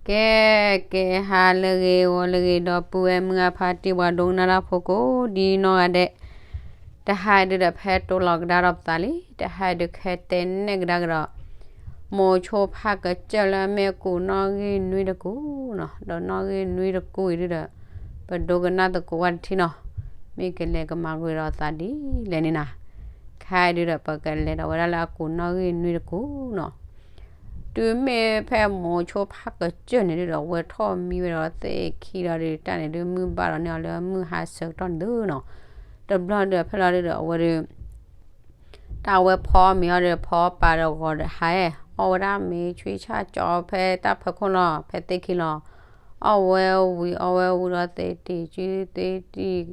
ကဲ ကဲ ဟါလၢအဂ့ၤ ဂီၤလၢအဂ့ၤ ဒီပုၢ်ဝဲၢ်မုၢ်အဖါတံၢ် ပှၤဒိကနၣ်တၢ်ဖိကိးဒ်နီၢ်ဂၤဒဲး, တဟါဒုဒီး ဖဲတိလီၤကဒါဒီးပသးလံ, တဟါဒုးခဲတဲနဲၣ်ကဒါကဒီး မိၤဆိဖးကစၢၢ်လၢအမ့ၢ်အကူးနီၣ်ဂံၢ်နွံတကူးနီၤ, ဒီးနီၣ်ဂံၢ်နွံတကူးအံၤဒုဒီး ပဒိကနၣ်သကိးဝဲတထံၣ်နီၤ, မ့ၢ်ကလဲၤကမၤကွံာ်ဒီးသးဒ်လဲၣ်န့ၣ်နၤ, ခဲအံၤဒုဒီး ပကလဲၤဒီးဝဲဒၣ်လၢအကူးနီၣ်ဂံၢ်နွံတကူးနီၤ. တုၤမ့ၢ်ဖဲမိၤဆိဖးကစၢၢ်န့ၣ်ဒုဒီး အဝဲထီၣ်မံဝဲဒီးသ့ၣ်ခံဒီးဒုး တၢ်န့ၣ်ဒုး မုၢ်ဘၣ်ဒီးန့ၢ်အီၤလၢမုၢ်ဟါဆၢကတီၢ်န့ၣ်ဒုနီၤ, တဘျီဒုဒီး ဖဲလီၤဒုဒီး အဝဲဒုး တၢ်အဝဲဖီမ့ၤအီၤဒီး ဖီပာ်ဒီးဂီၤဒီးဟါ, အီၣ်ဝဲဒၣ်မ့ၤဆွံဆၣ်ကၠီဖဲတၢ်ဖၢခိၣ်လီၤ, ဖဲသ့ၣ်ခံလီၤ, အီၣ်ဝဲဝံၤ အီၣ်ဝဲဝံၤဒီး သ့ၣ်တံၢ်စုသ့ၣ်တံၢ်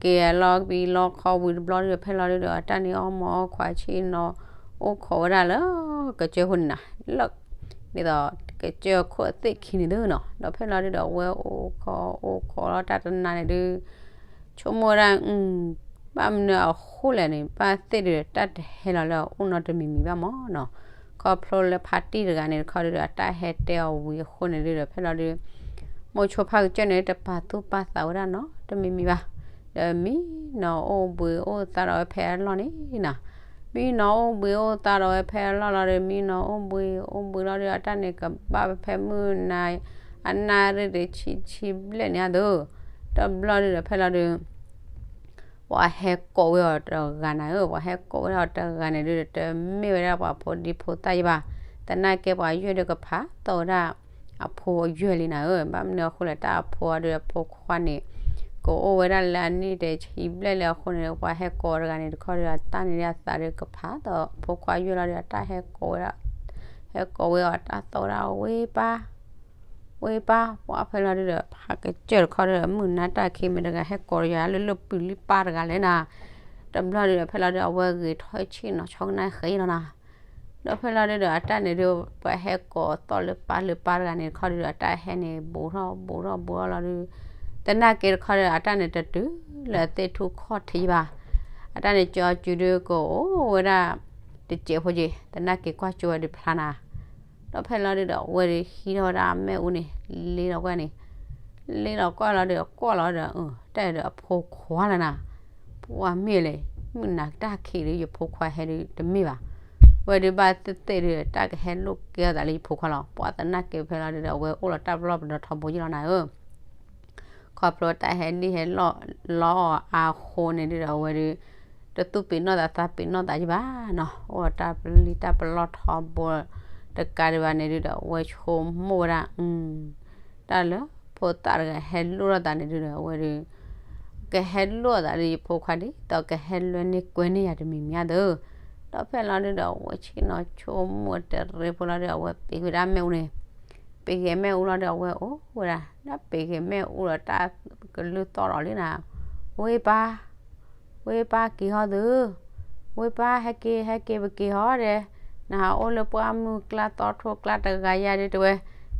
က့ၤအလီၤဘံလီခီဝံၤတဘျီဒုဒီး ဖဲလီၤဒုဒီး အတၢ်န့ၣ်အီၣ်မ့ၤအီၣ်ခွါဆ့ၣ်နီၤ အိၣ်ခိးဝဲဒၣ်လၢကစၢၢ်ခိၣ်န့ၣ်နၤ, လၢ ဒ်သိးကစၢၢ်ခိၣ်သ့ၣ်ခံန့ၣ်ဒုနီၤ, ဒီးဖဲလီၤဒုဒီး အဝဲအိၣ်ခိးအိၣ်ခိးလီၤတၢ်တနၤန့ၣ်ဒု ဆိကမိၣ်ဝဲဒၣ် ဘၣ်မနုၤအဃိလဲၣ်န့ၣ် ဘၣ်သ့ၣ်ဒုးတၢ်တဟဲလီၤလၢအအိၣ်နီတမံၤမံၤဘၣ်မးနီၤ, ခီဖျိလၢဖါတံၢ်တဂၤန့ၣ်တခီဒုဒီး အတၢ်ဟဲတဲအီၤဝံၤအဃိန့ၣ်ဒုဒီး ဖဲလီၤဒု မိၤဆိဖးကစၢၢ်န့ၣ် တပာ်သူၣ်ပာ်သးဝဲဒၣ်နီတမံၤမံၤဘၣ်, ဒီးမံနီၤအိၣ်ဘှံးအိၣ်သါဒီးဝဲဖဲအလီၢ်န့ၣ်နၤ, မံနီၤအိၣ်ဘှံးအိၣ်သါဒီးဝဲဖဲအလီၢ်လီၤဒီး မံနီၤအိၣ်ဘှံးအိၣ်ဘှံးလီၤဒီး အတၢ်န့ၣ်ကဘၣ်ဝဲဖဲမုၢ်နၤ အနၣ်ရံၣ်တဆံဆံဘျဲၣ်န့ၣ်အသိး, တဘျီဒုဒီး ဖဲလီၤဒု ပှၤဟဲကိးဝဲအီၤတဂၤနၤဧၢ, ပှၤဟဲကိးဝဲဒၣ်အီၤတဂၤန့ၣ်ဒုဒီး တမ့ၢ်ဝဲဒၣ်ပှၤဖိဒံဖိသၣ်ယဘၣ်, သနာ်က့ပှၤယွဲၢ်ဒုးကဖးသီဝဲဒၣ်အဖိအယွဲၢ်လံနၤဧၢ, ဘၣ်မနုၤအဃိလဲၣ် တၢ်အဖိအီၤဒုးအဖိခွါန့ၣ် ကအိၣ်ဝဲဒၣ်လၢအနံၣ်တဆံဘျဲၣ်လံအဃိန့ၣ် ပှၤဟဲကိးတဂၤန့ၣ်တခီဒုး အတၢ်န့ၣ်ဒုးအသးဒုးကဖးသီဖိခွါယွဲၢ်လီၤဒီး အတၢ်ဟဲကိးဝဲဒၣ် ဟဲကိးဝဲအီၤတၢ်သီဝဲဒၣ်ဝ့ၢ်ပၢ် ဝ့ၢ်ပၢ် ပှၤဖဲလီၤဒုဒီး ဖးကစၢၢ်တခီဒုဒီး မုၢ်နၤတၢ်ခံမ့ၢ်တဂၤ ဟဲကိးယၤလၢလၢပျၢၤလံပၢ်တဂၤလဲၣ်နၤ, တဘျီဒုဒီး ဖဲလီၤဒုဒီး အဝဲဂ့ၤထီၣ်ဆ့ၣ်နီၤဆီကနၣ်ဃဲလီၤနၤ, ဒီးဖဲလီၤဒုဒီး အတၢ်န့ၣ်ဒု ပှၤဟဲကိးသီၣ်လၢပၢ်လၢပၢ်တဂၤန့ၣ်တခီဒုဒီး အတၢ်ဟဲန့ၣ်ဘူးထီၣ်ဘူးထီၣ်ဘူးထီၣ်လီၤဒု သနာ်က့တခီဒုဒီး အတၢ်န့ၣ်တတုၤလၢသ့ၣ်ထူၣ်ခီၣ်ထံးဘၣ်, အတၢ်န့ၣ်ကၠီစုဒုကအိၣ်ဝဲဒၣ် တစဲးဖိက့ၤ သနာ်က့ကွၢ်ကၠိဝဲဒုဖျါနၤ, ဒီးဖဲလီၤဒုဒီး အဝဲဒုဟံးထီၣ်ဝဲဒၣ်အမဲၣ်အူန့ၣ် လ့လီၤကွၢ်န့ၣ်, လ့လီၤကွၢ်လီၤဒုး ကွၢ်လီၤဒီး တၢ်ဒုးအဖိခွါလီၤနၤ, ပှၤမ့ၢ်လဲၣ်, မုၢ်နၤတၢ်ခံးဒုးယဖိခွါဟဲဒုးတမ့ၢ်ဘၣ်, ဝဲဒုးဘၣ်သ့ၣ်သ့ၣ်ဒုး တၢ်ကဟဲလိာ်ကဲအီၤသးလၢယဖိခွါလီၤ, ပှၤသနာ်က့ဖဲလီၤဒုဒီး အဝဲအိၣ်လီၤတၢ်ပလီၢ်ပဒီထီဘိယ့ၢ်လီၤနၤဧၢ ခီဖျိတၢ်ဟဲလံၣ်ဟဲလီၣ်လီအီၤအဃိန့ၣ်ဒုဒီး အဝဲဒု တသူၣ်ပ့ၤနီၣ်သးသးပ့ၤနီၣ်သးယဘၣ်နီၤ, အိၣ်တၢ်ပလံၣ်တၢ်ပလီၢ်ထီဘိတကးဒံးဘၣ်န့ၣ်ဒုဒီး အဝဲဆိကမိၣ်ဝဲဒၣ် တၢ်လၢဖိသၣ်တဂၤဟဲလိၣ်ထီၣ်သးန့ၣ်ဒုဒီး အဝဲဒု ကဟဲလိၣ်သးဒုးယဖိခွါဒ်သိးကဟဲလွဲန့ၢ်ကွဲန့ၢ်ယၤတမံၤမံၤအသိး, ဒီးဖဲလီၤဒုဒီး အဝဲဆ့ၣ်နီၤဆိကမိၣ်တရံးဖိလီၤဒုး အဝဲပ့ၤဝဲဒၣ်မ့ၣ်အူန့ၣ်, ပ့ၤဂဲၤမ့ၣ်အူလီၤဒီး အဝဲအိၣ်ဝဲဒၣ် ဒီးပ့ၤဂဲၤမ့ၣ်အူဒီး တၢ်ကလုၢ်သီၣ်ဒီးလံနၤ, ဝ့ၢ်ပၢ် ဝ့ၢ်ပၢ်က့ၤဟီၣ်သု, ဝ့ၢ်ပၢ်ဟဲက့ၤ ဟဲက့ၤပက့ၤဟီၣ်ဒဲး, နဟးအိၣ်လၢပှၢ်မုၢ်ကျါသီထိၣ်ကျါတဂၤယါဒုးတဲဝဲ,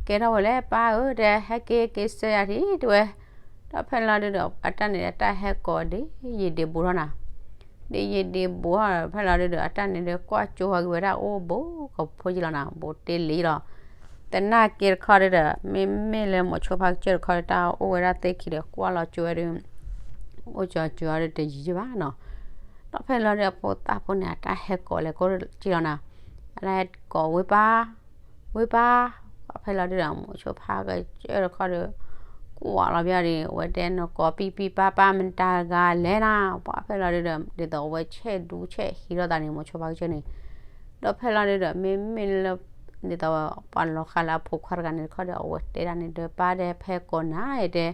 ကဲထီၣ်ဝဲလဲၣ်ပၢ်ဧၢဒဲး ဟဲက့ၤက့ၤစၢၤယၤထံၣ်တဲဝဲ, ဒီးဖဲလီၤဒုဒီး အတၢ်န့ၣ်အတၢ်ဟဲကိးဒ်ယံာ်ဒံးဘူးထီၣ်နၤ ဒ်ယံာ်ဒံးဘူးထီၣ်ဒီး ဖဲလီၤဒုဒီး အတၢ်န့ၣ်ဒုးကွၢ်ကၠိဟီဂ့ၤဝဲဒၣ်အိၣ်ဘူးကဖိယ့ၢ်လီၤနၤ ဘူးတ့ၢ်လံလီၤ, သနာ်က့တခီဒုဒီး မ့မ့ၢ်လၢမိၤဆိဖးကစၢၢ်တခီဒုး တၢ်အိၣ်ဝဲဒၣ်သ့ၣ်ခံဒီး ကွၢ်လီၤကၠိဝဲဒုး အိၣ်ကၠိကၠိဒုးတယံာ်ယံာ်ဘၣ်နီၤ, ဒီးဖဲလီၤဒုဒီး ဖိသၣ်ဖိန့ၣ် အတၢ်ဟဲကိးလဲၤကိးက့ၤလီၤနၤ, အတၢ်ဟဲကိးဝ့ၢ်ပၢ် ဝ့ၢ်ပၢ်, ဖဲလီၤဒုဒီး မိၤဆိဖးကစၢၢ်တခီဒုး ကွၢ်လီၤဘၣ်ဒုး အဝဲတဲနကိးပံၢ်ပံၢ်ပၢ်ပၢ်မတၤတဂၤလဲၣ်နၤ, ပှၤဖဲလီၤဒုဒီး ဒ်သိးအဝဲဆဲးဒူဆဲးဟံးထီၣ်သးန့ၣ် မိၤဆိဖးကစၢၢ်န့ၣ်, ဒီးဖဲလီၤဒုဒီး မ့မ့ၢ်လၢ ဒ်သိးပှၤလီၤဃာ်လၢအဖိခွါတဂၤန့ၣ်တခီဒီး အဝဲတဲဒၣ်န့ၣ်ဒီး ပၢ်ဒဲး ပဟဲကိးနၤတဲ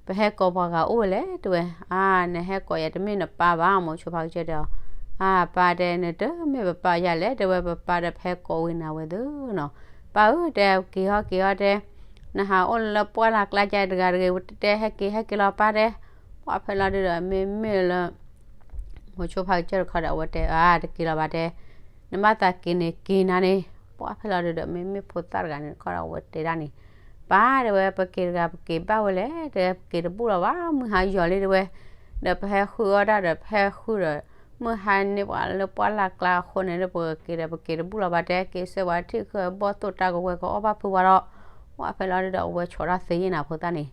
ပဟဲကိးပှၤဂၤအိၣ်ဝဲလဲၣ်တဲဝဲ, အါ နဟဲကိးယၤတမ့ၢ်နပၢ်ဘၣ် မိၤဆိဖးကစၢၢ်တဲအီၤ, အါ ပၢ်တဲ နတမ့ၢ်ပပၢ်ယၤလဲၣ်တဲဝဲ ပပၢ်ဒီးပဟဲကိးဝံၤနၤဝဲသ့ၣ်နီၤ, ပၢ်ဧၢတဲ က့ၤဟီၣ်က့ၤဟီၣ်တဲ နဟးအိၣ်လၢပှၢ်လၢ်ကျါယါတဂၤတဂ့ၤ တဲဟဲက့ၤဟဲက့ၤလီၤပၢ်တဲ, ပှၤဖဲလီၤဒုဒီး မ့မ့ၢ်လၢ မိၤဆိဖးကစၢၢ်တခီဒီး အဝဲတဲ အါ တက့ၤလီၤဘၣ်တဲ, နဘၣ်သးက့ၤန့ၣ်က့ၤနၤန့ၣ်, ပှၤဖဲလီၤဒုဒီး မ့မ့ၢ်ဖိသၣ်တဂၤန့ၣ်တခီဒီး အဝဲတဲဒၣ်န့ၣ်, ပၢ်တဲဝဲ ပက့ၤတဂၤပက့ၤဘၣ်ဝဲလဲၣ်တဲ ပက့ၤတဘူၣ်လီၤဘၣ် မုၢ်ဟါယီၤလံတဲဝဲ, ဒီးပဟဲဃုအီၣ်တၢ်ဒီး ပဟဲဃုဒီး မုၢ်ဟါန့ၢ်ပှၤလၢပှၢ်လၢ်ကျါအဃိန့ၣ်ဒီး ပက့ၤဒီးပက့ၤတဘူၣ်လီၤဘၣ်တဲ က့ၤဆၢပှၤထံၣ်ဃုဘီၣ်သိၣ်တၢ်ကဝဲၤကအီၣ်ဘၣ်ဖုးဝါဒီး, ပှၢ်ဖဲလီၤဒုဒီး အဝဲဆိးတၢ်သ့ယဲၢ်နၤဖိသၣ်န့ၣ်,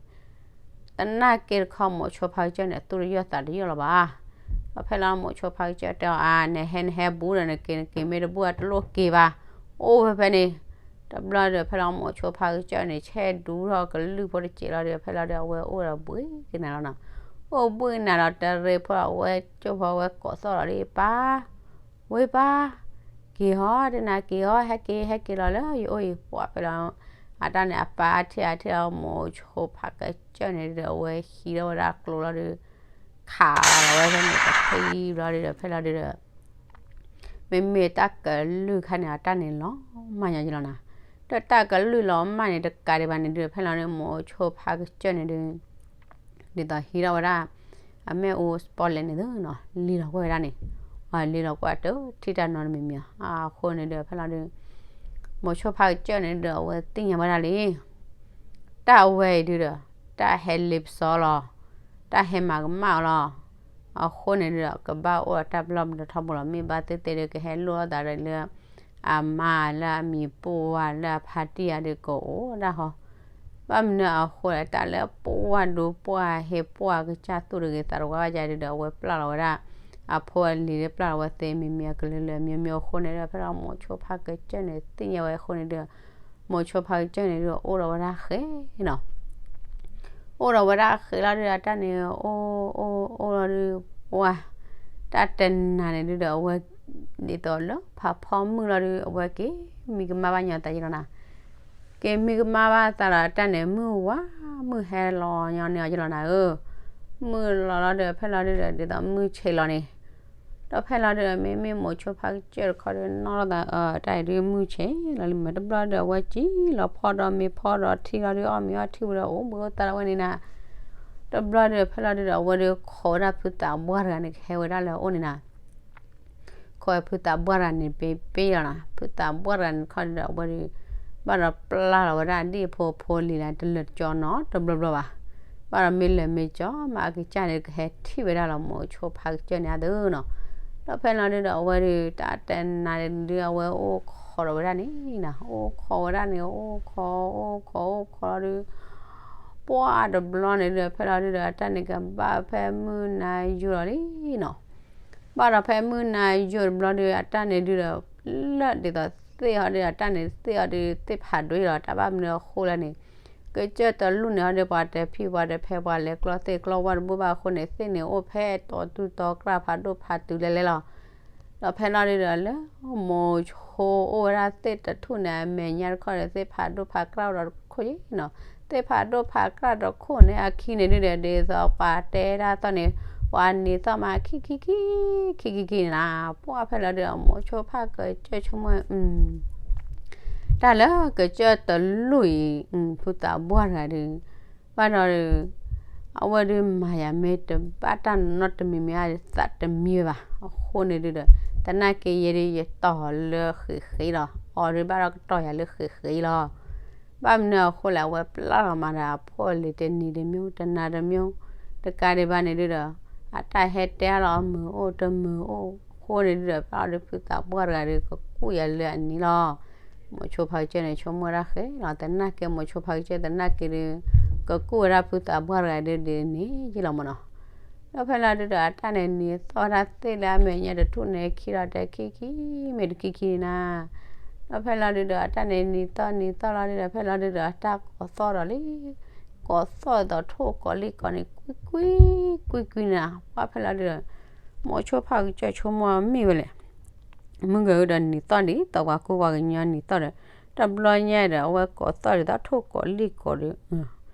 တနာ်က့တခီ မိၤဆိဖါကစၢၢ်န့ၣ် သူၣ်တယီၢ်သးတယီၢ်လီၤဘၣ်. ဒီးဖဲလီၤမိၤဆိဖါကစၢၢ်တဲအီၤ အါ နဟဲ နဟဲဘူးဒီးနက့ၤ နက့ၤမ့ၢ်တဘူးအတလိၣ်က့ၤဘၣ်, အိၣ်ဝဲဖဲန့ၣ်. တဘျီဒီး ဖဲလီၤမိၤဆိဖါကစၢၢ်န့ၣ် ဆဲးဒူထီၣ်ကလုၢ်ဖိတစဲးလီၤဒီး ဖဲလီၤဒုဒီး အဝဲအိၣ်ဒီးဘှံးက့ၤနၤလီၤနီၤ. အိၣ်ဘှံးက့ၤနၤလီၤ တရ့ဖိလီၤ အဝဲကၠိဖိ အဝဲကိးသီၣ်လီၤဒ်ပၢ် ဝ့ၢ်ပၢ်, က့ၤဟီ တနၤက့ၤဟီ ဟဲက့ၤ ဟဲက့ၤလီၤလၢယအိၣ်အံၤ ပှၢ်ဖဲလီၤ. အတၢ်န့ၣ် အပၢ်အထံၣ် အထံၣ်လီၤ မိၤဆိဖါကစၢၢ်န့ၣ်ဒီး အဝဲဟံးထီၣ်ဝဲဒၣ်ကျိလီၤဒီး ခးလီၤဝဲဖဲန့ၣ် တဖံဘျီဒီး ဖဲလီၤဒုဒီး မ့မ့ၢ်တၢ်ကလုၢ်ခါန့ၣ် အတၢ်န့ၣ်လီၤမၢ်ညီကလီၤနၤ. ဒီးတၢ်ကလုၢ်လီၤမၢ်န့ၣ် တကးဒံးဘၣ်န့ၣ်ဒုဒီး ဖဲလီၤန့ၣ် မိၤဆိဖါကစၢၢ်န့ၣ်ဒု ဒ်သိးဟံးထီၣ်ဝဲဒၣ် အမ့ၣ်အူစပီလဲန့ၣ်သ့နီၤ လံလီၤကွၢ်ဝဲဒၣ်န့ၣ်, လံလီၤကွၢ်တထံၣ်တၢ်နီတမံၤမံၤ, အဃိန့ၣ်ဒီး ဖဲလီၤဒု မိၤဆိဖါကစၢၢ်န့ၣ်ဒီး အဝဲသ့ၣ်ညါဝဲဒၣ်လံ တၢ်အဝဲအံၤဒုဒီး တၢ်ဟဲလ့ပစီလီၤ, တၢ်ဟဲမၤကမၣ်အီၤလီၤ. အဃိန့ၣ်ဒုဒီး ကဘၣ်အိၣ်ဒီးတၢ်ပလီၢ်ပဒီထီဘိလီၤ. မ့ၢ်ဘၣ်သ့ၣ်သ့ၣ်ဒီး ကဟဲလိၣ်အသးဒီးလၢ အမါလၢအမံၤပှၢ်လၢအဖါတံၢ်အဒုကအိၣ်ဒၣ်ဟီ. ဘၣ်မနုၤအဃိလဲၣ် တၢ်လၢပှၢ်ဒိပှၢ်ဟ့ပှၢ်ကစၢ်သူၣ်တဂ့ၤသးတဝါဘၣ်ယၤဒုဒီး အဝဲပျၢ်လီၤဝဲဒၣ် အဖိအလံၤလၢပျၢ်လီၤဝဲသ့ မံၤမံၤအကလုာ်လၢာ် မျိုးမျိုး အဃိန့ၣ်ဒီး ဖဲလီၤမိၤဆိဖါကစၢၢ်န့ၣ် သ့ၣ်ညါဝဲအဃိန့ၣ်ဒီး မိၤဆိဖါကစၢၢ်န့ၣ်ဒုဒီး အိၣ်ဒီးဝဲဒၣ်ဃဲနီၤ အိၣ်ဒီးဝဲဒၣ်ဃဲလီၤဒုဒီး တၢ်န့ၣ် အိၣ်အိၣ်အိၣ်လီၤဒု ပှၢ် တၢ်တနၤန့ၣ်ဒုဒီး အဝဲ ဒ်သိးလၢဖးဖီမုၢ်လီၤဒု အဝဲက့ၤမံကမၣ်ဘၣ်ညီသးယလီၤနၤ. က့ၤမံကမၣ်ဘၣ်သးဒီး တၢ်န့ၣ် မုၢ်ဝါ မုၢ်ဟဲလီၤညီန့ၢ်အီၤယလီၤနၤဧၢ. မုၢ်လီၤလီၤဒီး ဖဲလီၤဒုဒီး ဒ်သိးမုၢ်ဆ့ၣ်လီၤန့ၣ် ဒီးဖဲလီၤဒုဒီး မ့မ့ၢ်မိၤဆိဖါကစၢၢ်တခီဒု နီၢ်လီၤသး တၢ်အံၤဒုမုၢ်ဆ့ၣ်လီၤလံ မ့ၢ်တဘျီဒီး အဝဲကံလီၤဖီဒီးမ့ၤဖီဒီးထံလီၤဒု အီၣ်မ့ၤအီထံဝံၤဒီး အိၣ်ဘှံးအိၣ်သါလီၤဝဲန့ၣ်နၤ. တဘျီဒီး ဖဲလီၤဒုဒီး အဝဲဒုခိးဝဲဒၣ်ဖုသးပှၢ်တဂၤန့ၣ် ကဟဲဝဲဒၣ်လၢအအိၣ်န့ၣ်နၤ ခိးဝဲဖုသးပှၢ်တဂၤန့ၣ် ပ့ပ့လီၤနၤ. ဖုသးပှၢ်တဂၤန့ၣ်တခီဒုဒီး အဝဲဒု ဘၣ်ဒီးပျၢ်လီၤဝဲဒၣ်ဒ်အဖိအဖိလံၤလၢ တလၢာ်ကၠီနီတဘျီဘျီဘၣ်. ဘၣ်ဒီးမ့ၢ်လၢာ်မ့ၢ်ကၠီမးအကစၢ်န့ၣ် ကဟဲထံၣ်ဝဲဒၣ်လီၤ မိၤဆိဖါကစၢၢ်န့ၣ်အသိးနီၤ. ဒီးဖဲလီၤဒုဒီး အဝဲဒု တၢ်တနၤဒု အဝဲအိၣ်ခိးဒီးဝဲဒၣ်န့ၣ်နၤ အိၣ်ခိးဝဲဒၣ်န့ၣ် အိၣ်ခိးအိၣ်ခိးအိၣ်ခိးလီၤဒု ပှၢ်တဘျီန့ၣ်ဒုဒီး ဖဲလီၤဒုဒီး အတၢ်န့ၣ်ကဘၣ်ဖဲမုၢ်နၤယိာ်လီၤလံနီၤ. ဘၣ်ဒီးဖဲမုၢ်နၤယိာ်တဘျီဒီး အတၢ်န့ၣ်ဒုဒီး လၢဒ်သိးသ့ၣ်ဟီဒု အတၢ်န့ၣ်သ့ၣ်ဟီဒု သ့ၣ်ဖးဒိၣ်လီၤ တၢ်ဘၣ်မနုၤအဃိလဲၣ်န့ၣ် ကစၢၢ်တလူၢ်န့ၣ်ဟီဒု ပှၤတဖံးပှၤတဖဲ ပှၤလဲၤကျီသ့ၣ်ကျီဝၢ်တဘူၣ်ဘၣ်အဃိန့ၣ် သ့ၣ်န့ၣ်အိၣ်ဖဲတီၤတူၤတီၤကြၢ်ဖးဒိၣ်ဖးတုၤလဲၤလဲၤလီၤ. ဒီးဖဲလီၤဒုဒီး လၢမိၤဆိအိၣ်ဝဲဒၣ်သ့ၣ်တထူၣ်န့ၣ် အမဲာ်ညါတခီန့ၣ် သ့ၣ်ဖးဒိၣ်ဖးကြၢ်ဒီးတခိၣ်လံနီၤ. သ့ၣ်ဖးဒိၣ်ဖးကြၢ်တခိၣ်န့ၣ် အခံန့ၣ်ဒုဒီး ဒ်သိးပှၤတဲဒၣ်သီၣ်န့ၣ် ပှၤနံၤသီၣ်မးခံခံခံ ခံခံခံန့ၣ်နၤ. ပှၢ်ဖဲလီၤဒုဒီး မိၤဆိဖါကစၢၢ်ဆိကမိၣ် တၢ်လၢကစၢၢ်တလူၢ်အံၤ ဖုသးပှၢ်တဂၤဒု ဘၣ်ဒီး အဝဲဒုမၤယၤမ့ၢ်တဘၣ်တၢ်နီတမံၤမံၤ အသးတမံဝဲဘၣ်. အဃိန့ၣ်ဒုဒီး သနာ်က့ယဲဒု ယတီၢ်လၢဃ့ၢ်ဃ့လီၤ. အီၤဒုဘၣ်ဒီးကတီၢ်ယၤလၢဃ့ၢ်ဃ့လီၤ. ဘၣ်မနုၤအဃိလဲၣ် အဝဲပျၢ်လီၤမးဒီးအဖိအလံၤတနံၤတမံၤ တနၤတမံၤ တကးဒံးဘၣ်န့ၣ်ဒုဒီး အတၢ်ဟဲတဲအါလီၤအမုာ်အိၣ်တမုာ်အိၣ်အဃိန့ၣ်ဒုဒီး ဖဲလီၤဒုဖုသးပှၢ်တဂၤဒု ကကူၣ်ယၤလၢအနံၤလီၤ. မိၤဆိဖါကစၢၢ်န့ၣ် ဆိကမိၣ်ဝဲဒၣ်ဃဲလီၤ သနာ်က့မိၤဆိဖါကစၢၢ်သနာ်က့ဒု ကကူၣ်ဝဲဒၣ်ဖုသးပှၢ်တဂၤဒုဒ်န့ၣ်ယ့ၢ်လီၤမးနီၤ. ဒီးဖဲလီၤဒုဒီး အတၢ်န့ၣ်နံၤသီၣ်ဝဲဒၣ်သ့ၣ်လၢအမဲာ်ညါတထူၣ်န့ၣ် ခံဒီးတခံခံ မ့ၢ်တခံခံန့ၣ်နၤ. ဒီးဖဲလီၤဒုဒီး အတၢ်န့ၣ်နံၤသီၣ်နံၤသီၣ်လီၤဒုဒီး ဖဲလီၤဒုဒီး အတၢ်ကိးသီၣ်ဒီးလံ ကိးသီၣ်ဒ်သိးထိၣ်ကိးလံၢ်ကိးန့ၣ် ကွံကွံ ကွံကွံန့ၣ်နၤ. ပှၢ်ဖဲလီၤဒုဒီး မိၤဆိဖါကစၢၢ်ဆိကမိၣ်မ့ၢ်ဝဲလဲၣ် မုၢ်ဂၤဧၢဒီးနံၤသီၣ်ဒ်သိးပှၤကူပှၤကညီနံၤသီၣ်ဒီး တဘျီညါဒီး အဝဲကိးသီၣ်ဒ်သိးထိၣ်ကိးလံၢ်ကိးဒီး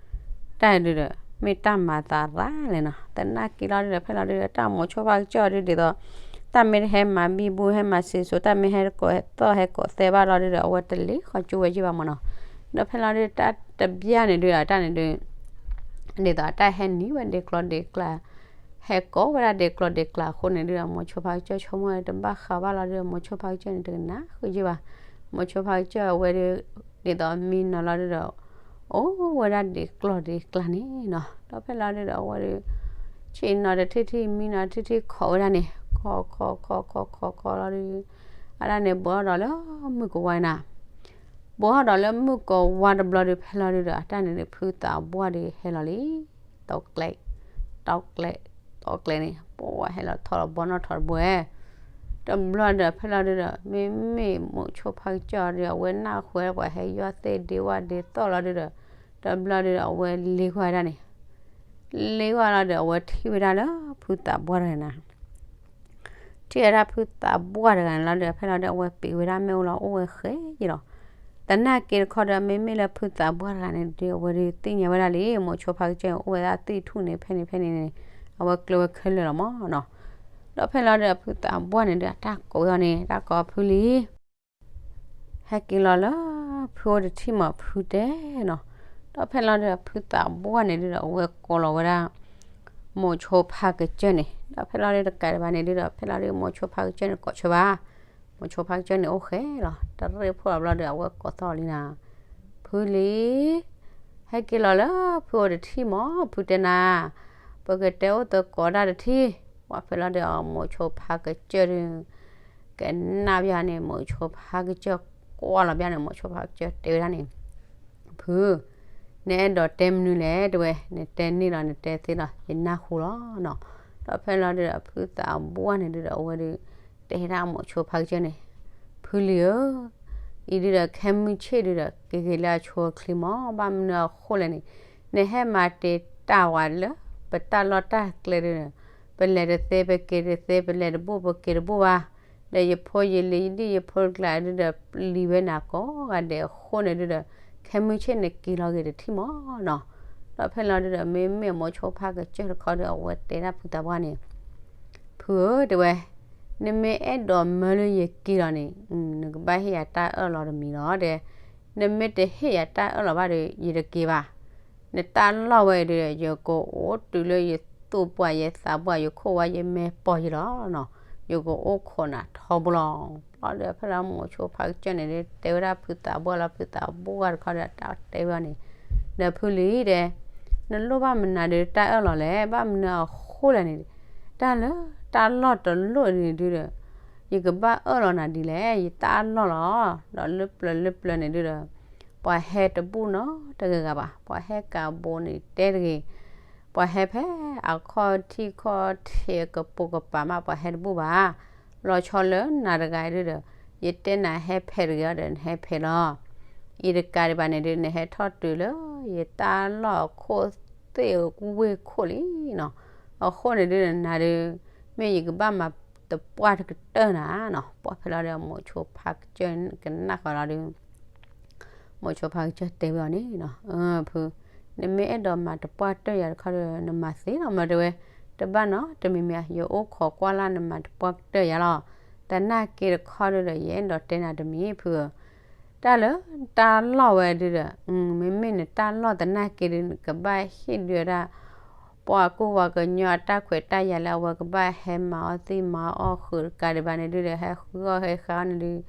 တၢ်ဒုဒီး မ့ၢ်တၢ်မၤသးသးလဲၣ်နီၤ. သနာ်က့လီၤဒုဒီး ဖဲလီၤဒုဒီး တၢ်မိၤဆိဖါကစၢၢ်ဒုဒ်သိး တၢ်မ့ၢ်တဟဲမၤဘံဘူ ဟဲမၤစံၣ်စိၤ တၢ်မ့ၢ်ဟဲကိးသီၣ်ဟဲကိးသီၣ်ဘၣ်လီၤဒုဒီး အဝဲတလ့ၤဃီကၠိဝဲယ့ၢ်ဘၣ်မးနီၤ. ဒီးဖဲလီၤဒု တၢ်တဘျီန့ၣ်ဒုဒီး တၢ်န့ၣ်ဒု ဒ်သိးအတၢ်ဟဲနံၤဝဲဒ့ကျီဒ့ကျါ ဟဲကိးဝဲဒၣ်ဒ့ကျီဒ့ကျါအဃိန့ၣ်ဒုဒီး မိၤဆိဖါကစၢၢ်ဆိကမိၣ်တဘၣ်ဃးဘၣ်လီၤဒုဒီး မိၤဆိဖါကစၢၢ်န့ၣ်တကနၣ်ဃုာ်ယ့ၢ်ဘၣ်. မိၤဆိဖါကစၢၢ်အဝဲဒု ဒ်သိးမံနီၤလီၤဒုဒီး အိၣ်ဝဲဒၣ်ဒ့ကျီဒ့ကျါန့ၣ်နီၤ. ဒီးဖဲလီၤဒုဒီးအဝဲဒု ဆ့ၣ်နီၤတထံၣ်ထံၣ် မံနီၤတထံၣ်ထံၣ် ခိးဝဲဒၣ်န့ၣ် ခိးခိးခိးခိးခိးခိးလီၤဒု အတၢ်န့ၣ်ဘှီဒီးလၢမုၢ်ကဝါနၤ ဘိးထီၣ်ဒီးလၢမုၢ်ကဝါတဘျီဒီး ဖဲလီၤဒုဒီး အတၢ်န့ၣ်ဒီး ဖုသးပှၢ်ဒီးဟဲလီၤလံ. တီကျဲ, တီကျဲ, တီကျဲန့ၣ် ပှၤဟဲလီၤထီၣ်လီၤဘီနီၣ်ထီၣ်တဘိဝဲ တဘျီဒီး ဖဲလီၤဒုဒီး မ့မ့ၢ်မိၤဆိဖါကစၢၢ်ဒီး အဝဲနၢ်ဟူဝဲပှၤဟဲယွၤသ့ၣ်ဒ့ဝၣ်ဒ့သီၣ်လီၤဒုဒီး တဘျီဒုဒီး အဝဲလ့ကွၢ်ဝဲဒၣ်န့ၣ် လ့ကွၢ်လီၤဒီး အဝဲထံၣ်ဝဲဒၣ်လၢဖုသးပှၢ်တဂၤန့ၣ် ထံၣ်ဝဲဒၣ်ဖုသးပှၢ်တဂၤန့ၣ်လီၤဒီး ဖဲလီၤဒီး အဝဲပ့ၤဝဲဒၣ်မ့ၣ်အူလီၤ အိၣ်ဝဲဃဲယံၤလီၤ. သနာ်က့တခီဒီး မ့မ့ၢ်လၢဖုသးပှၢ်တဂၤန့ၣ်ဒီး အဝဲဒုးသ့ၣ်ညါဝဲဒၣ်လံ မိၤဆိဖါကစၢၢ်အိၣ်ဝဲဒၣ်သ့ၣ်ထူၣ်န့ၣ် ဖဲန့ၣ်ဖဲန့ၣ်န့ၣ် အဝဲကျၢၤဝဲခဲလၢာ်လီၤမၢ်နီၤ. ဒီးဖဲလီၤဒီး ဖုသးပှၢ်န့ၣ်ဒီး အတၢ်ကိးဝဲအီၤန့ၣ် တၢ်ကိးဖုလံ ဟဲက့ၤလီၤလၢဖုအိၣ်တထံၣ်မး ဖုတဲနီၤ. ဒီးဖဲလီၤဒီး ဖုသးပှၢ်န့ၣ်ဒုဒီး အဝဲကိးလီၤဝဲဒၣ် မိၤဆိဖါကစၢၢ်န့ၣ် ဒီးဖဲလီၤဒီး တကးဒံးဘၣ်န့ၣ်ဒုဒီး ဖဲလီၤဒီး မိၤဆိဖါကစၢၢ်န့ၣ် ကိးဆၢဘၣ်, မိၤဆိဖါကစၢၢ်န့ၣ် အိၣ်ဃဲလီၤ တရ့ၣ်ဖိလီၤဘျီဒီး အဝဲကိးသီၣ်လံနၤ, ဖုလံ ဟဲက့ၤလီၤလၢဖုအိၣ်တထံၣ်မး ဖုတဲနၤ, ပကတဲအိၣ်သကိးတၢ်တထံၣ်, ပှၤဖဲလီၤဒီး မိၤဆိဖါကစၢၢ်ဒုး ကနၣ်ဘၣ်န့ၣ် မိၤဆိဖါကစၢၢ်ကွၢ်လီၤဘၣ်န့ၣ် မိၤဆိဖါကစၢၢ်တဲဝဲဒၣ်န့ၣ်, ဖု, နအဲၣ်ဒိးတဲမနုၤလဲၣ် တဲဝဲ, နတဲန့ၣ်လီၤ နတဲသ့လီၤ ယနၢ်ဟူလီၤနီၤ. ဒီးဖဲလီၤဒုဒီး ဖုသးပှၢ်န့ၣ်ဒုဒီး အဝဲဒုး တဲဒၣ်မိၤဆိဖါကစၢၢ်န့ၣ်, ဖုလံဧၢ, အံၤဒုဒီး ခဲမုၢ်ဆ့ၣ်ဒုဒီး က့ၤက့ၤလၢအဆိအချ့မး ဘၣ်မနုၤအဃိလဲၣ်န့ၣ်, နဟဲမၤတ့ၢ်တၢ်ဝဲလၢ ပတၢ်လီၢ်တၢ်ကျဲဒုဒီး ပလဲၤတသ့ ပက့ၤတသ့ ပလဲၤတဘူၣ် ပက့ၤတဘူၣ်ဘၣ်, ဒီးယဖိယလံၤ ယဒံၣ်ယဖိတကျါဒုဒီး လံၤဝဲနၤကိးဂၤဒဲးအဃိန့ၣ်ဒုဒီး ခဲမုၢ်ဆ့ၣ်န့ၣ်က့ၤလီၤက့ၤတထံၣ်မးနီၤ. ဒီးဖဲလီၤဒုဒီး မ့မ့ၢ်မိၤဆိဖါကစၢၢ်တခီဒီး အဝဲတဲဒၣ်ဖုသးပှၢ်န့ၣ်, ဖုဧၢ တဲဝဲ, နမ့ၢ်အဲၣ်ဒိးမၢလၢယက့ၤလီၤန့ၣ် နကဘၣ်ဟ့ၣ်ယၤတၢ်အၢၣ်လီၤတမံၤလီၤဒီး, နမ့ၢ်တဟ့ၣ်ယၤတၢ်အၢၣ်လီၤဘၣ်ဒီး ယတက့ၤဘၣ်. နတၢ်လီၢ်ဝဲအံၤဒီး ယကအိၣ်တုၤလၢယသူၣ်ပှၢ်ယသးပှၢ် ယခိၣ်ဝါယမဲာ်ပိာ်ယလီၤနီၤ, ယကအိၣ်ခိးနၤထီဘိလီၤ. ဘျီဒီးဖဲလီၤမိၤဆိဖါကစၢၢ်န့ၣ်ဒီး တဲဝဲဒၣ်ဖုသးပှၢ်လီၤ ဖုသးပှၢ်တခီဒီး တၢ်တဲဝဲန့ၣ်, ဒီးဖုလံၤတဲ နလိၣ်ဘၣ်မနုၤဒုးတၢ်အၢၣ်လီၤလဲၣ် ဘၣ်မနုၤအဃိလဲၣ်န့ၣ်, တၢ်လၢတၢ်လီၢ်တလီၢ်န့ၣ်ဒုဒီး ယကဘၣ်အၢၣ်လီၤနၤဒ်လဲၣ် ယတၢ်လီၢ်လီၤ. ဒီးလၢပျၢၤလၢပျၢၤန့ၣ်ဒုဒီး ပှၤဟဲတဘူၣ်နီတဂၤဂၤဘၣ်, ပှၤဟဲကးဘိန့ၣ်တဲတဂ့ၤ, ပှၤဟဲဖဲအခီၣ်ထံးခီၣ်ထံးကပိာ်ကပၤမး ပှၤဟဲတဘူၣ်ဘၣ်. လီၤဆီလၢနၤတဂၤဒုဒီး ယတဲနၤဟဲဖဲးတဂ့ၤအီၤဒီး နဟဲဖဲးလီၤ. အံၤတကးဒံးဘၣ်န့ၣ်ဒုး နဟဲထီၣ်တုၤလၢ ယတၢ်လီၢ်အခိၣ်သ့ၣ်အဝ့ၢ်ခိၣ်လံနီၤ. အဃိန့ၣ်ဒုးနၤဒုး မ့ၢ်ယကဘၣ်မၤတပှၢ်တကတၢၢ်နၤနီၤ. ပှၤဖဲလီၤဒီး မိၤဆိဖါကစၢၢ်ကနၣ်ဃီလီၤဒုး မိၤဆိဖါကစၢၢ်တဲဝဲအီၤန့ၣ်နီၤ, ဖု, နမ့ၢ်အဲၣ်ဒိးမၤတပှၢ်ကတၢၢ်ယၤတခီဒီး နမၤသ့လီၤမၢတဲဝဲ, တဘၣ်နီတမံၤမံၤဧါ, ယအိၣ်ခိးကွၢ်လၢ်နမၤတပှၢ်ကတၢၢ်ယၤလီၤ. သနာ်က့တခီဒုဒီး ယအဲၣ်ဒိးတဲနၤတမံၤ ဖုဧၢ, တၢ်လၢတၢ်လီၢ်ဝဲဒုဒီး မ့မ့ၢ်နတၢ်လီၢ်သနာ်က့ဒုး နကဘၣ်ဟ့ၣ်ဒုးဝဲဒၣ် ပှၤကူၣ်ပှၤကညီအတၢ်ခွဲးတၢ်ယာ်လၢအဝဲကဘၣ်ဟဲမၤအီၣ်သ့ၣ်မၤအီၣ်ဃုာ်တကးဒံးဘၣ်န့ၣ်ဒုဒီး ဟဲဃုအီၣ်ဟဲဃုအီၣ်န့ၣ်ဒုး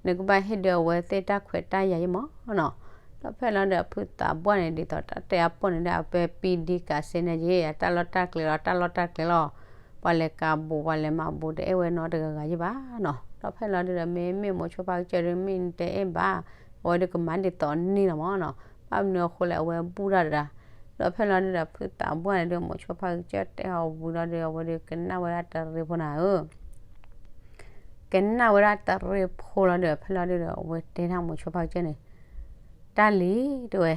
နကဘၣ်ဟ့ၣ်ဒုးအဝဲသ့ၣ်တၢ်ခွဲးတၢ်ယာ်ယံမးနီၤ. ဒီးဖဲလီၤဒီး ဖုသးပှၢ်န့ၣ် ဒ်သိးတၢ်တဲအပိၢ်န့ၣ်ဒီး အပဲပံဒံကးစဲန့ၣ်က့ၤ အတၢ်လီၢ်တၢ်ကျဲလီၤ တၢ်လီၢ်တၢ်ကျဲလီၤ. ပှၤလဲၤကးဘူး ပှၤလဲၤမၤဘူးတအဲၣ်ဝဲနီတဂၤဂၤယံဘၣ်နီၤ. ဒီးဖဲလီၤဒုဒီး မ့မ့ၢ်မိၤဆိဖါကစၢၢ်ဒုး မ့ၢ်နတအဲၣ်ဘၣ် အဝဲဒုးကမၤဒ်သိးန့ၣ်လီၤမးနီၤ. ဘၣ်မနုၤအဃိလဲၣ် အဝဲဘူၣ်တၢ်တဒၣ်. ဒီးဖဲလီၤဒုဒီး ဖုသးပှၢ်န့ၣ်ဒုး မိၤဆိဖါကစၢၢ်တဲအီၤဝံၤလီၤဒီး အဝဲဒုးကနၣ်ဝဲဒၣ်တရ့ဖိနၤဧၢ ကနၣ်ဝဲဒၣ်တရ့ဖိလီၤဒီး ဖဲလီၤဒုဒီး အဝဲတဲဒၣ်မိၤဆိဖါကစၢၢ်န့ၣ်, တၢ်လံၤတဲဝဲ,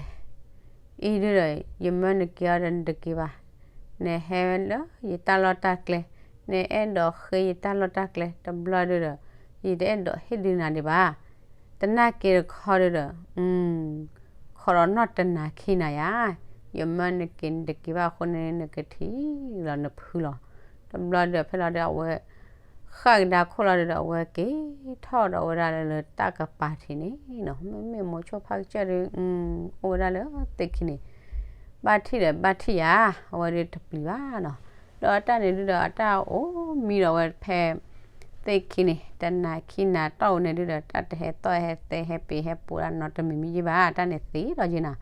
အံၤဒုဒီး ယမၢနက့ၤအီၤဒီးနတက့ၤဘၣ်. နဟဲလၢယတၢ်လီၢ်တၢ်ကျဲ, နအဲၣ်ဒိးဃ့ယတၢ်လီၢ်တၢ်ကျဲ တဘျီဒုဒီး ယတအဲၣ်ဒိးဟ့ၣ်ဒုးနၤဒံးဘၣ်. သနာ်က့တခီဒုဒီး ခိးဒီးနီၢ်တနၤခံနၤယါ, ယမၢနက့ၤနတက့ၤဘၣ်အဃိန့ၣ် နကထံၣ်လီၤနဖုလီၤ. တဘျီဒီးဖဲလီၤဒီး အဝဲ ဃၣ်ကဒါခိၣ်လီၤဒီး အဝဲက့ၤထီၣ်ဒီးဝဲဒၣ်လၢတၢ်ကပၤထံးန့ၣ်နီၤ. မ့မ့ၢ်မိၤဆိဖါကစၢၢ်ဒုး အိၣ်ဝဲဒၣ်လၢသ့ၣ်ခံန့ၣ် ဘၣ်ထံၣ်ဒီးဘၣ်ထံၣ်ယါ, အဝဲဒုးတပျံၤဘၣ်နီၤ. ဒီးတၢ်န့ၣ်ဒုဒီး အတၢ်အိၣ်မံဒီးဝဲဖဲ သ့ၣ်ခံန့ၣ် တနၤခံနၤတီၢ်ဝဲန့ၣ်ဒုဒီး တၢ်တဟဲသီၣ်ဟဲသဲဟဲပ့ၤဟဲပူၤဒၣ်နီတမံၤမံၤယံဘၣ်, တၢ်န့ၣ်သ့ဒီးယံနၤ.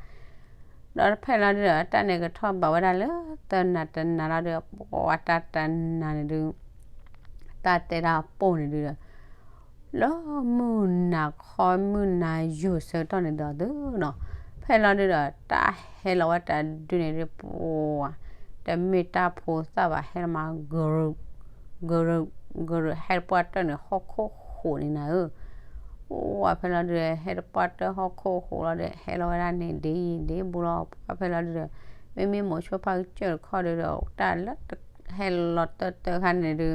ဒီးဖဲလီၤဒုဒီး တၢ်န့ၣ်ကထီၣ်ဘးဝဲဒၣ်လၢ သၢနၤတနၤလီၤဒီး ပှၤတၢ်တနၤန့ၣ်ဒု တၢ်တဲတၢ်ပိၢ်န့ၣ်ဒုဒီး လၢမုၢ်နၤခီမုၢ်နၤယိာ်ဆၢကတီၢ်န့ၣ်ဒီးသုနီၤ, ဖဲလီၤဒုဒီး တၢ်ဟဲလီၤဝဲတၢ်ဒုန့ၣ်ဒု ပှၤ တမ့ၢ်တၢ်ဖိသၣ်ဘၣ် ဟဲလီၤမး ကရူး ကရူး ကရူး ဟဲတပှၢ်တၢၢ်န့ၣ် ဟီၣ်ခိၣ်ဃိးန့ၣ်နၤဧၢ, ပှၤဖဲလီၤဒု ဟဲတပှၢ်တၢၢ်ဟီၣ်ခိၣ်ဃိးလီၤဒီး ဟဲလီၤဝဲဒၣ်န့ၣ် ဒ့ယံၤဒ့ဘူးလီၤ. ပှၤဖဲလီၤဒုဒီး မ့မ့ၢ်မိၤဆိဖါကစၢၢ်တခီဒုဒီး တၢ်လၢဟဲလီၤတၢၢ်တၢၢ်ခါန့ၣ်ဒု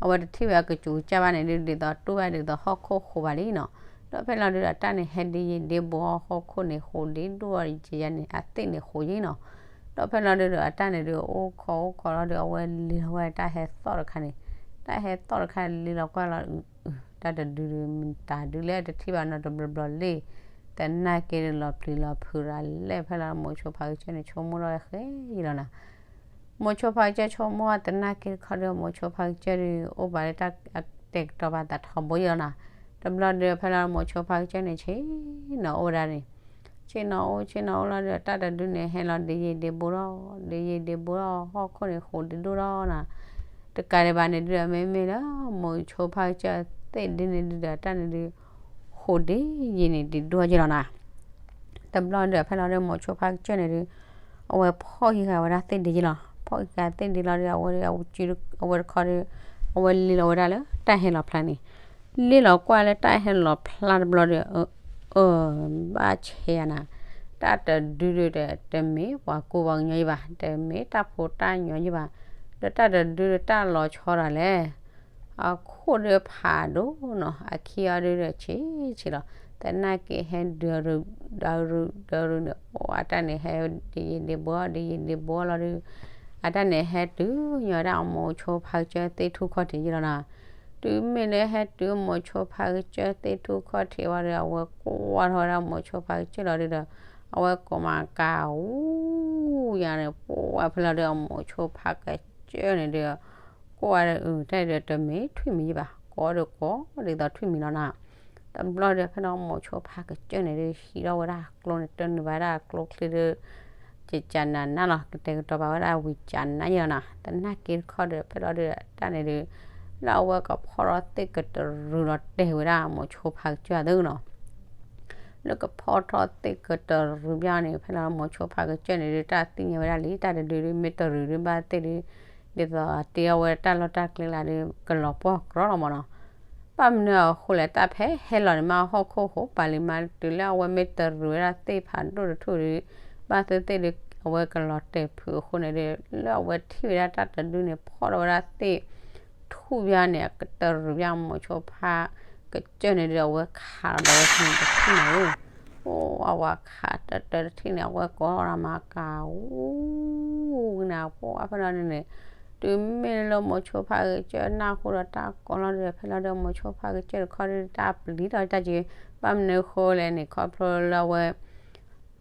အဝဲတထံၣ်ဝဲအကစူၤကစၢ်ဘၣ်န့ၣ်ဒု ဒ်သိးတူၢ်ဘၣ်ဒ်သိးဟီၣ်ခိၣ်ဃိးဘၣ်လံနီၤ. ဒီးဖဲလီၤဒုဒီး တၢ်န့ၣ်ဟဲဒ့ယံၤဒ့ဘူး ဟီၣ်ခိၣ်န့ၣ်ဃိးဒ့ဒိၣ်ယံၤန့ၣ် အသ့ၣ်န့ၣ်ဃိးယံၤနီၤ. ဒီးဖဲလီၤဒုဒီး အတၢ်န့ၣ်ဒု အိၣ်ခိးအိၣ်ခိးလီၤဒု အဝဲလ့ၤလီၤဝဲတၢ်ဟဲသီၣ်တခါန့ၣ်, တၢ်ဟဲသီၣ်တခါလ့ၤလီၤကွၢ်လီၤ တၢ်တဒုဒု တၢ်ဒုလၢတထံၣ်ဘၣ်နီတဘျီဘျီလံ, သနာ်က့ဒုလီၤပျံၤလီၤဖုးရၤလဲၣ် ဖဲလီၤမိၤဆိဖါကစၢၢ်န့ၣ် ဆိကမိၣ်ထီၣ်ဃဲယံၤလီၤနၤ. မိၤဆိဖါကစၢၢ်ဆိကမိၣ်သနာ်က့တခီဒု မိၤဆိဖါကစၢၢ်ဒု အိၣ်ဘၣ်လၢတၢ်တဲာ်ကတီၤဘၣ်သးထီဘိယံၤလီၤနၤ. တဘျီဒုဖဲလီၤမိၤဆိဖါကစၢၢ်န့ၣ် ဆ့ၣ်နီၤအိၣ်ဝဲဒၣ်န့ၣ်, ဆ့ၣ်နီၤအိၣ်ဆ့ၣ်နီၤအိၣ်လီၤဒု တၢ်တဒုန့ၣ်ဟဲလီၤဒ့ယံၤဒ့ဘူးလီၤ, ဒ့ယံၤဒ့ဘူးလီၤ ဟီၣ်ခိၣ်န့ၣ်ဃိးဒ့ဒိၣ်လီၤနၤ. တကးဒံးဘၣ်န့ၣ်ဒုဒီး မ့မ့ၢ်လၢမိၤဆိဖါကစၢၢ်သ့ၣ်ဒုန့ၣ်ဒုဒီး တၢ်န့ၣ်ဒု ဃိးဒ့ယံၤန့ၣ်ဒ့ဒိၣ်ယံၤလီၤနၤ. တဘျီဒုဖဲလီၤဒုမိၤဆိဖါကစၢၢ်န့ၣ်ဒု အဝဲဖီၣ်ဟံးဃာ်ဝဲဒၣ်သ့ၣ်ဒ့ယံၤလီၤ. ဖီၣ်ဟံးဃာ်သ့ၣ်ဒ့လီၤဒု အဝဲဒု အဝဲတခီဒု အဝဲလ့ၤလီၤဝဲဒၣ်လၢတၢ်ဟဲလီၤဖျါန့ၣ်, လ့ၤလီၤကွၢ်လၢတၢ်ဟဲလီၤဖျါတဘျီဒု အၢ ဘၣ်ဆဲးယၤနၤ, တၢ်တဒုဒုဒီး တမ့ၢ်ပှၤကူပှၤကညီယံၤဘၣ်, တမ့ၢ်တၢ်ဖိတၢ်ညိးယံၤဘၣ်, ဒီးတၢ်တဒုဒုတၢ်လီၤဆီဒၣ်လဲာ် အခိၣ်ဒုဖးဒိၣ်နီၤ, အခံအီၤဒုဒီးဆံးဆံးလီၤ. သနာ်က့ဟဲဒုးရူး ဒုးရူးဒုးရူးန့ၣ် ပှၤအတၢ်န့ၣ်ဟဲဒ့ယံၤဒ့ဘူး ဒ့ယံၤဒ့ဘူးလီၤဒု အတၢ်န့ၣ်ဟဲတုၤညီဝဲဒၣ်မိၤဆိဖါကစၢၢ်သ့ၣ်ထူၣ်ခီၣ်ထံးယံၤလီၤနၤ. တုၤမ့ၢ်လၢဟဲတုၤမိၤဆိဖါကစၢၢ်သ့ၣ်ထူၣ်ခီၣ်ထံးဝံၤဒီး အဝဲကွၢ်ထီၣ်ဝဲဒၣ်မိၤဆိဖါကစၢၢ်လီၤဒုဒီး အဝဲကိးမးကးအူယၤန့ၣ် ပှၤဖဲလီၤဒု အမိၤဆိဖါကစၢၢ်န့ၣ်ဒု ကွၢ်ဝဲဒၣ်အတၢ်ဒီး တမ့ၢ်ထွံၣ်မံၤယံၤဘၣ်, ကိးဒီးကိးဒ်သိးထွံၣ်မံၤလီၤနၤ. တဘျီဒီးဖဲလီၤမိၤဆိဖါကစၢၢ်န့ၣ်ဒု ဟံးထီၣ်ဝဲဒၣ်ကျိန့ၣ် တနုာ်ဘၣ်ဒၣ်ကျိချံဒု ကကနၤနၤလီၤ, ကတဲာ်ကတီၤဘၣ်ဝဲဒၣ်ဝံၤကနၤယံၤလီၤနၤ. သနာ်က့တခီဒီး ဖဲလီၤဒု တၢ်န့ၣ်ဒု လၢအဝဲကဖီၣ်ထီၣ်သ့ၣ်ကတရူးလီၤတဲာ်ဝဲဒၣ်မိၤဆိဖါကစၢၢ်သ့နီၤ. လၢကဖီၣ်ထီၣ်သ့ၣ်ကတရူးဘၣ်န့ၣ် ဖဲလီၤမိၤဆိဖါကစၢၢ်န့ၣ်ဒု တၢ်သ့ၣ်ညါဝဲဒၣ်လံ, တၢ်တဒုဒုမ့ၢ်တရူးဒုဘၣ်သ့ၣ်ဒု ဒ်သိးတ့အီၤဝဲတၢ်လီၢ်တၢ်ကျဲလၢဒု ကလီၤပှီၢ်ကြီလီၤမၢ်နီၤ. ဘၣ်မနုၤအဃိလဲၣ် တၢ်ဖဲဟဲလီၤန့ၣ် မ့ၢ်ဟီၣ်ခိၣ်ဃိးပာ်လံမး တုၤလၢအဝဲမ့ၢ်တရူးဝဲဒၣ်သ့ၣ်ဖးဒိၣ်တထူၣ်ဒု ဘၣ်သ့ၣ်သ့ၣ်ဒု အဝဲကလီၤတဲာ်ဖုးအဃိန့ၣ်ဒု လၢအဝဲထံၣ်ဝဲဒၣ်တၢ်တဒုန့ၣ် ဖီၣ်ထီၣ်ဝဲဒၣ်သ့ၣ်ထူၣ်ဘၣ်န့ၣ် အကတရူးဘၣ်မိၤဆိဖါကစၢၢ်န့ၣ်ဒု အဝဲခးလီၤဒီးဝဲန့ၣ်တထံၣ်န့ၣ်ဧၢ အိၣ်အဝဲခးတၢ်တၢ်တထံၣ်န့ၣ် အဝဲကိးလီၤမးကးအူ ဝံၤန့ၣ် ပှၤဖဲလီၤဒုန့ၣ် တုၤမ့ၢ်လၢမိၤဆိဖါကစၢၢ်နၢ်ဟူဒီးတၢ်ကိးလီၤဒု ဖဲလီၤဒုမိၤဆိဖါကစၢၢ်တခီဒု တၢ်ပျံၤထီၣ်တၢ်က့ၤ ဘၣ်မနုၤဃိလဲၣ်န့ၣ် ခီဖျိလၢအဝဲ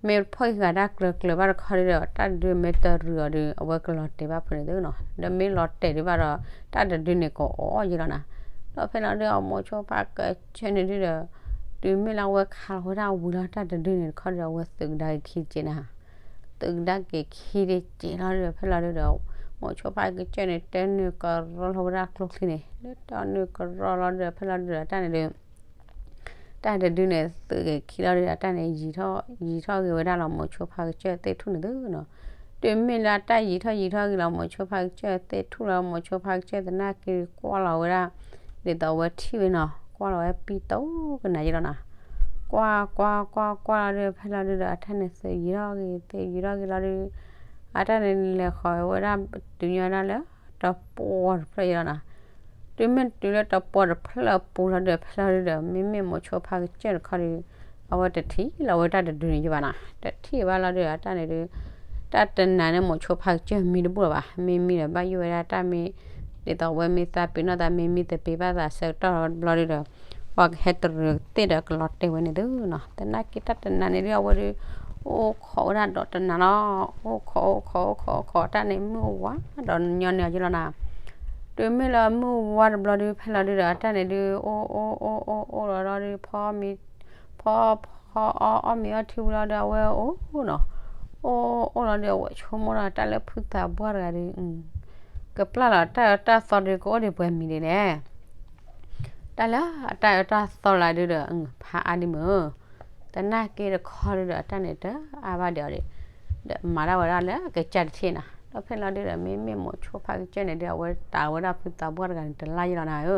မ့ၢ်ဖီၣ်ဟံးဃာ်တၢ်ကျၢၤကျၢၤဘၣ်တခီဒုဒီး တၢ်တဒုမ့ၢ်တရူးအီၤဒု အဝဲကလီၤတဲာ်ဘၣ်ဖုးန့ၣ်သုနီၤ, ဒီးမ့ၢ်လီၤတဲာ်ဒုဘၣ်ဒီး တၢ်တဒုန့ၣ်ကိးအီၤယံၤလီၤနၤ. ဒီးဖဲလီၤဒုအမိၤဆိဖါကစၢၢ်န့ၣ်ဒုဒီး တုၤမ့ၢ်လၢအဝဲခးလီၤဝဲဒၣ်ဝံၤလီၤတၢ်တဒုန့ၣ်တခီဒီး အဝဲသုးကဒါက့ၤခံတစဲးနၤ သုးကဒါက့ၤခံတစဲးလီၤဒီး ဖဲလီၤဒုဒီး မိၤဆိဖါကစၢၢ်န့ၣ် တၢ်နုာ်ကရီလီၤဝဲဒၣ်ကျိချံန့ၣ် လၢတၢ်နုာ်ကရီလီၤဒီး ဖဲလီၤဒုဒီးတၢ်န့ၣ်ဒု တၢ်တဒုန့ၣ် သုးက့ၤခံလီၤဒီး တၢ်န့ၣ် ယံၤထီၣ် ယံၤထီၣ်ဂ့ၤဝဲဒၣ်လီၤ မိၤဆိဖါကစၢၢ်သ့ၣ်ထူၣ်န့ၣ်သုနီၤ. တုၤမ့ၢ်လၢတၢ်ယံၤထီၣ်ယံၤထီၣ်ဂ့ၤလီၤ မိၤဆိဖါကစၢၢ်သ့ၣ်ထူၣ်လီၤ မိၤဆိဖါကစၢၢ်သနာ်က့ကွၢ်လီၤဝဲဒၣ် ဒ်သိးအဝဲထံၣ်ဝဲနီၤ ကွၢ်လီၤဝဲပံတိၢ်ကနၤယံၤလီၤနၤ. ကွၢ်ကွၢ်ကွၢ်ကွၢ်လီၤဒီး ဖဲလီၤဒုဒီး အတၢ်န့ၣ်သုးယံၤထီၣ်ဂ့ၤ သုးယံၤထီၣ်ဂ့ၤလီၤဒီး အတၢ်န့ၣ်လဲၤဃီၤဝဲဒၣ် တုၤညီဒၣ်လၢ တပှီၢ်တဖျၢၣ်ယံၤလီၤနၤ. တုၤမ့ၢ်တုၤလၢတပှီၢ်တဖျၢၣ်အပူၤလီၤဒီး ဖဲလီၤဒုဒီး မ့မ့ၢ်မိၤဆိဖါကစၢၢ်တခီဒီး အဝဲတထံၣ်လီၤဝဲတၢ်တဒုန့ၣ်ယံၤဘၣ်နၤ တထံၣ်ဘၣ်လီၤဒုဒီး အတၢ်န့ၣ်ဒု တၢ်တနာ်န့ၣ်မိၤဆိဖါကစၢၢ်မံတဘူၣ်လၢၤဘၣ် မ့မံဒီးဘၣ်ယိၣ်ဝဲဒၣ်တၢ်မ့ၢ် ဒ်သိးအဝဲမ့ၢ်သးပ့ၤနီၣ်သးမ့ၢ်မံသပ့ၤဘၣ်သးဆၢကတီၢ်တဘျီဒုဒီး ပှၤကဟဲတရူးသ့ၣ်ဒီးကလီၤတဲာ်ဝဲန့ၣ်သုနီၤ သနာ်က့တၢ်တနာ်န့ၣ်ဒုအဝဲဒု အိၣ်ခိးဝဲဒၣ်ဒီးတနာ်လီၤ အိၣ်ခိးအိၣ်ခိးအိၣ်ခိးအိၣ်ခိး တၢ်န့ၣ်မုၢ်ဝါဒီးညီန့ၢ်အီၤယံၤလီၤနၤ. တုၤမ့ၢ်လၢမုၢ်ဝါတဘျီဒု ဖဲလီၤဒုဒီး အတၢ်န့ၣ်ဒု အိၣ်အိၣ်အိၣ်အိၣ်အိၣ်လီၤဒီး ဖီမံၤ ဖီဖီအီၣ်အီၣ်မ့ၤအီထံဝံၤလီၤဒီး အဝဲအိၣ်နီၤ အိၣ်အိၣ်လီၤဒီး အဝဲဆိကမိၣ်ဒီးတၢ်လၢဖုသးပှၢ်တဂၤဒု ကပျၢ်လီၤတၢ်တၢ်သီဒု ကအိၣ်ဒံးပှဲၤမံၤဒ်လဲၣ် တၢ်လၢအတၢ်အၢတၢ်သီလၢဒုဒီး ဖးအါဒံးမုၢ်ဧၢ, သနာ်က့တခီဒုဒီး အတၢ်န့ၣ်တအါဘၣ်ဒီးအီၤဒီး, ဒီးမၤတၢ်ဝဲဒၣ်လၢကစၢ်တထံၣ်နၤ, ဒီးဖဲလီၤဒုဒီး မ့မ့ၢ်မိၤဆိဖါကစၢၢ်န့ၣ်ဒု အဝဲတၢ်ဝဲဒၣ်ဖုသးပှၢ်တဂၤန့ၣ် တလါယလီၤနၤဧ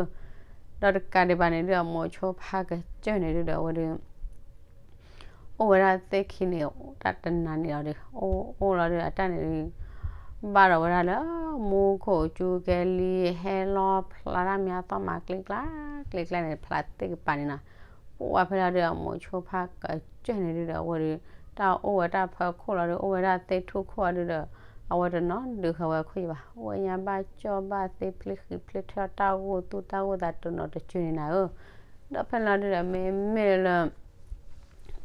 ၢ, ဒီးတကးဒံးဘၣ်န့ၣ်ဒု အမိၤဆိဖါကစၢၢ်န့ၣ်ဒုဒီး အဝဲဒု အိၣ်ဝဲဒၣ်သ့ၣ်ခံန့ၣ် တၢ်တနၤန့ၣ်လီၤဒီး အိၣ်အိၣ်လီၤဒီး အတၢ်န့ၣ်ဒု ဘၣ်ဒီးဝဲဒၣ်လၢ မူခိၣ်ကၠူကဲလံ ဟဲလီၤဖျါတၢ်မ့ၢ်အသီၣ်မးကျ့ကျါ ကျ့ကျါန့ၣ် ဖျါသ့ၣ်ကပၤန့ၣ်နီၤ, အိၣ်ဝဲဖဲလီၤဒု အမိၤဆိဖါကစၢၢ်န့ၣ်ဒုဒီး အဝဲဒု တၢ်အိၣ်ဝဲတၢ်ဖီခိၣ်လီၤဒီး အိၣ်ဝဲဒၣ်သ့ၣ်ထူၣ်ခိၣ်အီၤဒုဒီး အဝဲတနီၤဒုးဃီၤဝဲခိၣ်ယဘၣ်, အိၣ်ဝဲညါဘၣ်ကၠီၣ်ဘၣ်သ့ ဖျ့ဃံးဖျ့ထၢၣ် တၢ်ဂိၢ်သူၣ်တၢ်ဂိၢ်သးတနီၤတစၢန့ၣ်နၤဧၢ, ဒီးဖဲလီၤဒုဒီး မ့မ့ၢ်လၢ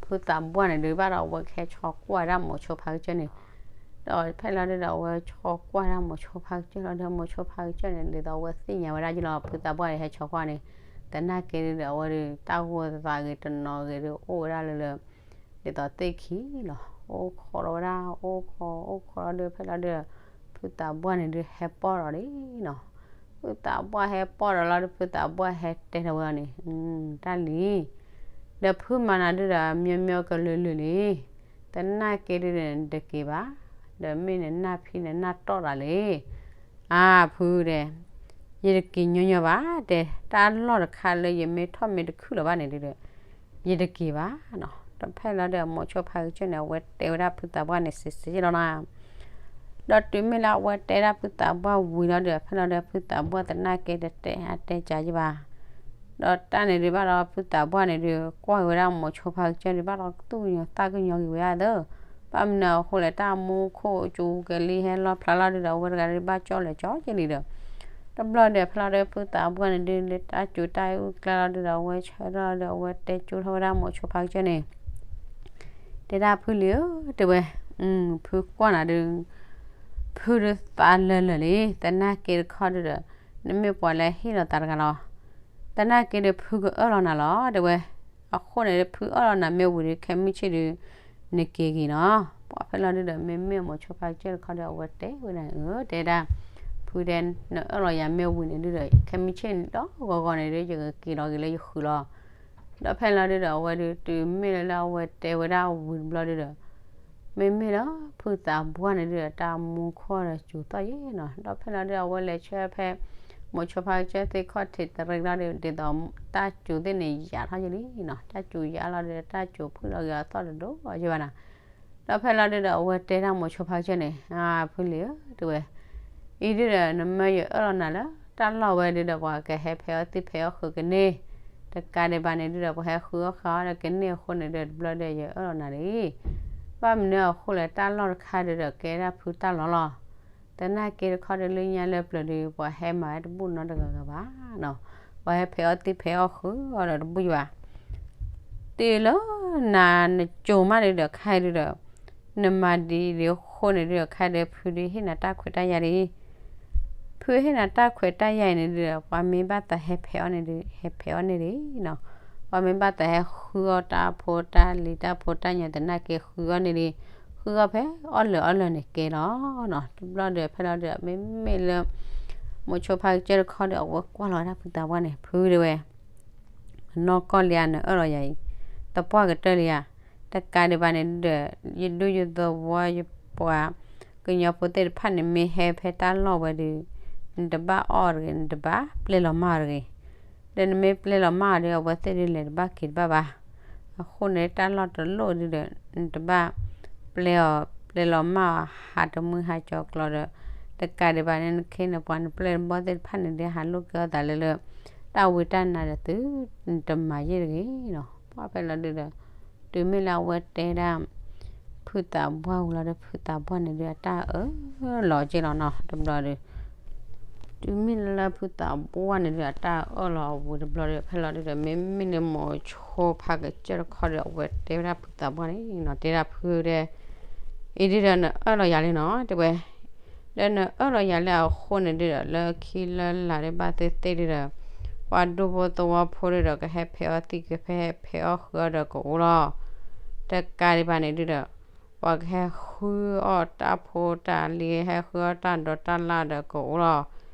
ဖုသးပှၢ်န့ၣ်ဒုး ဘၣ်ဒီးအဝဲကဟဲဆီကွၢ်ဒၣ်မိၤဆိဖါကစၢၢ်န့ၣ်, ဒီးဖဲလီၤဒုဒီး အဝဲဆီကွၢ်ဒၣ်မိၤဆိဖါကစၢၢ်လီၤဒီး မိၤဆိဖါကစၢၢ်န့ၣ် ဒ်သိးအဝဲသ့ၣ်ညါဝဲဒၣ်ယလီၤ ဖုသးပှၢ်န့ၣ်ဟဲဆီကွၢ်န့ၣ်, သနာ်က့ဒုဒီး အဝဲဒုး တၢ်ဂိၢ်သးဂ့ၤတနီၤဂ့ၤဒုး အိၣ်ဝဲဒၣ်လၢလၢ ဒ်သိးသ့ၣ်ခံလီၤ, အိၣ်ခိးလီၤဝဲဒၣ် အိၣ်ခိး အိၣ်ခိးလီၤဒီး ဖဲလီၤဒုဒီး ဖုသးပှၢ်န့ၣ်ဒုးဟဲပီၢ်ဒီးလံနီၤ, ဖုသးပှၢ်ဟဲပီၢ်ဒီးလီၤဒီး ဖုသးပှၢ်ဟဲတဲထီၣ်ဝဲအီၤန့ၣ်, တၢ်လံၤ ဒီးဖုမၤနၤဒုဒီး မ့မ့ၢ်ကလုာ်လုာ်လံ, သနာ်က့ဒုဒီး နတက့ၤဘၣ်, ဒီးမ့ၢ်နနၢ်ဖံးနနၢ်တီၢ်သးလံ, အါဖုတဲ, ယတက့ၤညီညီဘၣ်တဲ, တၢ်လီၢ်တခါလၢယမ့ၢ်ထီၣ်မ့ၢ်တခုၣ်လၢၤဘၣ်န့ၣ်ဒုဒီး ယတက့ၤဘၣ်နီၤ, ဒီးဖဲလီၤဒုဒီး မိၤဆိဖါကစၢၢ်န့ၣ် အဝဲတဲဝဲဒၣ်ဖုသးပှၢ်န့ၣ် စံးစံးလီၤနီၤ, ဒီးတုၤမ့ၢ်လၢအဝဲတဲဒၣ်ဖုသးပှၢ်ဝံၤလီၤဒီး ဖဲလီၤဒုဒီး ဖုသးပှၢ်သနာ်က့တတဲအါတဲကၢယဘၣ်, ဒီးတၢ်န့ၣ်ဒုးဘၣ်ဒီး ဖုသးပှၢ်န့ၣ်ဒုး ကွၢ်က့ၤဝဲဒၣ်မိၤဆိဖါကစၢၢ်ဒုး ဘၣ်ဒီးသူၣ်ကညီၤသးကညီၤက့ၤဝဲဒၣ်သၢ, ဘၣ်မနုၤအဃိလဲၣ် တၢ်မူခိၣ်ကၠူကဲလံ ဟဲလီၤဖျါလီၤဒုဒီး အဝဲတဂၤဒုးဘၣ်ကၠီၣ်လဲၤကၠီက့ၤလံဒီး တဘျီဒီး ဖဲလီၤဒုဒီး ဖုသးပှၢ်န့ၣ်ဒုး လၢတၢ်စူၤတၢ်အုၣ်ကျါလီၤဒုဒီး အဝဲဆၢထၢၣ်လီၤဒီး အဝဲတဲကၠိထီၣ်ဝဲဒၣ်မိၤဆိဖါကစၢၢ်န့ၣ်, တဲဒၣ်ဖုလံၤဧၢ တဲဝဲ, ဖုကွၢ်နၤဒုး ဖုဒုးသးလၢာ်လၢာ်လံ, သနာ်က့တခီဒုဒီး နမ့ၢ်ပှၤလၢဟ့ၣ်လီၤသးတဂၤလီၤ, သနာ်က့ဒုး ဖုကအၢၣ်လီၤနၤလီၤ တဲဝဲ, အဃိန့ၣ်ဒုး ဖုအၢၣ်လီၤနၤမ့ၢ်ဝံၤဒုး ခဲမုၢ်ဆ့ၣ်ဒုး နက့ၤဂ့ၤနီၤ, ပှၤဖဲလီၤဒုဒီး မ့မ့ၢ်မိၤဆိဖါကစၢၢ်တခီဒီး အဝဲတဲဝဲဒၣ်န့ၣ် အၢ တဲဒၣ်, ဖုတဲ နအၢၣ်လီၤယၤမ့ၢ်ဝံၤန့ၣ်ဒုဒီး ခဲမုၢ်ဆ့ၣ်န့ၣ်ဒီးဂီၤဂီၤန့ၣ်ဒုး ယကက့ၤလီၤက့ၤလၢယဃုာ်လီၤ, ဒီးဖဲလီၤဒုဒီး အဝဲဒုး တုၤမ့ၢ်လၢလၢအဝဲတဲဝဲဒၣ်ဝံၤတဘျီဒုဒီး မ့မ့ၢ်လၢဖုသးပှၢ်န့ၣ်ဒုဒီး တၢ်မူခိၣ်ဒီးစူၤသီၣ်ယဲနီၤ, ဒီးဖဲလီၤဒုဒီး အဝဲလဲၤဆၢဖဲ မိၤဆိဖါကစၢၢ်သ့ၣ်ခီၣ်ထံးတရံးလီၤဒုး ဒ်သိးတၢ်စူၤသ့ၣ်န့ၣ် ယၤထီၣ်ယဲလံနီၤ, တၢ်စူၤယၤလီၤဒုး တၢ်စူၤဖုၣ်လီၤဂ့ၤအသီၣ်တဒိၣ်ယဲဘၣ်နီၤ, ဒီးဖဲလီၤဒုဒီး အဝဲတဲဒၣ်မိၤဆိဖါကစၢၢ်န့ၣ် အါ ဖုလံၤဧၢ တဲဝဲ, အံၤဒုဒီး နမၢယအၢၣ်လီၤနၤလၢ တၢ်လီၢ်ဝဲဒုဒီး ပှၤကဟဲဖဲးအီၣ်သံဖဲးအီၣ်ဃုာ်ကန့ၢ်, တကးဒံးဘၣ်န့ၣ်ဒုဒီး ပှၤဟဲဃုအီၣ်ဃုာ်အီၣ်ဒီးကန့ၢ်အဃိန့ၣ်ဒုဒီး တဘျီဒီးယအၢၣ်လီၤနၤလံ, ဘၣ်မနုၤအဃိလဲၣ် တၢ်လီၢ်တခါဒုဒီး ကဲဒၣ်ဖုတၢ်လီၢ်လီၤ, သနာ်က့တခီဒုး လၢညါလၢပျၢၤဒုး ပှၤဟဲမၤဝဲတဘူၣ်နီတဂၤဂၤဘၣ်နီၤ, ပှၤဟဲဖဲးအီၣ်သံဖဲးအီၣ်ဃုာ်အီၣ်ဒီးတဘူၣ်ယဘၣ် တုၤလၢနၤနကိၤမးဒုဒီး ခဲအံၤဒုဒီး နမၤဒ်အံၤဒုးအဃိန့ၣ်ဒုဒီး ခဲအံၤဒုး ဖုဒုးဟ့ၣ်နၤတၢ်ခွဲးတၢ်ယာ်ဒ်အံၤ, ဖုဟ့ၣ်နၤတၢ်ခွဲးတၢ်ယာ်အံၤန့ၣ်ဒုဒီး ပှၤမ့ၢ်ဘၣ်သးဟဲဖဲးအီၣ်န့ၣ်ဒုး ဟဲဖဲးအီၣ်န့ၣ်ဒ်နီၤ, ပှၤမ့ၢ်ဘၣ်သးဟဲဃုအီၣ်တၢ်ဖိတၢ်လံၤတၢ်ဖိတၢ်ညၣ်သနာ်က့ဃုအီၣ်န့ၣ်ဒုး, ဃုအီၣ်ဖဲအီၣ်လၢာ်အီၣ်လၢာ်န့ၣ်ကဲလီၤနီၤ, တဘျီဒီး ဖဲလီၤဒုဒီး မ့မ့ၢ်လၢ မိၤဆိဖါကစၢၢ်တခီဒီး အဝဲကွၢ်လီၤဝဲဒၣ်ဖုသးပှၢ်န့ၣ် ဖုတဲဝဲ နီၢ်ကီၢ်လံဧါ နအၢၣ်လီၤယၤအံၤ, သပှၢ်ကတၢၢ်လံဧါ, တကးဒံးဘၣ်န့ၣ်ဒီး ယဒူယသဝီယပှၤကညီဖိသ့ၣ်တဖၣ်န့ၣ် မ့ၢ်ဟဲဖဲတၢ်လီၢ်ဝဲဒုး နတဘၣ်အီၣ်တဂ့ၤ နတဘၣ်ပျဲလီၤမၢ်တဂ့ၤ, ဒီးနမ့ၢ်ပျဲလီၤမၢ်အီၤဒီး အဝဲသ့ၣ်ဒုးလဲၤတဘၣ်က့ၤတဘၣ်ဘၣ်, အဃိန့ၣ် တၢ်လီၢ်တလိၣ်ဒုဒီး နတဘၣ်ပျဲအီၤ ပျဲလီၤမၢ်အီၤ ဟးတမှံဟးကၠီၤကျီဒီး တကးဒံးဘၣ်န့ၣ် နခ့နပှၤနပျဲၢ်နဘီၣ်သ့ၣ်တဖၣ်န့ၣ်ဒုး ဟးလိာ်က့ၤအီၣ်သးလၢလၢ တၢ်ဝံတၢ်နါဒီးသု နတမၤယဲၢ်တဂ့ၤနီၤ, ပှၤဖဲလီၤဒုဒီး တုၤမ့ၢ်လၢအဝဲတဲဒၣ် ဖုသးပှၢ်ဝံၤလီၤဒီး ဖုသးပှၢ်န့ၣ်ဒုး အတၢ်အၢၣ်လီၤက့လီၤနီၤ တဘျီဒီး တုၤမ့ၢ်လၢဖုသးပှၢ်န့ၣ်ဒုး အတၢ်အၢၣ်လီၤအဝံၤတဘျီဒီး ဖဲလီၤဒုဒီး မ့မ့ၢ်လၢမိၤဆိဖါကစၢၢ်တခီဒီး အဝဲတဲဝဲဒၣ်ဖုသးပှၢ်န့ၣ်နီၤ တဲဒၣ်ဖုတဲ အံၤဒုဒီးနအၢၣ်လီၤယၤလံနီၤ တဲဝဲ ဒီးနအၢၣ်လီၤယၤလၢအဃိန့ၣ်ဒုဒီး လၢခံလၢလာ်ဒုးဘၣ်သ့ၣ်သ့ၣ်ဒုဒီး ပှၤဒူဖိသဝီဖိဒုဒီး ကဟဲဖဲးအီၣ်သံကဖဲးဖဲးအီၣ်ဃုာ်အီၣ်ဒီးကအိၣ်လီၤ, တကးဒံးဘၣ်န့ၣ်ဒုဒီး ပှၤကဟဲဃုအီၣ်တၢ်ဖိတၢ်လံၤ ဟဲဃုအီၣ်တၢ်ဒိးတၢ်လၢ်ဒီးကအိၣ်လီၤ,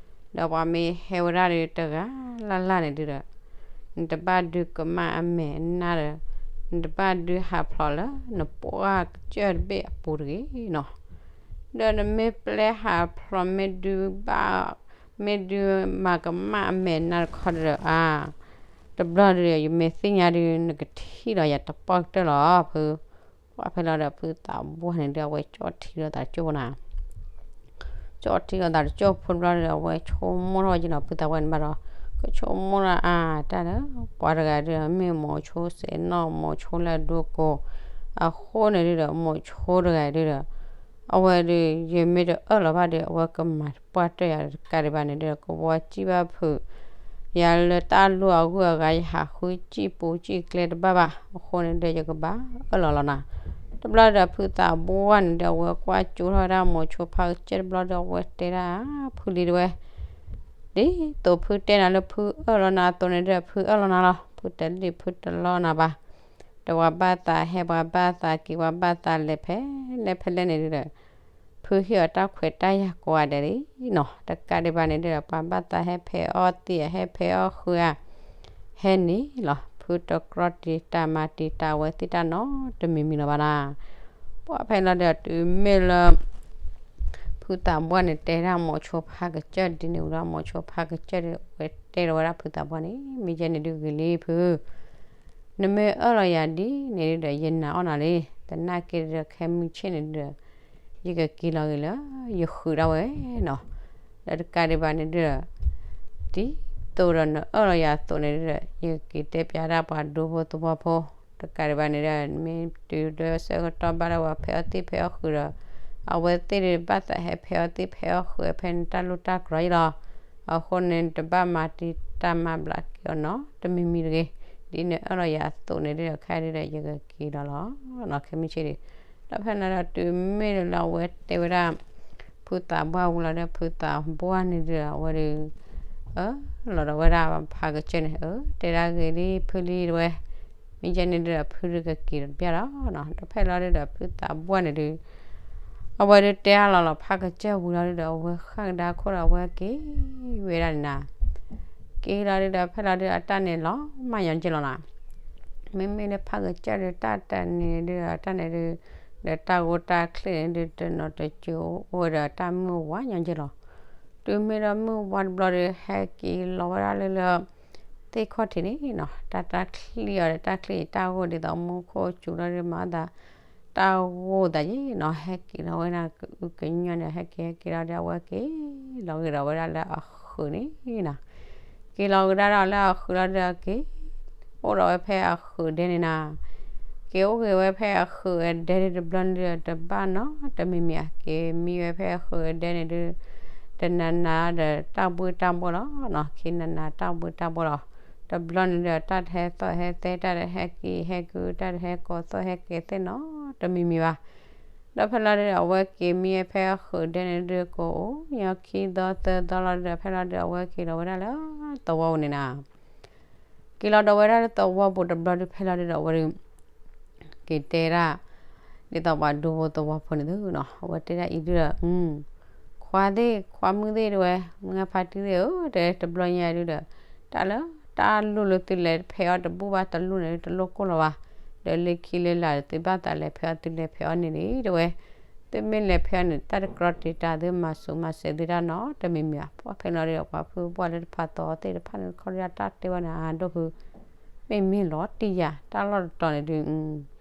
ဒီးပှၤမ့ၢ်ဟဲဝဲဒၣ်ဒုးတဂၤလၢ်လၢ်န့ၣ်ဒုဒီး နတဘၣ်ဒုးကမၣ်အမဲာ်နါဒီး နတဘၣ်ဒုးဟးဖျိးလၢနပှၢ်ကစၢၢ်တဘ့ၣ်အပူၤတဂ့ၤနီၤ. ဒီးနမ့ၢ်ပျဲဟးဖျိး မ့ၢ်ဒုးဘၣ် မ့ၢ်ဒုးမၤကမၣ်အမဲာ်နါတခီဒီး အါ တဘျီဒီး ယမ့ၢ်သ့ၣ်ညါဒုး နကထံၣ်လီၤယၤတပီၢ်ကတၢၢ်လီၤ. ဖု ပှၢ်ဖဲလီၤဒီး ဖုသးပှၢ်န့ၣ်ဒုး အဝဲကၠီၣ်ထံလီၤသးတကၠိၢ်ဖိနီၤ ကၠီၣ်ထံလီၤသးတကၠိၢ်ဖိတဘျီဒီး အဝဲဆိကမိၣ်ထီၣ်ဝဲက့ၤနီၤ ဖုသးပှၢ်န့ၣ်ဘၣ်ဒီး ကဆိကမိၣ်လီၤ အါ တၢ်ဒီး ပှၤတဂၤဒုး မ့ၢ်မိၤဆိစဲးနီၣ် မိၤဆိလၢအဒိကိး အဃိန့ၣ်ဒုးဒီး မိၤဆိတဂၤဒုးဒီး အဝဲဒုး ယမ့ၢ်တအၢၣ်လီၤဘၣ်ဒီး အဝဲကမၤတပှၢ်တၢၢ်ယၤတကးဒံးဘၣ်န့ၣ်ဒီး ကဝီၤစံၣ်ဘၣ်ဖုး ယၤလၢတၢ်လိၣ်အဂုၤအဂၤ ယဟးဃုစံၣ်ပူၤစံၣ်ကျဲတဘၣ်ဘၣ် အဃိန့ၣ်ဒီး ယကဘၣ်အၢၣ်လီၤလီၤနၤ. တဘျီဒီး ဖုသးပှၢ်န့ၣ်ဒီး အဝဲကွၢ်ကၠိထီၣ်ဝဲဒၣ်မိၤဆိဖါကစၢၢ်တဘျီဒီး အဝဲတဲဒၣ် ဖုလံတဝဲ ဒ်သိးဖုတဲနၤလၢဖုအၢၣ်လီၤနၤအသိးန့ၣ်ဒီး ဖုအၢၣ်လီၤနၤလီၤ ဖုတလံၣ်ဖုတလီနၤဘၣ်. ဒီးပှၤဘၣ်သးဟဲ ပှၤဘၣ်သးက့ၤ ပှၤဘၣ်သးလဲၤဖဲလဲၣ်ဖဲလဲၣ်န့ၣ်ဒီး ဖုဟ့ၣ်အီၤတၢ်ခွဲးတၢ်ယာ်ကိးဂၤဒဲးလံနီၤ တကးဒံးဘၣ်န့ၣ်ဒီး ပှၤဘၣ်သးဟဲဖဲးအီၣ်သံၣ် ဟဲဖဲးအီၣ်ဃုာ်ဧါ ဟဲန့ၣ်လီၤ ဖုတကြၢးတံာ်တၢ်မၤတံာ်တာ်အဝဲသ့ၣ်တၢ်နီတမံၤမံၤလီၤဘၣ်နၤ. ပှၢ်ဖဲလီၤဒီးတုၤမ့ၢ်လၢ ဖုသးပှၢ်န့ၣ်တဲဒၣ်မိၤဆိဖါကစၢၢ်ဒ်န့ၣ်ဝံၤဒီး မိၤဆိဖါကစၢၢ်ဒီး အဝဲတဲဒီးဝဲဒၣ်ဖုသးပှၢ်န့ၣ် မ့ၢ်ယဲန့ၣ်ဒုးဂ့ၤလံဖု နမ့ၢ်အၢၣ်လီၤယၤဒ်န့ၣ်ဒုးဒီး ယနာ်အီၣ်နၤလံ. သနာ်က့ဒီး ခဲမုၢ်ဆ့ၣ်န့ၣ်ဒုးဒီး ယကက့ၤလီၤဂ့ၤလၢယဃုာ်ဒၣ်ဝဲနီၤ. ဒီးတကးဒံးဘၣ်န့ၣ်ဒုးဒီး ဒ်သိးဒီးနအၢၣ်လီၤယၤအသိးန့ၣ်ဒုးဒီး ယကက့ၤတဲပျးဒၣ်ပှၤဒူဖိသဝီဖိ တကးဒံးဘၣ်န့ၣ်ဒီး မ့ၢ်တုၤလၢဆၢကတီၢ်ဘၣ်ဒီး ပှၤဖဲးအီၣ်သံၣ်ဖဲးအီၣ်ဃုာ်ဒီး အဝဲသ့ၣ်ဒုးဘၣ်သးဟဲဖဲးအီၣ်သံၣ်ဖဲးအီၣ်ဃုာ်ဖဲနတၢ်လိၣ်တၢ်ကြၢးအံၤလီၤ. အဃိန့ၣ် တဘၣ်မၤတံာ်တာ်မၤဘျးက့ၤအီၤနီတမံၤမံၤတဂ့ၤ. ဒ်နအၢၣ်လီၤယၤအသိးန့ၣ်ဒုးဒီး ခဲအံၤဒုးဒီး ယကက့ၤလီၤလီၤနီၤ ခဲမုၢ်ဆ့ၣ်ဒုး. ဒီးဖဲန့ၣ်ဒီးတုၤမ့ၢ်လၢအဝဲတဲဝဲဒၣ် ဖုသးပှၢ်ဝံၤလီၤဒီး ဖုသးပှၢ်န့ၣ်ဒုးဒီး အဝဲဒုး အၢၣ်လီၤဒီးဝဲဒၣ်ဖါကစၢၢ်န့ၣ် အၢ တဲဒၣ်ဂ့ၤလံဖုလံတဝဲ မ့ၢ်ယဲန့ၣ်ဒုးဒီး ဖုဒုးကက့ၤတပျၢ်လီၤနီၤ. ဒီးဖဲလီၤဒုးဒီး ဖုသးပှၢ်န့ၣ်ဒုး အဝဲဒုးတဲအါလီၤလီၤ ဖါကစၢၢ်ဝံၤလီၤဒုးဒီး အဝဲဃၣ်ကဒါခိၣ်ဒီး အဝဲက့ၤဝဲဒၣ်န့ၣ်နၤ. က့ၤလီၤဒုးဒီး ဖဲလီၤဒုး အတၢ်န့ၣ်လီၤမၢ်ညီက့လီၤနၤ. မ့မ့ၢ်လၢဖါကစၢၢ်ဒုး တၢ်တနံၤဒုးဒီး တၢ်န့ၣ်ဒုး ဒီးတၢ်ဂိၢ်တၢ်ချ့န့ၣ်ဒုး တနီၤတစၢၤအိၣ်ဝဲဒီးတၢ်မုၢ်ဝါညီက့လီၤ. တုၤမ့ၢ်ဒီးမုၢ်ဝါတဘျီဒီး ဟဲက့ၤလီၤဝဲဒၣ်လၢလၢ သ့ၣ်ခီၣ်ထံးန့ၣ်နီၤ. တၢ်တၢ်ချံအီၤဒီး တၢ်ချံအံၤ တၢ်ဂိၢ်ဒ်သိးမူခိၣ်စူၤလီၤဒီး မၤအသး တၢ်ဂိၢ်သးယ့ၣ်နီၤ. ဟဲက့ၤလီၤဝဲဒၣ်ကအုကညီန့ၣ် ဟဲက့ၤဟဲက့ၤလီၤဒီး အဝဲက့ၤလီၤဂ့ၤဒီးဝဲဒၣ်လၢအဃုာ်န့ၣ်နီၤ. က့ၤလီၤဂ့ၤဒၣ်ဒီးလၢအဃုာ်လီၤဒုးက့ၤ အိၣ်ဒီးဝဲဖဲအဃုာ်ဒဲန့ၣ်နၤ. က့ၤအိၣ်ဂ့ၤဝဲဖဲအဃုာ်အဒဲဒုးတဘျီန့ၣ်ဒုး တဘၣ်နီတမံၤမံၤဧါ. က့ၤမံဝဲဖဲအဃုာ်အဒဲန့ၣ်ဒုး တနၤနၤဒီးတၢ်ဘှံးတၢ်ဘှီၣ်လီၤနီၤ. ခံနၤနၤတၢ်ဘှံးတၢ်ဘှီၣ်လီၤ. တဘျီန့ၣ်ဒီး တၢ်တဟဲသီၣ်ဟဲသဲ တၢ်တဟဲက့ၤဟဲကု တၢ်တဟဲကိးသီၣ်ဟဲက့ၤသဲနီၤ တမံၤမံၤဘၣ်. ဒီးဖဲလီၤဒုးဒီး အဝဲက့ၤမံဝဲဖဲအဃုာ်ဒဲန့ၣ်ဒုး ကိးအိၣ်ညီခံသီသၢသီလီၤဒုးဒီး ဖဲလီၤဒုးဒီး အဝဲက့ၤလီၤဝဲဒၣ်လၢသဝီပူၤန့ၣ်နၤ. က့ၤလီၤဒီးဝဲဒၣ်လၢသဝီပူၤတဘျီဒုး ဖဲလီၤဒုးဒီး အဝဲဒုး က့ၤတဲဒၣ် ဒ်သိးပှၤဒူဖိသဝီဖိန့ၣ်သုနီၤ အဝဲတဲဒၣ်အံၤဒုးဒီး ခွါသ့ၣ် ခွါမုၣ်သ့ၣ်တဝဲ မုၢ်ဂၢ်ဖါတံၢ်သ့ၣ်ဧၢ တဲတဘျီညါဒုးဒီး တၢ်လၢတၢ်လိၣ်လၢသုလဲၤဖဲးအီၣ်တဘူၣ်ဘၣ်တလိၣ်န့ၣ် တလိၣ်ကိၢ်လီၤဘၣ်. ဒီးလၢခံလၢလာ်ဒီး သုဘၣ်သးလဲၤဖဲးအီၣ် သုလဲၤဖဲးအီၣ်န့ၣ်လံတဝဲ သုမ့ၢ်လဲၤဖဲးအီၣ်န့ၣ် တၢ်တကြီတံာ်တာ် သုမၤစူၤမၤစဲးသုတၢ်နီတမံၤမံၤဘၣ်. ပှၢ်ဖဲလီၤဒုးဒီး ပှၤဖုပှၢ်လၢတဖးသီသ့ၣ်တဖၣ်န့ၣ် ခီၣ်ဒုးတၢ်တဲဝဲန့ၣ် အဒိၣ်ဖု မ့မ့ၢ်လီၤတံၢ်ယၤ တၢ်လီၢ်တတီၤန့ၣ်ဒုး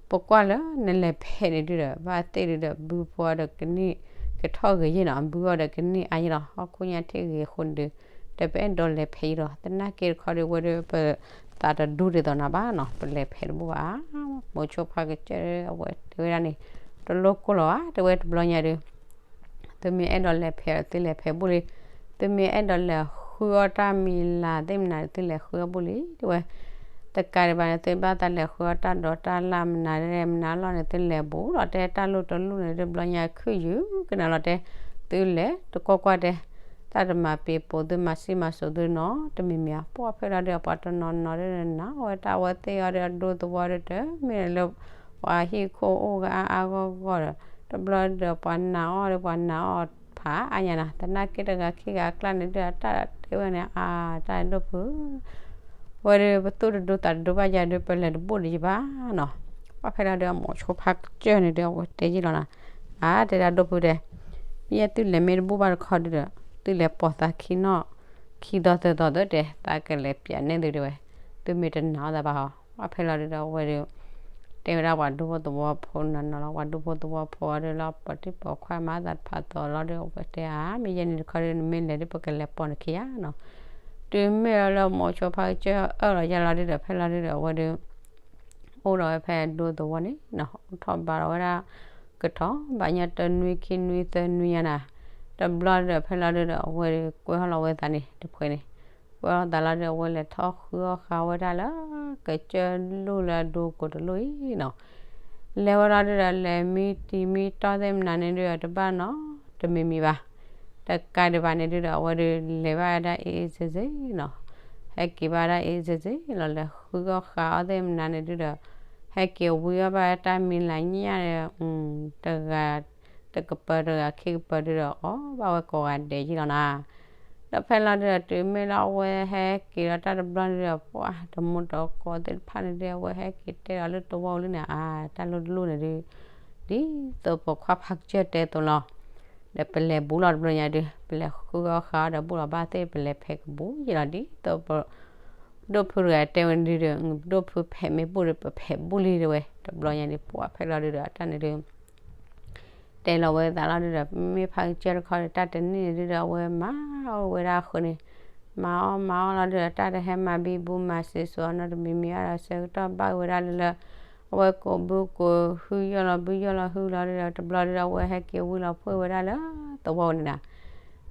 ပကွၢ်လၢနလဲၤဖဲးန့ၣ်ဒုးဒီး ဘၣ်သ့ၣ်ဒုးဒီး ဘုဖိအီၤဒီးကန့ၢ် ကထီၣ်ဂ့ၤယ့ၣ်နီၤ ဘုအီၤဒီးကန့ၢ်အါယ့ၣ်လီၤ ဟီၣ်ခိၣ်ညါထံၣ်ဂ့ၤအဃိန့ၣ်ဒုး ဒီးပအဲၣ်ဒိးလဲၤဖဲးအံၤလီၤ. သနာ်က့တခီဒုး ဝဲဒုးပသးတဒူဒ်သိးနၤဘၣ်နီၤ ပလဲၤဖဲးတဘူၣ်ဘၣ်. မိၤဆိဖါကစၢၢ် အဝဲတဲဝဲဒၣ်န့ၣ် တလိၣ်ကိၢ်လီၤဧါ တဲဝဲတဘျီညါဒုး သုမ့ၢ်အဲၣ်ဒိးလဲၤဖဲးအီၤ သုလဲၤဖဲးဘူၣ်လံ. သုမ့ၢ်အဲၣ်ဒိးလဲၤဃုအီၣ်တၢ်မံၤလၤသ့ၣ်မနၤ သုလဲၤဃုအီၣ်ဘူၣ်လံ တဲဝဲ. တကးဒံးဘၣ်န့ၣ် သုဘၣ်သးလဲၤဃုအီၣ်တၢ်ဒိးတၢ်လၣ်မနုၤလဲၣ်မနုၤလီၤန့ၣ် သုလဲၤဘူးလီၤတဲ တၢ်လိၣ်တလိၣ်န့ၣ် တဘျီညါခုၣ်ယုၢ်ကနၤလီၤတဲ သုလဲၤတကွၢ်ကွၢ်တဲ တၢ်တမၤပ့ၤပိာ်သု မၤစံၣ်မၤစိးသုနီတမံၤမံၤဧါ. ပှၢ်ဖဲလီၤဒုး ပှၤတနီၤနီၤဒုးနၤ အဝဲတၢ်အဝဲသ့ၣ်အီၤဒီး အဒိသဝီဒုး တမ့ၢ်လၢ ပှၤဟံၣ်ခိၣ်အိၣ်ဂၤအါအါဂီၢ်ဂီၢ်ဒီး တဘျီဒီးပှၤနာ်အီၤဒီး ပှၤနာ်အီၤဖးအါညါနၤ. သနာ်က့တဂၤခံဂၤအကျါန့ၣ်ဒုး အတၢ်တဲဝဲန့ၣ် အါ တၢ်ဒိၣ်ဖု ဝဲဒီးပသူၣ်တဒိသးတဒိဘၣ်ယၤဒီး ပလဲၤတဘူၣ်ဒံးယဘၣ်နီၤ. ပှၢ်ဖဲလီၤဒီး မိၤဆိဖါကစၢၢ်န့ၣ်ဒီး အဝဲတဲယံာ်လီၤနၤ, အါ တဲဒၣ်ဒိၣ်ဖုတဲ, မ့ၢ်သုလဲၤမ့ၢ်တဘူၣ်ဘၣ်တခီဒီး သုလဲၤပိာ်သးခံနီၣ် ခံသီသၢသီသၢတဲ သးကလဲၤပျးနဲၣ်သုတဲဝဲ, သုမ့ၢ်တနာ်အီၤသးဘၣ်ဟီ. ပှၢ်ဖဲလီၤဒီး အဝဲဒီး တဲဝဲဒၣ်ပှၤဒူဖိသဝီဖိနီၤနီၤလီၤ. ပှၤဒူဖိသဝီဖိဒီး လၢပှၤတံၢ်ပိာ်ခွါမၤသးတဖးသီလီၤဒီး အဝဲတဲအါ မ့ၢ်ယဲန့ၣ်တခီဒီး နမ့ၢ်လဲၤဒီး ပကလဲၤပိာ်နခံယါနီၤ. တုၤမ့ၢ်လၢမိၤဆိဖါကစၢၢ်အၢၣ်လီၤယါလီၤဒီး ဖဲလီၤဒီး အဝဲဒီး အိၣ်ဒီးဝဲဖဲဒူသဝီန့ၣ်နီၤ, အိၣ်ထီၣ်ဘါဒီးဝဲဒၣ် ကထီၣ်ဘၣ်ညါတနွံခံနွံသၢနွံညါနၤ, တဘျီဒီး ဖဲလီၤဒီး အဝဲဒီး ကွဲဟီၣ်လီၤဝဲသးန့ၣ် တဖှဲးန့ၣ်, ကွဲဟီၣ်သးလီၤဒီး အဝဲလဲၤထီၣ်ဃုအီၣ်ဃာ်ဝဲဒၣ်လၢ ကစၢၢ်လိၣ်လၢအဒိကိးတလိၣ်အံၤနီၤ. လဲၤဝဲလီၤဒီး လဲၤမံတံၤမံတီၢ်သ့ၣ်မနုၤန့ၣ်ဒီး တဘၣ်နီတမံၤမံၤဘၣ်. တကးဒံးဘၣ်န့ၣ်ဒီး အဝဲဒီး လဲၤဘၣ်ဝဲဒၣ်အ့ၣ်စ့ၣ်စ့ၣ်နီၤ, ဟဲက့ၤဘၣ်ဝဲဒၣ်အ့ၣ်စ့ၣ်စ့ၣ်လီၤ. လဲၤဃုအီၣ်ဃာ်အီၣ်သ့ၣ်မနုၤန့ၣ်ဒီး ဟဲက့ၤဝံအီၣ်ဘၣ်တၢ်မံၤလၤညၣ်ဒီး တဂၤတကပၤတဂၤခံကပၤဒီး အီၣ်ဘၣ်ဝဲကိးဂၤဒဲးယံာ်လီၤနၤ. ဒီးဖဲလီၤဒီး တုၤမ့ၢ်လၢအဝဲဟဲက့ၤဒီးတၢ်တဘျီန့ၣ်ဒီး ပှၤတမူတကိးသ့ၣ်တဖၣ်န့ၣ်ဒီး အဝဲဟဲက့ၤတဲဒီးလၢသဝီလံန့ၣ် အါ တၢ်လိၣ်တလိၣ်န့ၣ်ဒီး ဒ်သိးပိာ်ခွါဖါကစၢၢ်တဲသိးလီၤ. ဒီးပလဲၤဘူးလီၤတဘျီညါဒီး ပလဲၤဃုအီၣ်ဃာ်အီၣ်ဒီးဘူးလီၤဘၣ်သ့ၣ် ပလဲၤဖဲးကဘူးယံာ်လီၤ ဒ်သိးပ ဒိၣ်ဖုတဂၤတဲဝဲဒုဒီး ဒိၣ်ဖုဖဲးမ့ၢ်ဘူးဒီး ပဖဲးဘူးလံတဲဝဲ တဘျီညါန့ၣ် ပှၢ်ဖဲလီၤဒုဒီး အတၢ်န့ၣ်ဒီး တဲလီၤဝဲသးလီၤဒုဒီး မ့ၢ်ဖါကစၢၢ်တခီဒီး တၢ်တနံၣ်န့ၣ်ဒုဒီး အဝဲမၤအီၣ်ဝဲဒၣ်အဃိန့ၣ် မၤအီၣ်မၤအီၣ်လီၤဒုဒီး တၢ်တဟဲမၤဘံဘူမၤစံးစိၤအီၤနီတမံၤမံၤဘၣ်ဒီး ဆၢကတီၢ်ဘၣ်ဝဲဒၣ်လၢလၢ အဝဲကိးဘုကိးဟုယီၢ်လီၤဘုယီၢ်လီၤဟုလီၤဒုဒီး တဘျီဒုဒီး အဝဲဟဲက့ၤဝံလီၤဖှိၣ်ဝဲဒၣ်လၢသဝီန့ၣ်နၤ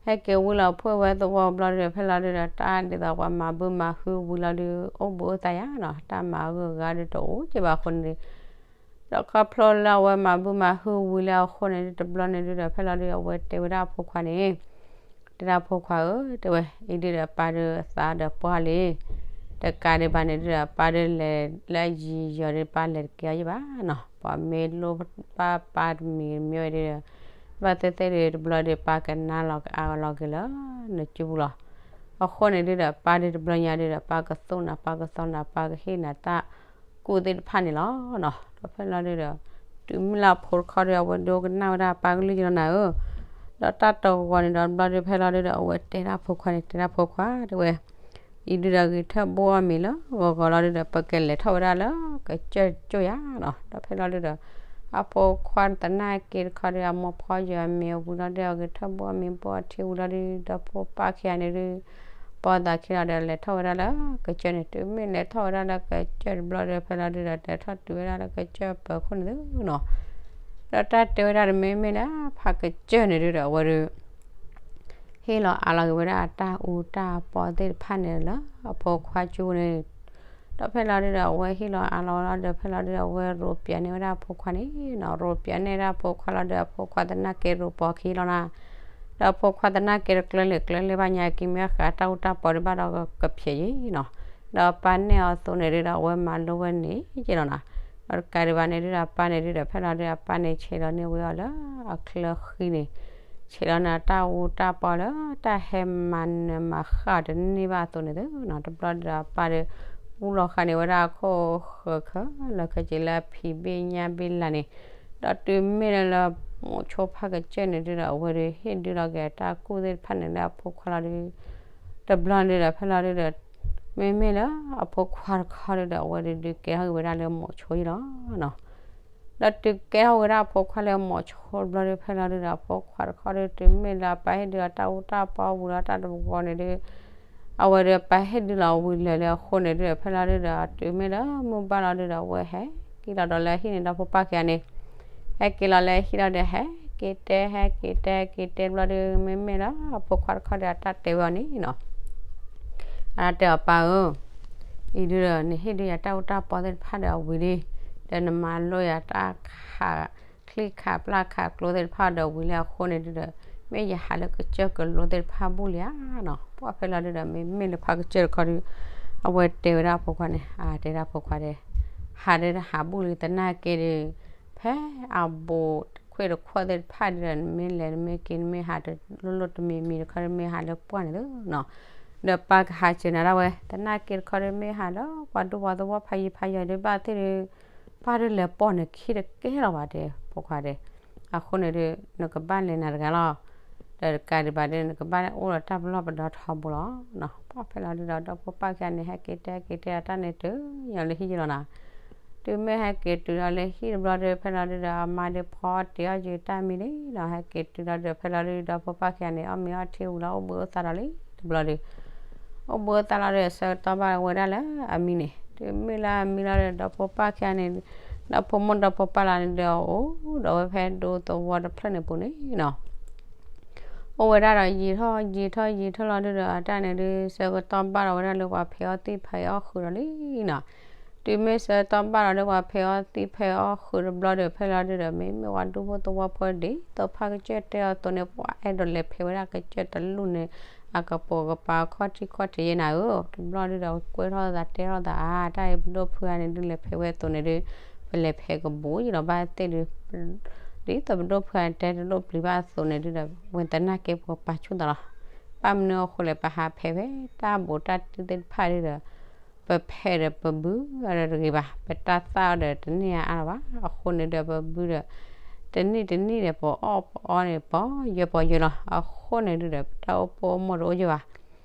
ဟဲက့ၤဝံလီၤဖှိၣ်ဝဲသဝီဘျီဒုဒီး ဖဲလီၤဒုဒီး တၢ်ဒ်သိးပှၤမၤဘုမၤဟုဝံၤလီၤဒု အိၣ်ဘှံးအိၣ်သါယါနီၤ တၢ်မၤအဂုၤအဂၤဒုတအိၣ်က့ဘၣ်အဃိန့ၣ်ဒု ဒီးခီဖျိလၢအဝဲမၤဘုမၤဟုဝံၤလၢအဃိန့ၣ်ဒု တဘျီန့ၣ်ဒုဒီး ဖဲလီၤဒု အဝဲတဲဝဲဒၣ်အဖိခွါန့ၣ် တဲဒၣ်ဖိခွါဧၢ တဲဝဲ အံၤဒုဒီး ပၢ်ဒုအသးဒီးပှၢ်လံ တကးဒံးဘၣ်န့ၣ်ဒုဒီး ပၢ်ဒုလဲၤလၢယံၤယီၤဒု ပၢ်လဲၤတကဲအီၤယဘၣ်နီၤ ပှၤမ့ၢ်လိၣ်ဘၣ်ပၢ်တမံၤမံၤဝဲဒုဒီး ဘၣ်သ့ၣ်သ့ၣ်ဒု တဘျီဒု ပၢ်ကနါလီၤကအါလီၤက့ၤလၢနစုပူၤလီၤ အဃိန့ၣ်ဒုဒီး ပၢ်ဒုတဘျီညါဒုဒီး ပၢ်ကသိၣ်နၤ ပၢ်ကသီနၤ ပၢ်ကဟ့ၣ်နၤတၢ်ကူၣ်သ့ၣ်တဖၣ်န့ၣ်လီၤနီၤ ဒီးဖဲလီၤဒုဒီး တုၤမ့ၢ်လၢအဖိတခီဒီး အဝဲဒိကနၣ်ဝဲဒၣ်ပၢ်ကလုၢ်ယလီၤနၤဧၢ ဒီးတၢ်တဂီၤန့ၣ်ဒီး တဘျီဒုဖဲလီၤဒုဒီး အဝဲတဲဒၣ်ဖိခွါန့ၣ် တဲဒၣ်ဖိခွါ တဲဝဲ အံၤဒုဒီး ဂဲၤထၢၣ်ဘိၣ်အီၣ်မ့ၤလၢဂီၤဂီၤလီၤဒုဒီး ပကလဲၤထီၣ်ဝဲဒၣ်လၢကစၢၢ်ကၠိၣ်ယါနီၤ ဒီးဖဲလီၤဒုဒီး အဖိခွါသနာ်က့တခီဒီး အမိၢ်ဖီယွၤမ့ၤအဝံၤလီၤဒု အဂဲၤထၢၣ်ဘိၣ်အီၣ်မ့ၤဘိၣ်အီၣ်ထံဝံၤလီၤဒု ဒီးဖိပၢ်ခံဂၤန့ၣ်ဒု ပိာ်သးခံလီၤဒီး လဲၤထီၣ်ဝဲဒၣ်လၢကစၢၢ်န့ၣ် တုၤမ့ၢ်လဲၤထီၣ်ဝဲဒၣ်လၢကစၢၢ်တဘျီဒီး ဖဲလီၤဒုဒီး လဲၤထီၣ်တုၤဝဲဒၣ်လၢကစၢၢ်ပၢၤခိၣ်န့ၣ်သုနီၤ ဒီးတၢ်တဲဝဲဒၣ်တမ့မ့ၢ်လၢဖါကစၢၢ်န့ၣ်ဒုဒီး အဝဲဒု ဟ့ၣ်လီၤအးလီၤက့ၤဝဲဒၣ်အတၢ်အူတၢ်ပီသ့ၣ်တဖၣ်န့ၣ်လၢအဖိခွါကၠိန့ၣ် ဒီးဖဲလီၤဒုဒီး အဝဲဟ့ၣ်လီၤအးလီၤဝဲလီၤဒီး ဖဲလီၤဒုဒီး အဝဲရိးပျးန့ၢ်ဝဲဒၣ်အဖိခွါန့ၣ်နီၤ ရိးပျးန့ၢ်ဒၣ်အဖိခွါလီၤဒီး အဖိခွါသနာ်က့ရိးပီၤခံလီၤနၤ ဒီးအဖိခွါသနာ်က့တကျၢၤလံာ်ကျၢၤလဲၢ်ဘၣ်ညါ က့ၤမ့ၢ်ဃးတၢ်အူတၢ်ပီဒီးဘၣ်ဒီးကဖျဲးယံၤနီၤ ဒီးပၢ်နဲၣ်အီၤအသိးန့ၣ်ဒုဒီး အဝဲမၤလိဝဲန့ၣ်ယ့ၣ်လီၤနၤ ဒီးတကးဒံးဘၣ်န့ၣ်ဒုဒီး အပၢ်န့ၣ်ဒုဒီး ဖဲလီၤဒုဒီး အပၢ်န့ၣ်ဆဲးလီၤန့ၢ်ဝဲအီၤလၢအချၢဃံန့ၣ် ဆဲးလီၤန့ၢ်တၢ်အူတၢ်ပီလၢတၢ်ဟဲမၤနၢၤမၤဃၣ်တန့ၢ်ဘၣ်အသိးန့ၣ်သုနီၤ တဘျီဒုဒီး အပၢ်ဒု ပူလီၤဃာ်န့ၢ်ဝဲဒၣ်အခိၣ်ဃၢၤခဲလၢာ်ခဲဆ့လၢအဖံးဘ့ၣ်ညၣ်ဘ့ၣ်လၤန့ၣ် ဒီးတုၤမ့ၢ်လၢလၢ မိၤဆိဖါကစၢၢ်န့ၣ်ဒုဒီး အဝဲဒု ဟ့ၣ်ဒုလီၤက့ၤအတၢ်ကူၣ်သ့ၣ်တဖၣ်န့ၣ်လၢအဖိခွါလီၤဒု တဘျီဒုဒီး ဖဲလီၤဒုဒီး မ့မ့ၢ်လၢအဖိခွါတခီဒုဒီး အဝဲဒုဒုးကဲထီၣ်က့ၤဝဲဒၣ်လၢမိၤဆိယံၤလီၤနီၤ ဒီးတုၤကဲထီၣ်ဝဲဒၣ်အဖိခွါလၢမိၤဆိတဘျီဒု ဖဲလီၤဒုဒီး အဖိခွါတခီဒု တုၤမ့ၢ်လၢအပၢ်ဟ့ၣ်ဒုအတၢ်အူတၢ်ပီဝံၤလီၤတၢ်တဂီၤန့ၣ်ဒု အဝဲဒုပၢ်ဟ့ၣ်ဒုလီၤဝံၤလၢာ်လၢအဃိန့ၣ်ဒု ဖဲလီၤဒုဒီး တုၤမ့ၢ်လၢမုၢ်ဘၣ်လီၤဒုဒီး အဝဲဟဲက့ၤလီၤဒီးလၢဟံၣ်န့ၣ်ဒီးဖိပၢ်ခံဂၤန့ၣ် ဟဲက့ၤလီၤလၢဟံၣ်လီၤဒီး ဟဲက့ၤတဲ ဟဲက့ၤတဲ က့ၤတဲဘျီဒု မ့မ့ၢ်လၢအဖိခွါတခီဒီး အတၢ်တဲဝဲအီၤန့ၣ်နီၤ အတၢ်တဲအီၤပၢ်ဧၢ, အံၤဒုဒီး နဟ့ၣ်ဒုယၤတၢ်အူတၢ်ပီသ့ၣ်တဖၣ်ဒီးအဝံၤလံ, ဒီးနမၤလိယၤတၢ်ခးချံခးပျၢ်ခးကျိသ့ၣ်တဖၣ်ဒီးဝံၤလံအဃိန့ၣ်ဒုဒီး မ့ၢ်ယဟးလၢကစၢၢ်ကလိသ့ၣ်တဖၣ်ဘူၣ်လံဧါနီၤ. ပှၢ်ဖဲလီၤဒုဒီး မ့မ့ၢ်လၢဖါကစၢၢ်တခီဒု အဝဲတဲဝဲဒၣ်အဖိခွါန့ၣ်, အါ တဲဒၣ်ဖိခွါဒီး ဟးဒုဒီးဟးဘူၣ်လံသနာ်က့ဒု ဖဲအဘူးခွ့ၣ်တခွီၣ်သ့ၣ်တဖၣ်ဒုဒီး နမ့ၢ်လဲၤနမ့ၢ်က့ၤ နမ့ၢ်ဟးတလိၣ်လိၣ်တမံၤမံၤတခီ နမ့ၢ်ဟးလၢပှၢ်န့ၣ်လီၤနီၤ. ဒီးပၢ်ကဟးစၢၤနၤဒၣ်ဝဲ, သနာ်က့တခီဒီးမ့ၢ်ဟးဒီးပှၤဒူပှၤသဝီဖးယံၤဖးယီၤဒုးဘၣ်သ့ၣ်ဒုး, ပၢ်ဒုးလဲၤပိာ်နခံတကဲလီၤဘၣ်တဲ ဖိခွါတဲ, အဃိန့ၣ်ဒုး နကဘၣ်လဲၤနၤတဂၤလီၤ. ဒီးတကးဒံးဘၣ်ဒီး နကဘၣ်အိၣ်ဒီးတၢ်ပလီၢ်ပဒီထီဘိလီၤနီၤ. ပှၢ်ဖဲလီၤဒုးဒီး ဒီဖိပၢ်ခံဂၤန့ၣ် ဟဲက့ၤတဲဟဲက့ၤတဲဒီးတၢ်န့ၣ်တုၤညါလၢဟံၣ်ယလီၤနီၤ. တုၤမ့ၢ်ဟဲက့ၤတုၤလီၤလၢဟံၣ်တဘျီဒီး ဖဲလီၤဒုးဒီး အမါဒုးဖီအီၣ်တ့ၤအီၣ်ယုၤတၢ်မံလံနီၤ. ဟဲက့ၤတုၤလီၤဒီး ဖဲလီၤဒုးဒီး ဖိပၢ်ခံဂၤန့ၣ် အီၣ်မ့ၤအီထံဝံၤလီၤ အိၣ်ဘှံးအိၣ်သါဒီးလံ တဘျီဒုး အိၣ်ဘှံးအိၣ်သါလီၤဒီး ဆၢကတီၢ်ဘၣ်ဝဲဒၣ်လၢအမံန့ၣ်, တုၤမ့ၢ်လၢအမံလီၤဒီး ဒီဖိပၢ်ခံဂၤန့ၣ်, ဒီဖိမိၢ်ဒီဖိပၢ်လီၤန့ၣ်ဒီး အိၣ်ဒီးဝဲဖဲဒူသဝီတဖျၢၣ်န့ၣ်ပူၤန့ၣ်နီၤ. အိၣ်ဝဲဒၣ်ဒီးယံာ်ထီၣ်ယံာ်ထီၣ်ယံာ်ထီၣ်လီၤဒုးဒီး အတၢ်န့ၣ်ဒုး ဆၢကတီၢ်ဘၣ်ဒီးဝဲဒၣ်လၢပှၤဖံးအီၣ်သံၣ်ဖံးအီၣ်ဃုာ်ဒီးလံနီၤ. တုၤမ့ၢ်ဆၢကတီၢ်ဘၣ်ဒီးလၢပှၤဖံးအီၣ်သံၣ်ဖံးအီၣ်ဃုာ်တဘျီဒီး ဖဲလီၤဒုးဒီး မ့မ့ၢ်ပှၤဒူဖိသဝီဖိဒ်သိးဖးကစၢၢ်တဲအီၤအသိးန့ၣ် ပှၤအဲၣ်ဒိးလဲၤဖဲးဝဲဒၣ်ကစၢၢ်တလူၢ်န့ၣ် အကပိာ်ကပၤခီၣ်ထံးခီၣ်ထံးယဲနၤဧၢ, တဘျီဒုးဒီး ကွဲထီၣ်သးတဲထီၣ်သးအါ တၢ်အံၤပဒိၣ်ဖုဂၤန့ၣ်ဒုး လဲၤဖဲးဝဲအသိးန့ၣ်ဒုး ပလဲၤဖဲးကဘူးယံၤလီၤဘၣ်သ့ၣ်ဒုး ဒ်သိးပဒိၣ်ဖုဂၤတဲတလိၣ်ပျံၤဘၣ်အသိးန့ၣ်ဒုးဒီး ဝဲသနာ်က့ပှၤပာ်ဆူၣ်သးလီၤ. ဘၣ်မနုၤအဃိလဲၣ် ပဟးဖဲးဝဲတၢ်ဘူးတၢ်တံၢ်သ့ၣ်တဖၣ်ဒုးဒီး ပဖဲးဒီးပဘုဒီးတဂ့ၤဘၣ်, ပတၢ်သၣ်အီၤဒီးတန့ၢ်အါအါလီၤဘၣ်. အဃိန့ၣ်ဒီးပဘုဒီး တနံၣ်တနံၣ်ဒီး ပအီၣ်ပအီန့ၣ် ပယၢပယၢလီၤ. အဃိန့ၣ်ဒုးဒီး ပတၢ်အိၣ်ဖှိၣ်အိၣ်မိၢ်တအိၣ်ယၢဘၣ်.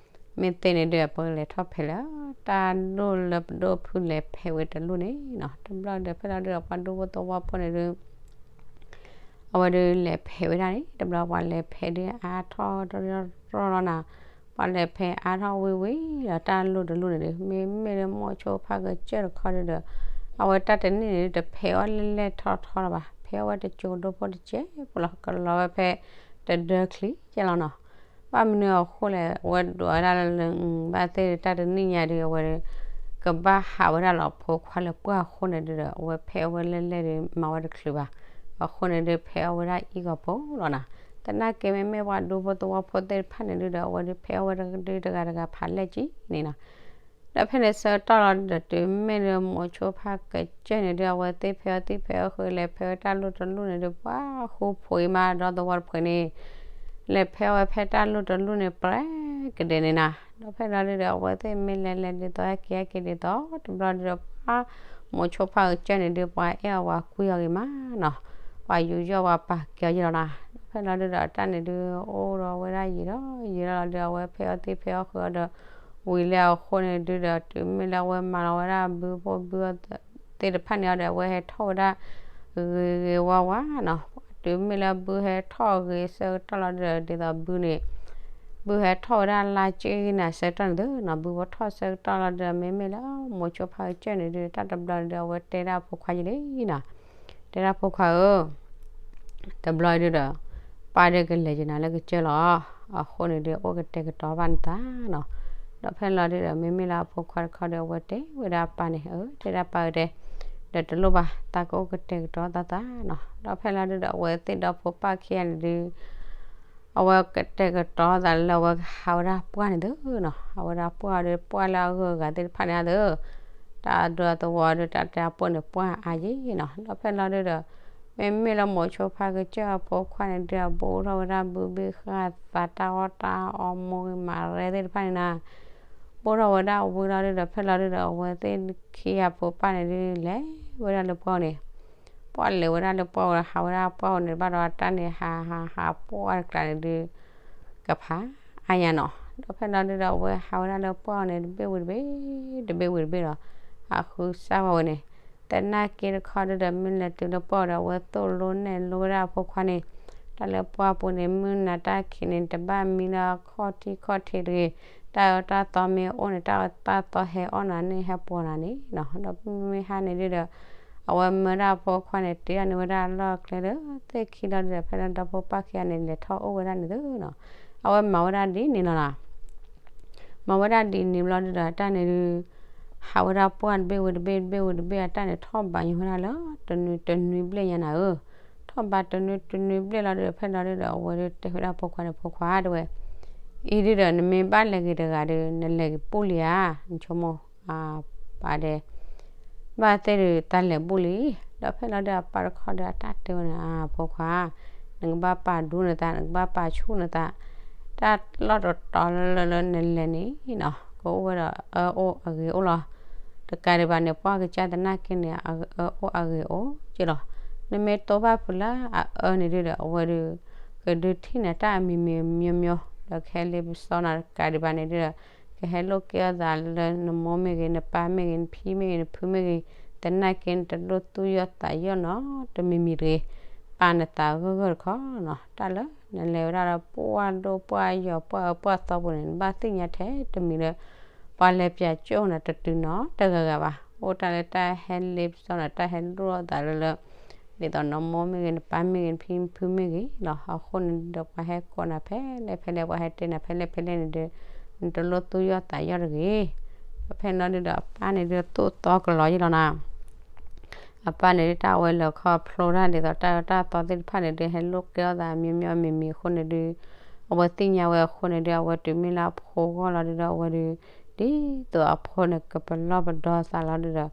မ့ၢ်သ့န့ၣ်ဒုး ပကလဲၤထီၣ်ဖဲးလၢ တၢ်ဒိၣ်လၢပဒိၣ်ဖုလဲၤဖဲးဝဲတလူၢ်န့ၣ်နီၤ. တဘျီဒီး ဖဲလီၤဒုးဒီး ပှၤဒူဖိသဝီဖိန့ၣ်ဒုး အဝဲဒုးလဲၤဖဲးဝဲဒၣ်န့ၣ် တဘျီပှၤလဲၤဖဲးဒုးအါထီၣ်ထီၣ်ထီၣ်လီၤနီၤ. ပှၤလဲၤဖဲးအါထီၣ်ဝံၤဝံၤဒီး တၢ်လိၣ်တလိၣ်န့ၣ်ဒုး မ့မ့ၢ်လၢမိၤဆိဖးကစၢၢ်တခီဒုးဒီး အဝဲတၢ်တနံၣ်န့ၣ်ဒုး တဖဲးအီၣ်လဲၢ်လဲၢ်ထီထီလီၤဘၣ်. ဖဲးအီၣ်ဝဲတစိၤဒိၣ်ဖိတစဲးဖိလီၤ ကလီၤဝဲဖဲတဒၢချံကဲလီၤနီၤ. ဘၣ်မနုၤအဃိလဲၣ် အဝဲဒိးဝဲဒၣ်လၢ ဘၣ်သ့ၣ်တၢ်တနံၣ်ညါဒုး အဝဲ ကဘၣ်ဟးဝဲဒၣ်လီၤဖိခွါလၢပှၢ်အဃိန့ၣ်ဒုးဒီး အဝဲဖဲးအီၣ်ဝဲလဲၢ်လဲၢ်ဒုး မၤဝဲတချုးဘၣ်. အဃိန့ၣ်ဒုး ဖဲးအီၣ်ဝဲဒၣ်အံၣ်ဂီၤဖိလီၤနီၤ. သနာ်က့မ့မ့ၢ်ပှၤဒူဖိသဝီဖိသ့ၣ်တဖၣ်န့ၣ်ဒုးဒီး အဝဲဒုးဖဲးအီၣ်ဝဲတဂၤတဂၤဖးလဲၢ်ကံန့ၣ်နီၤ. ဒီးဖဲန့ၣ်ဆၢကတီၢ်လီၤဒုးဒီး တုၤမ့ၢ်လၢမိၤဆိဖးကစၢၢ်န့ၣ်ဒုး အဝဲသ့ၣ်ဖဲးအီၣ်သံၣ်ဖဲးအီၣ်ဃုာ် လဲၤဖဲးဝဲတၢ်လိၣ်တလိၣ်န့ၣ်ဒုး ပှၤဃူဖိအံၤမးဒီသဝီတဖုန့ၣ် လဲၤဖဲးအီၣ်ဝဲဖဲတၢ်လိၣ်တလိၣ်န့ၣ် ပှဲၤကဒဲးန့ၣ်နီၤ. ဒီးဖဲလီၤဒုးဒီး အဝဲသ့ၣ်မ့ၢ်လဲၤလဲၤဒ်သိးဟဲက့ၤဟဲက့ၤဒ်သိး တဘျီဒုးဒီး ပှၤမိၤဆိဖးကစၢၢ်န့ၣ်ဒုး ပှၤအဲၣ်အီၤပှၤကွံအီၤဂ့ၤမးနီၤ. ပှၤယူးယီၣ်ပှၤပာ်ကဲအီၤယဲလီၤနီၤ. ဒီးဖဲလီၤဒုးဒီး တၢ်န့ၣ်ဒုး အိၣ်ဒီးဝဲဒၣ်ယံာ်ဒီးယံာ်လီၤလီၤဒုး အဝဲဖဲးအီၣ်သံၣ်ဖဲးအီၣ်ဃုာ်အီၤဒီး ဝံၤလၢအဃိန့ၣ်ဒုးဒီး တုၤမ့ၢ်လၢအဝဲမၤလီၤဝဲဒၣ်ဘုဖိဘုအီၣ် သ့ၣ်တဖၣ်န့ၣ်အီၤဒီး အဝဲဟဲထီၣ်ဝဲဒၣ်ဂ့ၤဂ့ၤဝါဝါနီၤ. တုၤမ့ၢ်လၢဘုဟဲထီၣ်ဂ့ၤဆၢကတီၢ်လီၤဒီး ဒ်သိးဘုန့ၣ် ဘုဟဲထီၣ်ဝဲဒၣ်လါကၠ့ဂ့ၤနၤဆၢကတီၢ်န့ၣ်သ့နီၤ. ဘုဝဲထီၣ်ဆၢကတီၢ်လီၤဒီး မ့မ့ၢ်လၢမိၤဆိဖးကစၢၢ်န့ၣ်ဒုး တၢ်တဘျီဒုး အဝဲတဲဒၣ်ဖိခွါယံာ်လံနီၤ. တဲဒၣ်ဖိခွါဧၢ တဘျီဒုးဒီး ပၢ်ဒုးကလဲၤက့ၤနၤလၢကစၢၢ်လီၤ. အဃိန့ၣ်ဒုး အိၣ်ကတဲာ်ကတီၤဘၣ်နသးနီၤ. ဒီးဖဲလီၤဒုးဒီး မ့မ့ၢ်လၢအဖိခွါတခီဒီး အဝဲတဲဝဲဒၣ်ပၢ်န့ၣ် အၢ တဲဒၣ်ပၢ်တဲ ဒီးတလိၣ်ဘၣ် သးကအိၣ်ကတဲာ်ကတီၤသးသးနီၤ. ဒီးဖဲလီၤဒုးဒီး အဝဲသ့ၣ်ဒီဖိပၢ်ခံဂၤန့ၣ်ဒုး အဝဲကတဲာ်ကတီၤသးလၢအဝဲဟးဝဲဒၣ်ပှၢ်န့ၣ်သ့နီၤ. ဟးဝဲဒၣ်ပှၢ်ဒီး ပှၢ်လၢအဂုၤအဂၤသ့ၣ်တဖၣ်န့ၣ်သ့ တၢ်ဒိသဝီဒီး တၢ်တဲအပှၢ်န့ၣ် ပှၢ်အါယံၤနီၤ. ဒီးဖဲလီၤဒုးဒီး မ့မ့ၢ်လၢမိၤဆိဖးကစၢၢ်အဖိခွါန့ၣ်ဒုး အဘူးထီၣ်ဝဲဒၣ်ဘုဘ့ၣ်ဃာ်သး တၢ်အီၣ်တၢ်အီမိၢ်ဂ့ၤမၤရဲသ့ၣ်တဖၣ်န့ၣ်နီၤ. ဘူးထီၣ်ဝဲဒၣ်ဝံၤလီၤဒုးဒီး ဖဲလီၤဒုးဒီး အဝဲသ့ၣ်ခံဂၤဖိပၢ်န့ၣ်ဒုး လဲၤဝဲဒၣ်လၢပှၢ်န့ၣ် ပှၢ်လဲၤဝဲဒၣ်လၢပှၢ်ဝဲဒီး ဟးဝဲဒၣ်ပှၢ်ဝဲန့ၣ် ဘၣ်ဒီးအတၢ်န့ၣ် ဟးဟးဟးပှၢ်တကျါန့ၣ်ဒုး ကဖးအါညါနီၤ. ဒီးဖဲလီၤဒုးဒီး အဝဲဟးဝဲဒၣ်လၢပှၢ်ဝဲန့ၣ် တဘ့ၣ်ဝံၤတဘ့ၣ် တဘ့ၣ်ဝံၤတဘ့ၣ်ဒီး ဟးဃုစၢ်ဝဲန့ၣ် သနာ်က့တခီဒုးဒီး မ့ၢ်လဲၤတုၤလၢပှၢ်ဒီး အဝဲသိၣ်လိနဲၣ်လိဝဲဒၣ်အဖိခွါန့ၣ် တၢ်လၢပှၢ်ပူၤန့ၣ် မုၢ်နၤတၢ်ခံးန့ၣ် တဘၣ်မံလၢအခီၣ်ထံးခီၣ်ထံးတဂ့ၤ, တၢ်အၢတၢ်သီမ့ၢ်အိၣ်န့ၣ် တၢ်အၢတၢ်သီဟဲအီၣ်နၤန့ၣ် ဟဲပိာ်နၤန့ၣ်နီၤ. ဒီးမ့ၢ်ဟါန့ၣ်ဒုးဒီး အဝဲမၢဒၣ်အဖိခွါန့ၣ် တ့ထီၣ်န့ၢ်ဝဲဒၣ်အလီၢ်အကျဲဒီး သ့ၣ်ခံလီၤဒုးဒီး ဖဲလီၤဒီဖိပၢ်ခံဂၤန့ၣ် လဲၤထီၣ်အိၣ်ဝဲဒၣ်န့ၣ်သ့နီၤ. အဝဲမၤဝဲဒၣ်ဒ်န့ၣ်လီၤနီၤ. မၤဝဲဒၣ်ဒ်န့ၣ်ဘျီဒုးဒီး တၢ်န့ၣ်ဒုး ဟးဝဲဒၣ်ပှၢ်တဘ့ၣ်ဝံၤတဘ့ၣ် တဘ့ၣ်ဝံၤတဘ့ၣ် အတၢ်န့ၣ်ထီၣ်ဘးညီဝဲဒၣ်လၢ တနွံတနွံဘျဲၣ်ညါနၤဧၢ. ထီၣ်ဘးတနွံတနွံဘျဲၣ်လီၤဒုးဒီး ဖဲလီၤဒုးဒီး အဝဲဒုးတဲဝဲဒၣ်အဖိခွါန့ၣ် ဖိခွါတဲဝဲ, အံၤဒုးဒီး နမ့ၢ်ဘၣ်လဲၤဂ့ၤတဂၤဒီး နလဲၤဂ့ၤပူၣ်လံဧါ, နဆိကမိၣ် ပာ်ဒဲး ဘၣ်သ့ၣ်ဒုး တၢ်လဲၤဘူၣ်လံ. ဒီးဖဲလီၤဒုး အပၢ်တခီဒီး အတၢ်တဲဝဲန့ၣ် အဖိခွါ, နကဘၣ်ပာ်ဒူနသး နကဘၣ်ပာ်ဆူၣ်နသး, တၢ်လီၢ်တတီၤလၢလၢနလဲၤန့ၣ်နီၤ ကအိၣ်ဝဲဒီးအအၢအိၣ်အဂ့ၤအိၣ်လီၤ. တကးဒံးဘၣ်န့ၣ် ပှၢ်ကစၢ်သနာ်က့န့ၣ် အအၢအိၣ်အဂ့ၤအိၣ်က့လီၤ. နမ့ၢ်တိၢ်ဘၣ်ဖုးလၢအအၢန့ၣ်ဒုဒီး အဝဲဒုး ကဒုးထံၣ်န့ၢ်တၢ်အမံၤမံၤမျိုးမျိုး ဒီးကဟဲလ့ပစီနၤ တကးဒံးဘၣ်န့ၣ်ဒုဒီး ကဟဲလိာ်က့ၤအီၣ်သးလၢနမိၢ်မ့ၢ်ဂ့ၤ နပၢ်မ့ၢ်ဂ့ၤ နဖံမ့ၢ်ဂ့ၤ နဖုမ့ၢ်ဂ့ၤ သနာ်က့နတလိၣ်သူၣ်ယီၣ်သးယီၣ်နီတမံၤမံၤတဂ့ၤ. ပာ်နသးဂၢၢ်ဂၢၢ်တခီနီၤ တၢ်လၢနလဲၤဝဲဒၣ်လၢပှၢ်ဒိၣ်ပှၢ်ယီၤပှၢ်အၢပှၢ်သီပူၤန့ၣ် နဘၣ်သ့ၣ်ညါထဲတမံၤလၢ ပှၤလဲၤပၠးကၠိၣ်နၤတတုၤနီတဂၤဂၤဘၣ်. အိၣ်တၢ်လၢတၢ်ဟဲလ့ပစီနၤ တၢ်ဟဲလိာ်အီၣ်သးလၢလၢ ဒ်သိးနမိၢ်မ့ၢ်ဂ့ၤ နပၢ်မ့ၢ်ဂ့ၤ နဖံနဖုမ့ၢ်ဂ့ၤလီၤ. အဃိန့ၣ်ဒီး ပှၤဟဲကိးနၤဖဲလဲၣ်ဖဲလဲၣ် ပှၤဟဲတဲနၤဖဲလဲၣ်ဖဲလဲၣ်န့ၣ်ဒီး နတလိၣ်သူၣ်ယီၣ်သးယီၣ်တဂ့ၤ. ဒီးဖဲလီၤဒုဒီး အပၢ်န့ၣ်ဒုးသိၣ်သီကလီၤယ့လီၤနၤ အပၢ်န့ၣ်ဒုး တၢ်ဝဲလၢခီဖျိတၢ်ဒ်သိးတၢ်အၢတၢ်သီသ့ၣ်တဖၣ်န့ၣ်ဒုး ဟဲလိာ်က့ၤအီၣ်သးမံၤမံၤမံၤမံၤအဃိန့ၣ်ဒုး အဝဲသ့ၣ်ညါဝဲအဃိန့ၣ်ဒုး အဝဲတုၤမ့ၢ်လၢအဖိဂီၢ်လီၤဒုဒီး အဝဲဒုး ဒ်သိးအဖိန့ၣ်ကပလီၢ်ပဒီသးလီၤဒုဒီး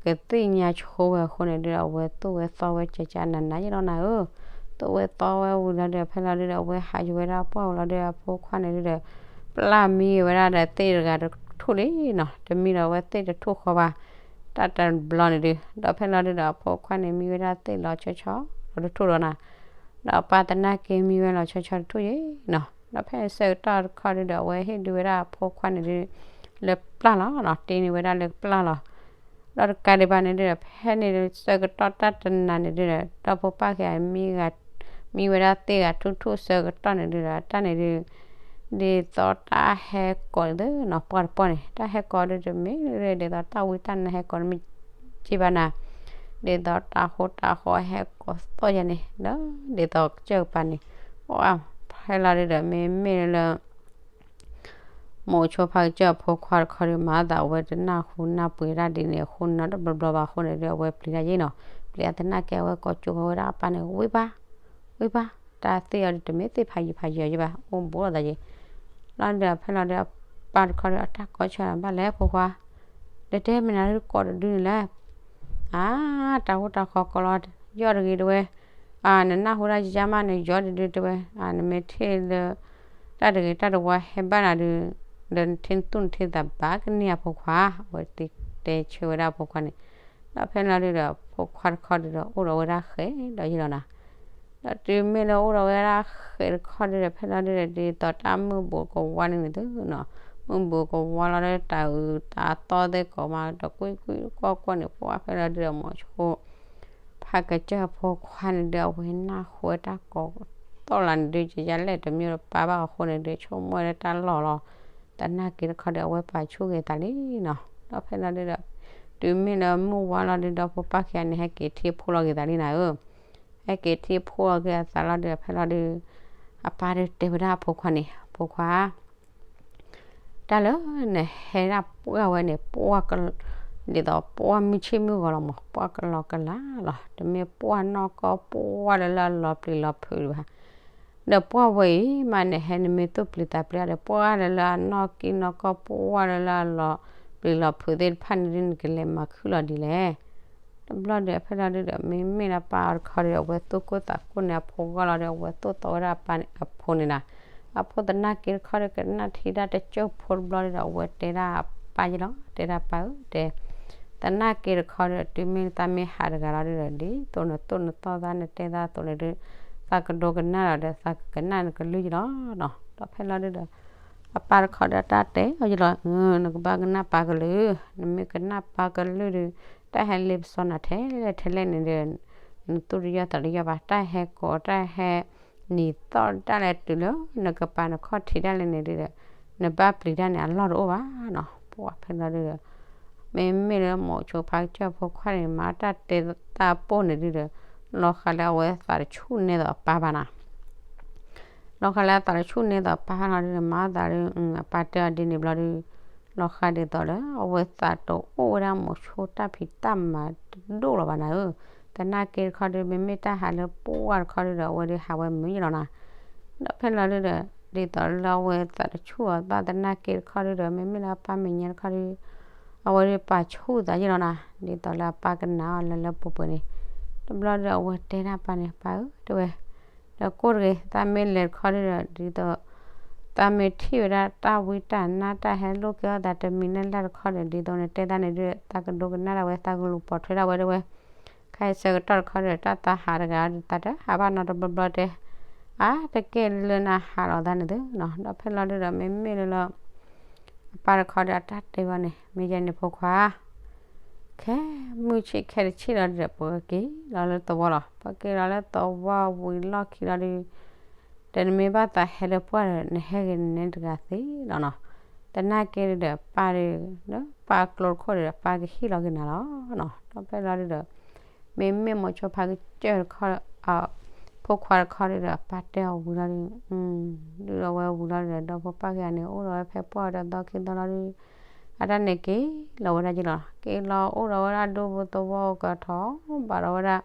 ကသ့ၣ်ညါဆိဝဲအဃိန့ၣ်ဒုး အဝဲသိၣ်ဝဲသီဝဲကကနးနးယ့လီၤနၤဧၢ. သိၣ်ဝဲသီဝဲဝံၤလီၤဒုဒီး ဖဲလီၤဒုဒီး အဝဲဟးယံၤဝဲဒၣ်ပှၢ်ဝံၤလီၤဒုဒီး အဖိခွါန့ၣ်ဒုဒီး ပျၢ်မံဝဲဒၣ်ဒီးသ့ၣ်တဂၤတထူၣ်လံနီၤ တမံဒီးအဝဲသ့ၣ်တထူၣ်ဃီဘၣ် တၢ်တဘျီန့ၣ်ဒုး ဒီးဖဲလီၤဒုဒီး အဖိခွါန့ၣ်မံဝဲဒၣ်သ့ၣ်လီၤဆီဆီတထူၣ်ဒီးနၤ ဒီးအပၢ်သနာ်က့မံဝဲလီၤဆီဆီတထူၣ်ယ့နီၤ ဒီးဖဲဆၢကတီၢ်တခီဒုဒီး အဝဲဟ့ၣ်ဒုးဝဲဒၣ်အဖိခွါန့ၣ်ဒုး လၢပျၢ်လီၤနီၤ တ့န့ၢ်ဝဲဒၣ်လၢပျၢ်လီၤ ဒီးတကးဒံးဘၣ်န့ၣ်ဒုဒီး ဖဲန့ၣ်ဆၢကတီၢ်တၢ်တနၤန့ၣ်ဒုဒီး ဒီဖိပၢ်ခံဂၤ မံဝဲဒၣ်သ့ၣ်ဂၤထူၣ်ထူၣ်ဆၢကတီၢ်န့ၣ်ဒုဒီး တၢ်န့ၣ်ဒုး ဒ်သိးတၢ်ဟဲကိးန့ၣ်သ့နီၤ ပှၢ်တပှၢ်န့ၣ် တၢ်ဟဲကိးဒုတမ့ၢ်ဒ်သိးတၢ်ဝံတၢ်နါဟဲကိးန့ၣ်မ့ၢ်က့ဘၣ်နၤ ဒ်သိးတၢ်ဃိတၢ်ဃီဟဲကိးသီၣ်ယၤန့ၣ် ဒီးဒ်သိးကစၢၢ်ကပၤန့ၣ် ဖဲလီၤဒုဒီးမ့မ့ၢ်လၢ မိၤဆိဖါကစၢၢ်အဖိခွါတခီဒုး မၤသးအဝဲတနၢ်ဟူနၢ်ပှ့ၤတၢ်ဒ်န့ၣ်အဃိနီၤ တဘျီဘျီဘၣ်အဃိန့ၣ်ဒုး အဝဲပျံၤတၢ်ယ့နီၤ ပျံၤအသနာ်က့အဝဲကိးကၠိဃီဝဲဒၣ်အပၢ်န့ၣ် ဝံၢ်ပၢ် ဝံၢ်ပၢ် တၢ်သ့ၣ်အီၤဒုးတမ့ၢ်သ့ၣ်ဖးယံၤဖးယံၤအီၤယ့ဘၣ် အိၣ်ဘူးလိာ်သးယ့ လီၤဒုဒီးဖဲလီၤဒုဒီး အပၢ်တခီဒုး အတၢ်ကိးဆၢဘၣ်လဲၣ်ဖိခွါ တတဲမနုၤကိးတဒုန့ၣ်လဲၣ် အါ တၢ်ဟူတၢ်ဃီကိးလီၤ ယီၢ်တဂ့ၤတဝဲ အါ နနၢ်ဟူတၢ်ယါမးန့ၣ် ယီၢ်တဒုတဲဝဲ အါ နမ့ၢ်ထံၣ်လၢ တၢ်တဂ့ၤတၢ်တဝါဟဲဘၣ်နၤဒုး ဒီးနထံနသူၣ်နထံသးဘၣ်ကန့ၢ်အဖိခွါ အဝဲတဲဆၢဝဲဒၣ်အဖိခွါန့ၣ် ဒီးဖဲလီၤဒုဒီး ဖိခွါတခီဒုဒီး အိၣ်ဒီးဝဲဒၣ်ဃဲးဒီးယ့လီၤနၤ ဒီးတုၤမ့ၢ်လၢအိၣ်ဒီးဝဲဒၣ်ဃဲးတခီဒုဒီး ဖဲလီၤဒုဒီး ဒ်သိးတၢ်မုၢ်ဘူးကဝါန့ၣ်န့ၣ်သုနီၤ မုၢ်ဘူးကဝါလီၤဒီးတၢ်အုးတၢ်အသီသ့ၣ်ကိးမး ဒီးကွံာ်ကွံာ်ကွီၢ်ကွီၢ်န့ၣ် ပှၢ်ဖဲလီၤဒုဒီး မိၤဆိ ဖါကစၢၢ်ဖိခွါန့ၣ်ဒုး အဝဲနၢ်ဟူဝဲတၢ်ကိးသီၣ်လီၤန့ၣ်ဒုး ယယါလဲၣ်တမံၤဒီးပၢ်ဘၣ်အဃိန့ၣ်ဒုး ဆိကမိၣ်ဝဲလၢတၢ်လီၢ်လီၤ သနာ်က့တခီဒုး အဝဲပာ်ဆူၣ်က့ၤသးလံနီၤ ဒီးဖဲလီၤဒုဒီး တုၤမ့ၢ်လၢမုၢ်ဝါလီၤဒုဒီး ဖိပၢ်ခံဂၤန့ၣ် ဟဲက့ၤထံဖိလီၤက့ၤသးလံနၤဧၢ ဟဲက့ၤထံဖိလီၤက့ၤအသးလီၤဒုဒီး ဖဲလီၤဒု အပၢ်ဒုးတဲဝဲဒၣ်အဖိခွါန့ၣ် အဖိခွါ တၢ်လၢနဟဲဒၣ်ပှၢ်ဝဲန့ၣ် ပှၢ်က ဒ်သိးပှၢ်မုၢ်ဆ့ၣ်မုၢ်ဂီၤလီၤမး ပှၢ်ကလီကလးလီၤ တမ့ၢ်ပှၢ်နီၢ်ကီၢ်ပှၢ်လၢလၢအလီၤပျံၤလီၤဖုးဘၣ် ဒီးပှၢ်ဝဲအံၤမးန့ၣ် ဟဲနမ့ၢ်သူၣ်ပျံၤသးပျံၤဒီး ပှၢ်လၢလၢအနီၢ်ကီၢ်နီၢ်ကီၢ်ပှၢ်လၢလၢအလီၤပျံၤလီၤဖုးသ့ၣ်တဖၣ်န့ၣ်ဒုး နကလဲၤမၤခုၣ်လီၤဒ်လဲၣ် တဘျီဒီး ဖဲလီၤဒုဒီး မ့မ့ၢ်လၢပၢ်အီၤတခီဒီး အဝဲသူၣ်ကိၢ်သးကိၢ်န့ၣ် အဖိဂီၢ်လီၤဒီး အဝဲသိၣ်သီဝဲဒၣ်အပၢ်န့ၣ် အဖိန့ၣ်နီၤ အဖိသနာ်က့တခီဒီး ကနၣ်ထံတၢ်တကၠိၢ်ဖိတဘျီဒီး အဝဲတဲဒၣ်အပၢ်ယ့လီၤ တဲဒၣ် ပၢ်ဧၢ တဲ သနာ်က့တခီဒီး တုၤမ့ၢ်သးမ့ၢ်ဟးတဂၤလီၤဒုဒီး ဒ်သိးနသိၣ်နသီသးနတဲသးအသိးန့ၣ်ဒုး သးကဒိကနၣ်လီၤဒီး သးကကနၣ်နကလုၢ်ယ့လီၤနီၤ ဒီးဖဲလီၤဒုဒီး အပၢ်တခီဒီးတၢ်တဲအီၤယ့လီၤ နကဘၣ်ကနၣ်ပၢ်ကလုၢ် နမ့ၢ်ကနၣ်ပၢ်ကလုၢ်ဒီး တၢ်ဟဲလ့ပစီနၤထဲလဲၣ်ထဲလဲၣ်န့ၣ်ဒီး နသူၣ်တယီၢ်သးတယီၢ်ဘၣ် တၢ်ဟဲကိးတၢ်ဟဲ နံၤသီၣ်တၢ်လဲၣ်တုၤလၢ နကပၤနခီၣ်ထံးတၢ်လဲၣ်န့ၣ်ဒုဒီး နဘၣ်ပျံၤတၢ်န့ၣ် အလီၢ်တအိၣ်ဘၣ်နီၤ ပှၢ်ဖဲလီၤဒုဒီး မ့မ့ၢ်လၢမိၤဆိဖါကစၢၢ်ဖိခွါန့ၣ် မၤတၢ်တဲတၢ်ပိၢ်န့ၣ်ဒုဒီး လီၤဃာ်လၢအဝဲသးတဆူၣ်နဲသိးအပၢ်ဘၣ်နီၤ လီၤဃာ်လၢအသးတဆူၣ်နဲသိးအပၢ်လီၤဒုဒီး မၤသးဒု အပၢ်တဲအီၤဒ်န့ၣ်ဘျီဒု လီၤဃာ်ဒ်သိးလၢ အဝဲသးတအိၣ်ဝဲဒၣ်မိၤဆိတၢ်ဖံးတၢ်မၤတဒိၣ်လီၤဘၣ်နၤဧၢ သနာ်က့တခီဒီး မ့မ့ၢ်တၢ်ဟးလၢပှၢ်တခီဒုဒီး အဝဲဒုးဟးဝဲမုာ်ယ့လီၤနီၤ ဒီးဖဲလီၤဒုဒီး ဒ်သိးလၢအဝဲသးတဆူၣ်အီၤဘၣ်သနာ်က့တခီဒုဒီး မ့မ့ၢ်လၢအပၢ်မဲာ်ညါတခီဒု အဝဲဒုးပာ်ဆူၣ်သးယ့လီၤနီၤ ဒ်သိးလၢအပၢ်ကနၣ်အီၤလၢလၢပှဲၤပှဲၤန့ၣ် တဘျီဒီးအဝဲတဲဒၣ်ပၢ်န့ၣ် ပၢ်ဧၢ တဲဝဲ ဒီးကိၢ်တဂ့ၤ သးမ့ၢ်လဲၤတခီဒုဒီး ဒ်သိး သးမ့ၢ်ထံၣ်ဝဲဒၣ်တၢ်ဝံတၢ်နါတၢ်ဟဲလိာ်က့ၤအီၣ်သးတမံၤန့ၣ်လၢ်တခီဒီး ဒ်သိးန့ၣ်တဲသးန့ၣ်ဒုး သးကဒိကနၣ်ဒၣ်ဝဲ သးကလူၤပိာ်ထွဲဒၣ်ဝဲဒၣ်ဝဲ ခဲအံၤဆၢကတီၢ်တခီဒီး တၢ်သးဟးတဂၤဒီး သးတဟးဘၣ်နီတဘျီဘျီတဲ, အါတက့ၢ်လၢနဟးလီၤသးန့ၣ်သုနီၤ. ဒီးဖဲလီၤဒုးဒီး မ့မ့ၢ်လၢလၢ အပၢ်တခီဒီးအတၢ်တဲဘၣ်န့ၣ် မ့ၢ်ယဲန့ၣ်ဖိခွါ ခဲမုၢ်ဆ့ၣ်ခဲတဆ့ၣ်လီၤဒုးဒီး ပက့ၤလီၤလၢသဝီလီၤ. ပက့ၤလီၤလၢသဝီဝံၤလီၢ်ခံလီၤဒုး ဒီးနမ့ၢ်ဘၣ်သးဟဲလၢပှၢ်ဒီး နဟဲက့ၤနနဲတဂၤသ့လီၤနီၤ. သနာ်က့ဒုးဒီး ပၢ်ဒုး လၢပၢ်ကျိတခိၣ်ဒီး ပၢ်ကဟ့ၣ်လီၤက့ၤနၤလီၤနီၤ. ဒီးဖဲလီၤဒုးဒီး မ့မ့ၢ်မိၤဆိဖါကစၢၢ်တခီ ဖိခွါတခီဒုးဒီး ပၢ်တဲအီၤဝံၤလီၤဒုး ဒုးဒီးဝဲဝံၤလီၤဒုးဒီး ဒီဖိပၢ်ခံဂၤန့ၣ် အိၣ်ဒီးဝဲဖဲပှၢ်တသီခံသီလီၤဒုး အတၢ်န့ၣ်က့ၤလီၤဝဲဒၣ်က့ၤလီၤ. အိၣ်ဒီးဝဲဒၣ်ဒူပူၤသဝီကထီဘၣ်ဒီးဝဲဒၣ်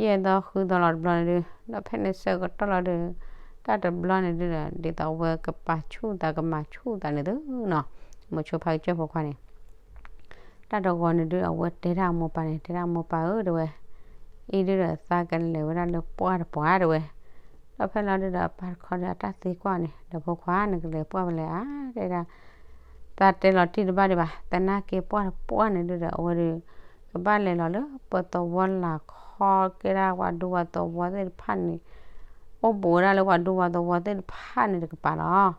ယဲၢ်သီဃုသီလီၤတဘျီန့ၣ်ဒုး ဒီးဖဲန့ၣ်ဆၢကတီၢ်လီၤဒုး တၢ်တဘျီန့ၣ်ဒုးဒီး ဒ်သိးဝဲကပာ်ဆူၣ်သးကမၤဆူၣ်သးန့ၣ်သုနီၤ, မိၤဆိဖါကစၢၢ်ဖိခွါန့ၣ် တၢ်တဂီၤန့ၣ်ဒုး အဝဲတဲဒၣ်အမိၢ်ပၢ်န့ၣ် တဲဒၣ်အမိၢ်ပၢ်ဧၢ တဲဝဲ, အံၤဒုးဒီး သးကလဲၤဝဲဒၣ်လၢပှၢ်တပှၢ် တဲဝဲ. ဒီးဖဲလီၤဒုးဒီး အပၢ်တခီဒီး အတၢ်သံကွၢ်န့ၣ် ဒီးဖိခွါ နကလဲၤပှၢ်ဖဲလဲၣ်ဧါ တဲဒၣ်, သးတဲလီၤတံၢ်တဘၣ်ဒံးဘၣ်, သနာ်က့ပှၢ်တပှၢ်န့ၣ်ဒုးဒီး အဝဲဒုး ကဘၣ်လဲၤလီၤလၢပသဝီလၢ်ခီကဲဒၣ်ပှၤဒူပှၤသဝီသ့ၣ်တဖၣ်န့ၣ် အိၣ်ဘူးဝဲဒၣ်လၢပှၤဒူပှၤသဝီသ့ၣ်တဖၣ်န့ၣ်တကပၤလီၤ.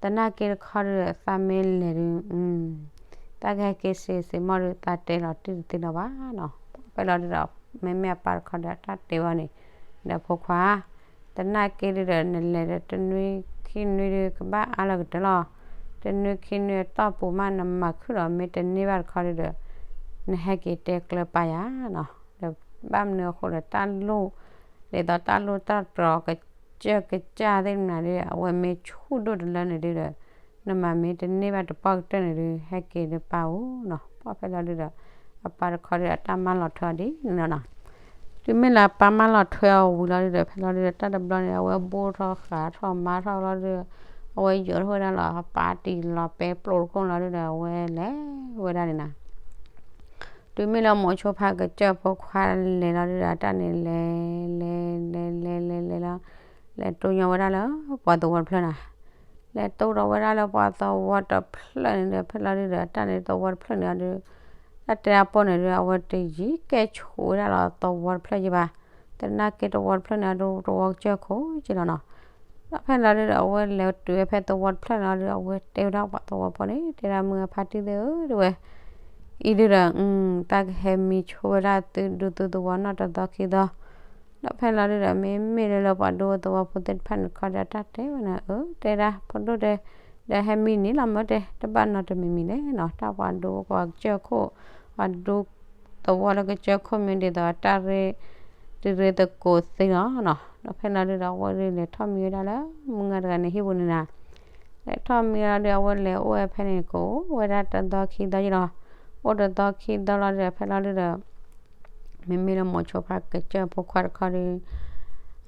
သနာ်က့တခီဒုးဒီး သးမ့ၢ်လဲၤဒုး တၢ်ကဟဲက့ၤစ့စ့မီၢ်ဒုး သးတဲလီၤတံၢ်တသ့လၢၤဘၣ်နီၤ. ဖဲလီၤဒုးဒီး မ့မ့ၢ်အပၢ်တခီဒီး အတၢ်တဲဘၣ်န့ၣ် ဒီးဖိခွါ သနာ်က့ဒုးဒီး နလဲၤဒီးတနွံခံနွံဒုး ကဘၣ်အါလီၤကတၢၢ်လီၤ. တနွံခံနွံအတီၢ်ပူၤမး နမၤခုၣ်ဒီး မ့ၢ်တန့ၢ်ဘၣ်တခီဒုးဒီး နဟဲက့ၤတဲကျၢၤပၢ်ယၤနီၤ. ဒီးဘၣ်မနုၤအဃိဒီး တၢ်လိၣ် ဒ်သိးတၢ်လိၣ်တၢ်တြီၤကစၢၢ်ကစၢ်သ့ၣ်မနုၤဒုး အဝဲမ့ၢ်ဆူၣ်ဒိၣ်တလၢန့ၣ်ဒုးဒီး နမၤမ့ၢ်တန့ၢ်ဘၣ်တပှၢ်ကတၢၢ်န့ၣ်ဒုး ဟဲက့ၤဒီးပၢ်ဧၢနီၤ. ပှၢ်ဖဲလီၤဒုးဒီး အပၢ်တခီဒီး အတၢ်မၢလီၤထွဲအီၤဒ်န့ၣ်လီၤနီၤ. တုၤမ့ၢ်လၢအပၢ်မၢလီၤထွဲအီၤဝံၤလီၤဒုးဒီး ဖဲလီၤဒုးဒီး တၢ်တဘျီန့ၣ် အဝဲဘိထီၣ်ဃးထီၣ်မၤထီၣ်လီၤဒုး အဝဲယိးထီၣ်ဝဲဒၣ်လီၤ အပၢ်တံၢ်လီၤပဲပျိတခိၣ်လီၤဒုးဒီး အဝဲလဲၤဝဲဒၣ်န့ၣ်နီၤ. တုၤမ့ၢ်လၢမိၤဆိဖါကစၢၢ်ဖိခွါလဲၤလီၤဒုးဒီး အတၢ်န့ၣ်လဲၤ လဲၤ လဲၤ လဲၤ လဲၤ လဲၤလီၤ လဲၤတိညိဝဲဒၣ်လၢပှၤသဝီတဖျၢၣ်နီၤ. လဲၤတိဒီးဝဲဒၣ်လၢပှၤသဝီတဖျၢၣ်န့ၣ်ဒီး ဖဲလီၤဒုးဒီး အတၢ်န့ၣ်သဝီတဖျၢၣ်န့ၣ်ဒီး တၢ်တဲအပိၢ်န့ၣ်ဒီး အဝဲတယံၤကဲဆိးဝဲဒၣ်လီၤသဝီတဖျၢၣ်ယံၤဘၣ်. သနာ်က့သဝီတဖျၢၣ်န့ၣ်ဒီး သဝီကစၢၢ်ခိၣ်က့လီၤနီၤ. ဒီးဖဲလီၤဒုးဒီး အဝဲလဲၤတုၤဝဲဖဲသဝီတဖျၢၣ်န့ၣ်လီၤဒုး အဝဲတဲဝဲဒၣ်ပှၤသဝီဖိန့ၣ် တဲဒၣ်မုၢ်အဖါတံၢ်သ့ၣ်ဧၢ တဲဝဲ အံၤဒုးဒီး တၢ်ကဟဲမံဆိဝဲဒၣ်သုဒူသုသဝီနီၢ်တသီခံသီ. ဒီးဖဲလီၤဒုးဒီး မ့မ့ၢ်လၢလၢပှၤဒူသဝီဖိသ့ၣ်တဖၣ်န့ၣ်တခီဒီး တၢ်တဲဝဲန့ၣ် အၢ တဲဒၣ်ဖိဒိၣ်တဲ ဒီးဟဲမံန့ၣ်လီၤမၢ်တဲ တဘၣ်နီတမံၤမံၤလဲၣ်နီၤ. တၢ်ပှၤဒူပှၤကစၢၢ်ခိၣ် ပှၤဒူသဝီလၢကစၢၢ်ခိၣ်မ့ၢ်ဒ်သိးတၢ်ရ့ တရ့သကိးသ့လီၤနီၤ. ဒီးဖဲလီၤဒုးဒီး အဝဲဒုးလဲၤထီၣ်မံဝဲဒၣ်လၢ မုၢ်ငါတဂၤန့ၣ်ဟံၣ်ပူၤန့ၣ်နီၤ. လဲၤထီၣ်မံလီၤဒုး အဝဲလဲၤအိၣ်ဝဲဖဲန့ၣ် ကအိၣ်ဝဲဒၣ်တသီခံသီယံၤလီၤ. အိၣ်တသီခံသီလီၤဒုးဒီး ဖဲလီၤဒုးဒီး မ့မ့ၢ်လၢမိၤဆိဖါကစၢၢ်ဖိခွါတခီဒီး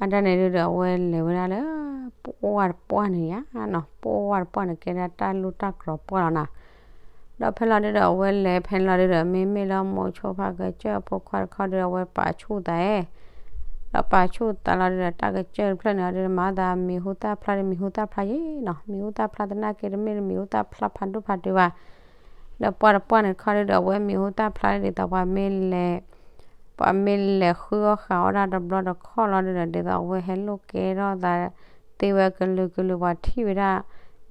အတၢ်န့ၣ်ဒုးဒီး အဝဲလဲၤဝဲဒၣ်လၢ ပှၢ်တပှၢ်န့ၣ်ယါနီၤ. ပှၢ်တပှၢ်န့ၣ် ကဲဒၣ်တၢ်လူၢ်တၢ်ကြီၤပှၢ်လီၤနီၤ. ဒီးဖဲလီၤဒုးဒီး အဝဲလဲၤဖဲန့ၣ်လီၤဒုးဒီး မ့မ့ၢ်လၢမိၤဆိဖါကစၢၢ်ဖိခွါတခီဒီး အဝဲပာ်ဆူၣ်သးအဲ ဒီးပာ်ဆူၣ်သးလီၤဒုးဒီး တၢ်ကစၢၢ်တဖျၢၣ်န့ၣ်လီၤဒုးဒီး မၤသးမံၤဟူသၣ်ဖျါဒီး မံၤဟူသၣ်ဖျါယံၤနီၤ. မံၤဟူသၣ်ဖျါသနာ်က့တမ့ၢ်လၢမံၤဟူသၣ်ဖျါဖးဒိၣ်ဖးတုၤဘၣ်. ဒီးပှၢ်တပှၢ်န့ၣ်တခီဒုးဒီး အဝဲမံၤဟူသၣ်ဖျါဒ်သိးပှၤမ့ၢ်လဲၤ ပှၤမ့ၢ်လဲၤဃုအီၣ်ဃုအီဒၣ်တဘျီတခီၣ်လီၤဒုးဒီး ဒ်သိးအဝဲဟဲလိာ်ကဲထီၣ်သးသ့ဝဲကလုာ်ကလုာ် ပှၤထံၣ်ဝဲဒၣ်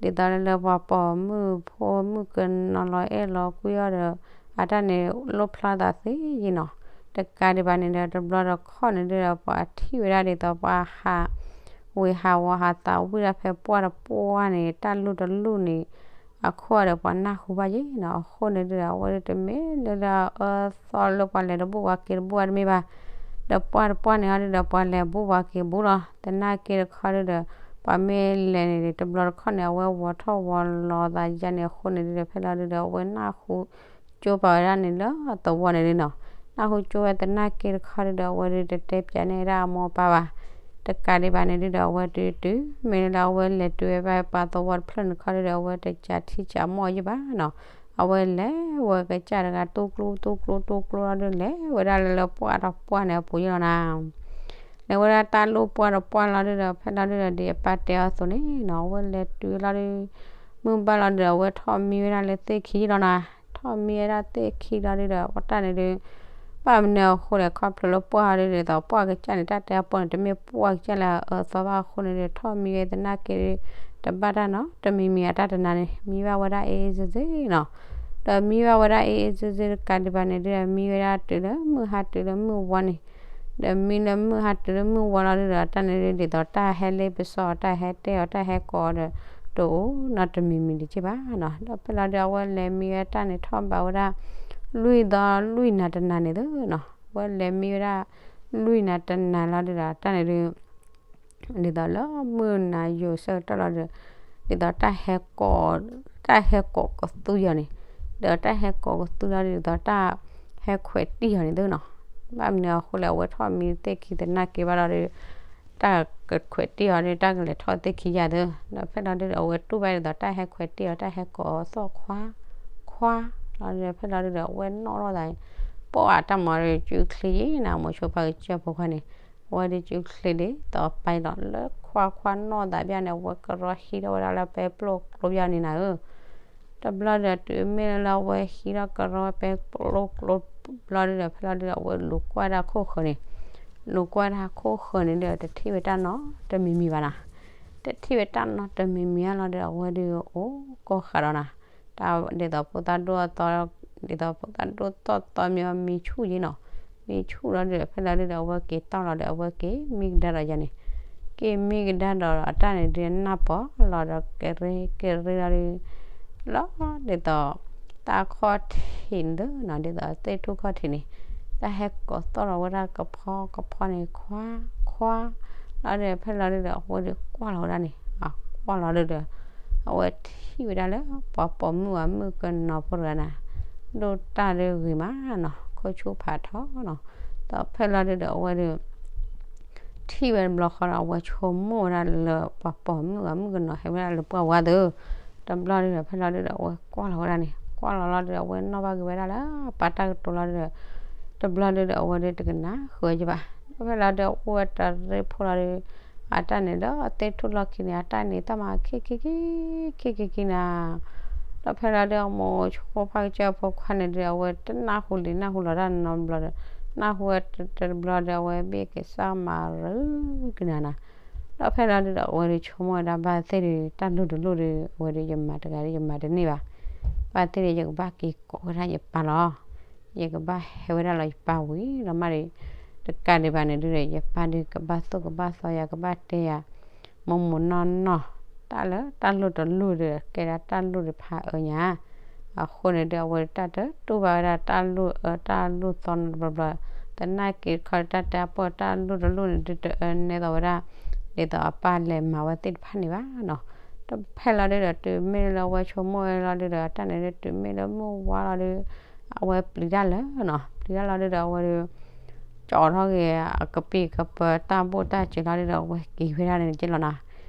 ဒ်သိးလၢလၢပှၤပိာ်မုၣ်ဖိမုၣ်ကနီၤလီၤအဲၣ်လီၤကွံအီၤဒီး အတၢ်န့ၣ်လိၣ်ဖျါသးသ့ယံၤနီၤ. တကးဒံးဘၣ်န့ၣ်ဒီးတဘျီတခီၣ်န့ၣ်ဒုးဒီး ပှၤထံၣ်ဝဲဒၣ်ဒ်သိးပှၤဟး ဝံၤဟးဝီၤဟးသးဝံၣ်ဒၣ်ဖဲပှၢ်တပှၢ်န့ၣ် တၢ်လူၢ်တလူၢ်န့ၣ် အခိၣ်ဒီးပှၤနၢ်ဟူဘၣ်ယံၤနီၤ. အဃိန့ၣ်ဒုးဒီး အဝဲဒုးတမ့ၢ်လၢလၢအအၢသီလၢပှၤလဲၤတဘူၣ်ပှၤက့ၤတဘူၣ်အါတမ့ၢ်ဘၣ်. ဒီးပှၢ်တပှၢ်န့ၣ်အီၤဒုးဒီး ပှၤလဲၤဘူၣ်ပှၤက့ၤဘူၣ်လီၤ. သနာ်က့တခီဒုးဒီး ပှၤမ့ၢ်လဲၤန့ၣ် တဘျီတခီၣ်န့ၣ် အဝဲဝီၤထီၣ်ဝီၤလီၤသးယါန့ၣ် အဃိန့ၣ်ဒုးဒီး ဖဲလီၤဒုးဒီး အဝဲနၢ်ဟူ ကၠိပာ်ဝဲဒၣ်န့ၣ်လၢသဝီန့ၣ်ဒုးနီၤ. နၢ်ဟူကၠိဝဲသနာ်က့တခီဒုးဒီး အဝဲဒုးတတဲပၠးန့ၢ်ဝဲဒၣ်အမိၢ်အပၢ်ဘၣ်. တကးဒံးဘၣ်န့ၣ်ဒုးဒီး အဝဲတုၤတုၤ မ့ၢ်လၢအဝဲလဲၤတုၤဝဲဘၣ်ပှၤသဝီတဖျၢၣ်န့ၣ်တခီဒုးဒီး အဝဲတကးထံကးမီၢ်ယံၤဘၣ်နီၤ. အဝဲလဲၤဝဲကစၢ်တဂၤ တူၢ်ကျိတူၢ်ကျိတူၢ်ကျိလီၤဒုး လဲၤဝဲဒၣ်လၢလၢပှၢ်တပှၢ်န့ၣ်အပူၤယံၤလီၤနီၤ. လဲၤဝဲဒၣ်တၢ်လိၣ်ပှၢ်ဒီးပှၢ်လီၤဒုဒီး ဖဲလီၤဒုဒီး ဒ်အပၢ်တဲအီၤအသိးန့ၣ်နီၤ အဝဲလဲၤတုၤလီၤဒု မုၢ်ဘၣ်လီၤဒုဒီး အဝဲထီၣ်မံဝဲဒၣ်လၢသ့ၣ်ခံလီၤနီၤ. ထီၣ်မံဝဲဒၣ်သ့ၣ်ခံလီၤဒုဒီး အတၢ်န့ၣ်ဒု ဘၣ်မနုၤအဃိလဲၣ် ခီဖျိလၢပှၢ်ဒုဒီး ဒ်သိးပှၢ်ကစၢ်န့ၣ် တၢ်တဲအပီန့ၣ် တမ့ၢ်ပှၢ်ကစၢ်လၢအအၢသီဘၣ်အဃိန့ၣ်ဒု ထီၣ်မံဝဲသနာ်က့ဒု တဘၣ်တၢ်နီတမံၤမံၤ အတၢ်တနၤန့ၣ် မံဘၣ်ဝဲဒၣ်အ့ၣ်အ့ၣ်စ့စ့နီၤ. ဒီးမံဘၣ်ဝဲဒၣ်အ့ၣ်အ့ၣ်စ့စ့တကးဒံးဘၣ်န့ၣ်ဒု မံဝဲဒၣ်တုၤလၢမုၢ်ဟါတုၤလၢမုၢ်ဝါန့ၣ် ဒီးမံလၢမုၢ်ဟါတုၤလၢမုၢ်ဝါလီၤဒုဒီး တၢ်န့ၣ်ဒု ဒ်သိးတၢ်ဟဲလ့ပစီအီၤ တၢ်ဟဲတဲအီၤ တၢ်ဟဲကိးအီၤဒီး တအိၣ်နီတမံၤမံၤဒံးက့ဘၣ်နီၤ. ဒီးဖဲလီၤဒု အဝဲလဲၤမံဝဲတၢ်န့ၣ် ထီၣ်ဘးဝဲဒၣ် လွံၢ်သီလွံၢ်နၤတနၤန့ၣ်သနီၤ. အဝဲလဲၤမံဝဲဒၣ် လွံၢ်နၤတနၤလီၤဒုဒီး တၢ်န့ၣ်ဒု ဒ်သိးလၢမုၢ်နၤယိာ်ဆၢကတီၢ်လီၤဒီး ဒ်သိးတၢ်ဟဲကိး တၢ်ဟဲကိးကသူအီၤန့ၣ် ဒီးတၢ်ဟဲကိးကသူလီၤဒု ဒ်သိးတၢ်ဟဲခွဲးတံၢ်အီၤန့ၣ်သနီၤ. ဘၣ်မနုၤအဃိလဲၣ် အဝဲထီၣ်မံသ့ၣ်ခံသနာ်က့ဘၣ်လီၤဒီး တၢ်ကခွဲးတံၢ်အီၤဒီး တၢ်ကလဲၤထီၣ်သ့ၣ်ခံယၤသနီၤ. ဒီးဖဲလီၤဒုဒီး အဝဲတူၢ်ဘၣ်ဒ်သိးတၢ်ဟဲခွဲးတံၢ်အီၤ တၢ်ဟဲကိးအီၤသီၣ်ခွါ ခွါလီၤဒီး ဖဲလီၤဒုဒီး အဝဲနီၣ်ထီၣ်သး ပှၢ်တၢ်မၤဒီး စုချ့ယံၤနၤ မိၤဆိဖါကစၢၢ်ဖိခွါန့ၣ် အဝဲဒုးစုချ့ဒ်သိးပာ်လီၤလၢခွါခွါနီၣ်သးဘၣ်န့ၣ် အဝဲကရီဟံးထီၣ်ဝဲဒၣ်လၢပဲပျိကျိဘၣ်န့ၣ်နၤဧၢ. တဘျီဒီးတုၤမ့ၢ်လၢအဝဲဟံးထီၣ်ကရီပဲပျိကျိဘျီဒုဒီး ဖဲလီၤဒုဒီး အဝဲလူၤကွၢ်ဒၣ်ခိၣ်ဃၢၤန့ၣ် လူၤကွၢ်ဒၣ်ခိၣ်ဃၢၤန့ၣ်ဒီး တထံၣ်ဝဲတၢ်နီတမံၤမံၤဘၣ်နၤ. တထံၣ်ဝဲတၢ်နီတမံၤမံၤဧါလီၤဒီး အဝဲဒုးအိၣ်ကီၢ်ဃာ်ဒီးနၤ တၢ်ဒ်သိးဖိသၣ်ဒိၣ်အသီ ဒ်သိးဖိသၣ်ဒိၣ်သီၣ်သီမ့ၢ်မံဆူၣ်ယံၤနီၤ မံဆူၣ်လီၤဒုဒီး ဖဲလီၤဒုဒီး အဝဲက့ၤတီၢ်လီၤဒီး အဝဲက့ၤမံကဒါဒီးယၤန့ၣ် က့ၤမံကဒါဒီးအတၢ်န့ၣ်ဒုးနၢ်ပီၢ်လီၤဒီး ကရ့ကရ့လီၤဒုး လီၤဒ်သိး တၢ်ခီၣ်ထံးန့ၣ်သနီၤ ဒ်သိးသ့ၣ်ထူၣ်ခီၣ်ထံးန့ၣ် တၢ်ဟဲကိးသီၣ်လီၤဝဲဒၣ်ကဖီကဖီန့ၣ် ခွါ ခွါ လီၤဒုဒီး ဖဲလီၤဒုဒီး အဝဲဒုးကွၢ်လီၤဝဲဒၣ်န့ၣ် အကွၢ်လီၤဒုဒီး အဝဲထံၣ်ဝဲဒၣ်လၢ ပှၤပိာ်မုၣ်အမုၣ်ကနီၤဖိတဂၤနၤ ဒိၣ်တၢ်ဒုးဂ့ၤမးနီၤ ခိၣ်ဆူၣ်ဖးထီနီၤ ဒီးဖဲလီၤဒုဒီး အဝဲဒုး ထံၣ်ဝဲတဘျီဃီဒီး အဝဲဆိကမိၣ်ဝဲဒၣ်လၢ ပှၤပိာ်မုၣ်အမုၣ်ကနီၤဟဲဝဲဒၣ်လၢပှၢ်ဝါသၢ တဘျီဒုဒီး ဖဲလီၤဒုဒီး အဝဲကွၢ်လီၤဝဲဒၣ်န့ၣ် ကွၢ်လီၤလီၤဒုဒီး အဝဲနီၣ်ဘၣ်က့ၤဝဲဒၣ်လၢ ပှၤတၢ်ကတိၤလီၤဒုဒီး တဘျီဒုဒီး အဝဲဒုတကနၣ်ဃုာ်ဝဲဘၣ် ဒီးဖဲလီၤဒု အိၣ်ဝဲတရ့ဖိလီၤဒု အတၢ်န့ၣ်ဒီးသ့ၣ်ထူၣ်လီၢ်ခံန့ၣ် အတၢ်န့ၣ်တၢ်မၤခံခံခံ ခံခံခံနၤ ဒီးဖဲလီၤဒု အမိၤဆိဖါကစၢၢ်ဖိခွါန့ၣ်ဒု အဝဲတနၢ်ဟူလံနၢ်ဟူလီၤတၢ်နီတဘျီဒီး နၢ်ဟူဝဲတဘျီဒီး အဝဲဘ့ၣ်က့ၤစၢ်မၤရၢကနၤနၤ ဒီးဖဲလီၤဒုဒီး အဝဲဒုဆိကမိၣ်ဝဲဒၣ်ဘၣ်သ့ၣ်ဒု တၢ်လိၣ်တလိၣ်ဒု အဝဲဒု ယမၤတဂၤဒု ယမၤတန့ၢ်ဘၣ် ဘၣ်သ့ၣ်ဒု ယကဘၣ်က့ၤကိးဝဲဒၣ်ယပၢ်လီၤ ယကဘၣ်ဟဲဝဲဒၣ်လီၤယပၢ်ဝံၤဒီးမးဒီး တကးဒံးဘၣ်န့ၣ်ဒုဒီး ယပၢ်ဒုကဘၣ်သိၣ်ကဘၣ်သီယၤ ကဘၣ်တဲယၤ မိၢ်မိၢ်နီၢ်နီၢ် တၢ်လၢတၢ်လိၣ်တလိၣ်ဒု ကဲဒၣ်တၢ်လိၣ်တဖးအၢညါ အဃိန့ၣ်ဒု အဝဲတၢ်တတူၢ်ဘၣ်ဝဲဒၣ်တၢ်လိၣ်အၢတၢ်လိၣ်သီနီတဘျီဘျီ သနာ်က့တခီတၢ်တဲအပီၢ်တၢ်လိၣ်တလိၣ်န့ၣ်ဒုတအၢနဲသိးဝဲဒၣ် ဒ်သိးအပၢ်လဲၤမၤဝဲသ့ၣ်တဖၣ်န့ၣ်ဘၣ်နီၤ ဒီးဖဲလီၤဒုဒီး တုၤမ့ၢ်လၢအဝဲဆိကမိၣ်ဝဲလီၤဒုဒီး တၢ်န့ၣ်ဒု တုၤမ့ၢ်လၢမုၢ်ဝါလီၤဒု အဝဲပျံၤတၢ်လၢနီၤ ပျံၤတၢ်လီၤဒုဒီး အဝဲဒု ကၠီထီၣ်က့ၤအကပံာ်ကပၢၤတၢ်ဘိၣ်တၢ်စၢၤလီၤဒုဒီး အဝဲက့ၤဝဲဒၣ်န့ၣ်က့လီၤနီၤ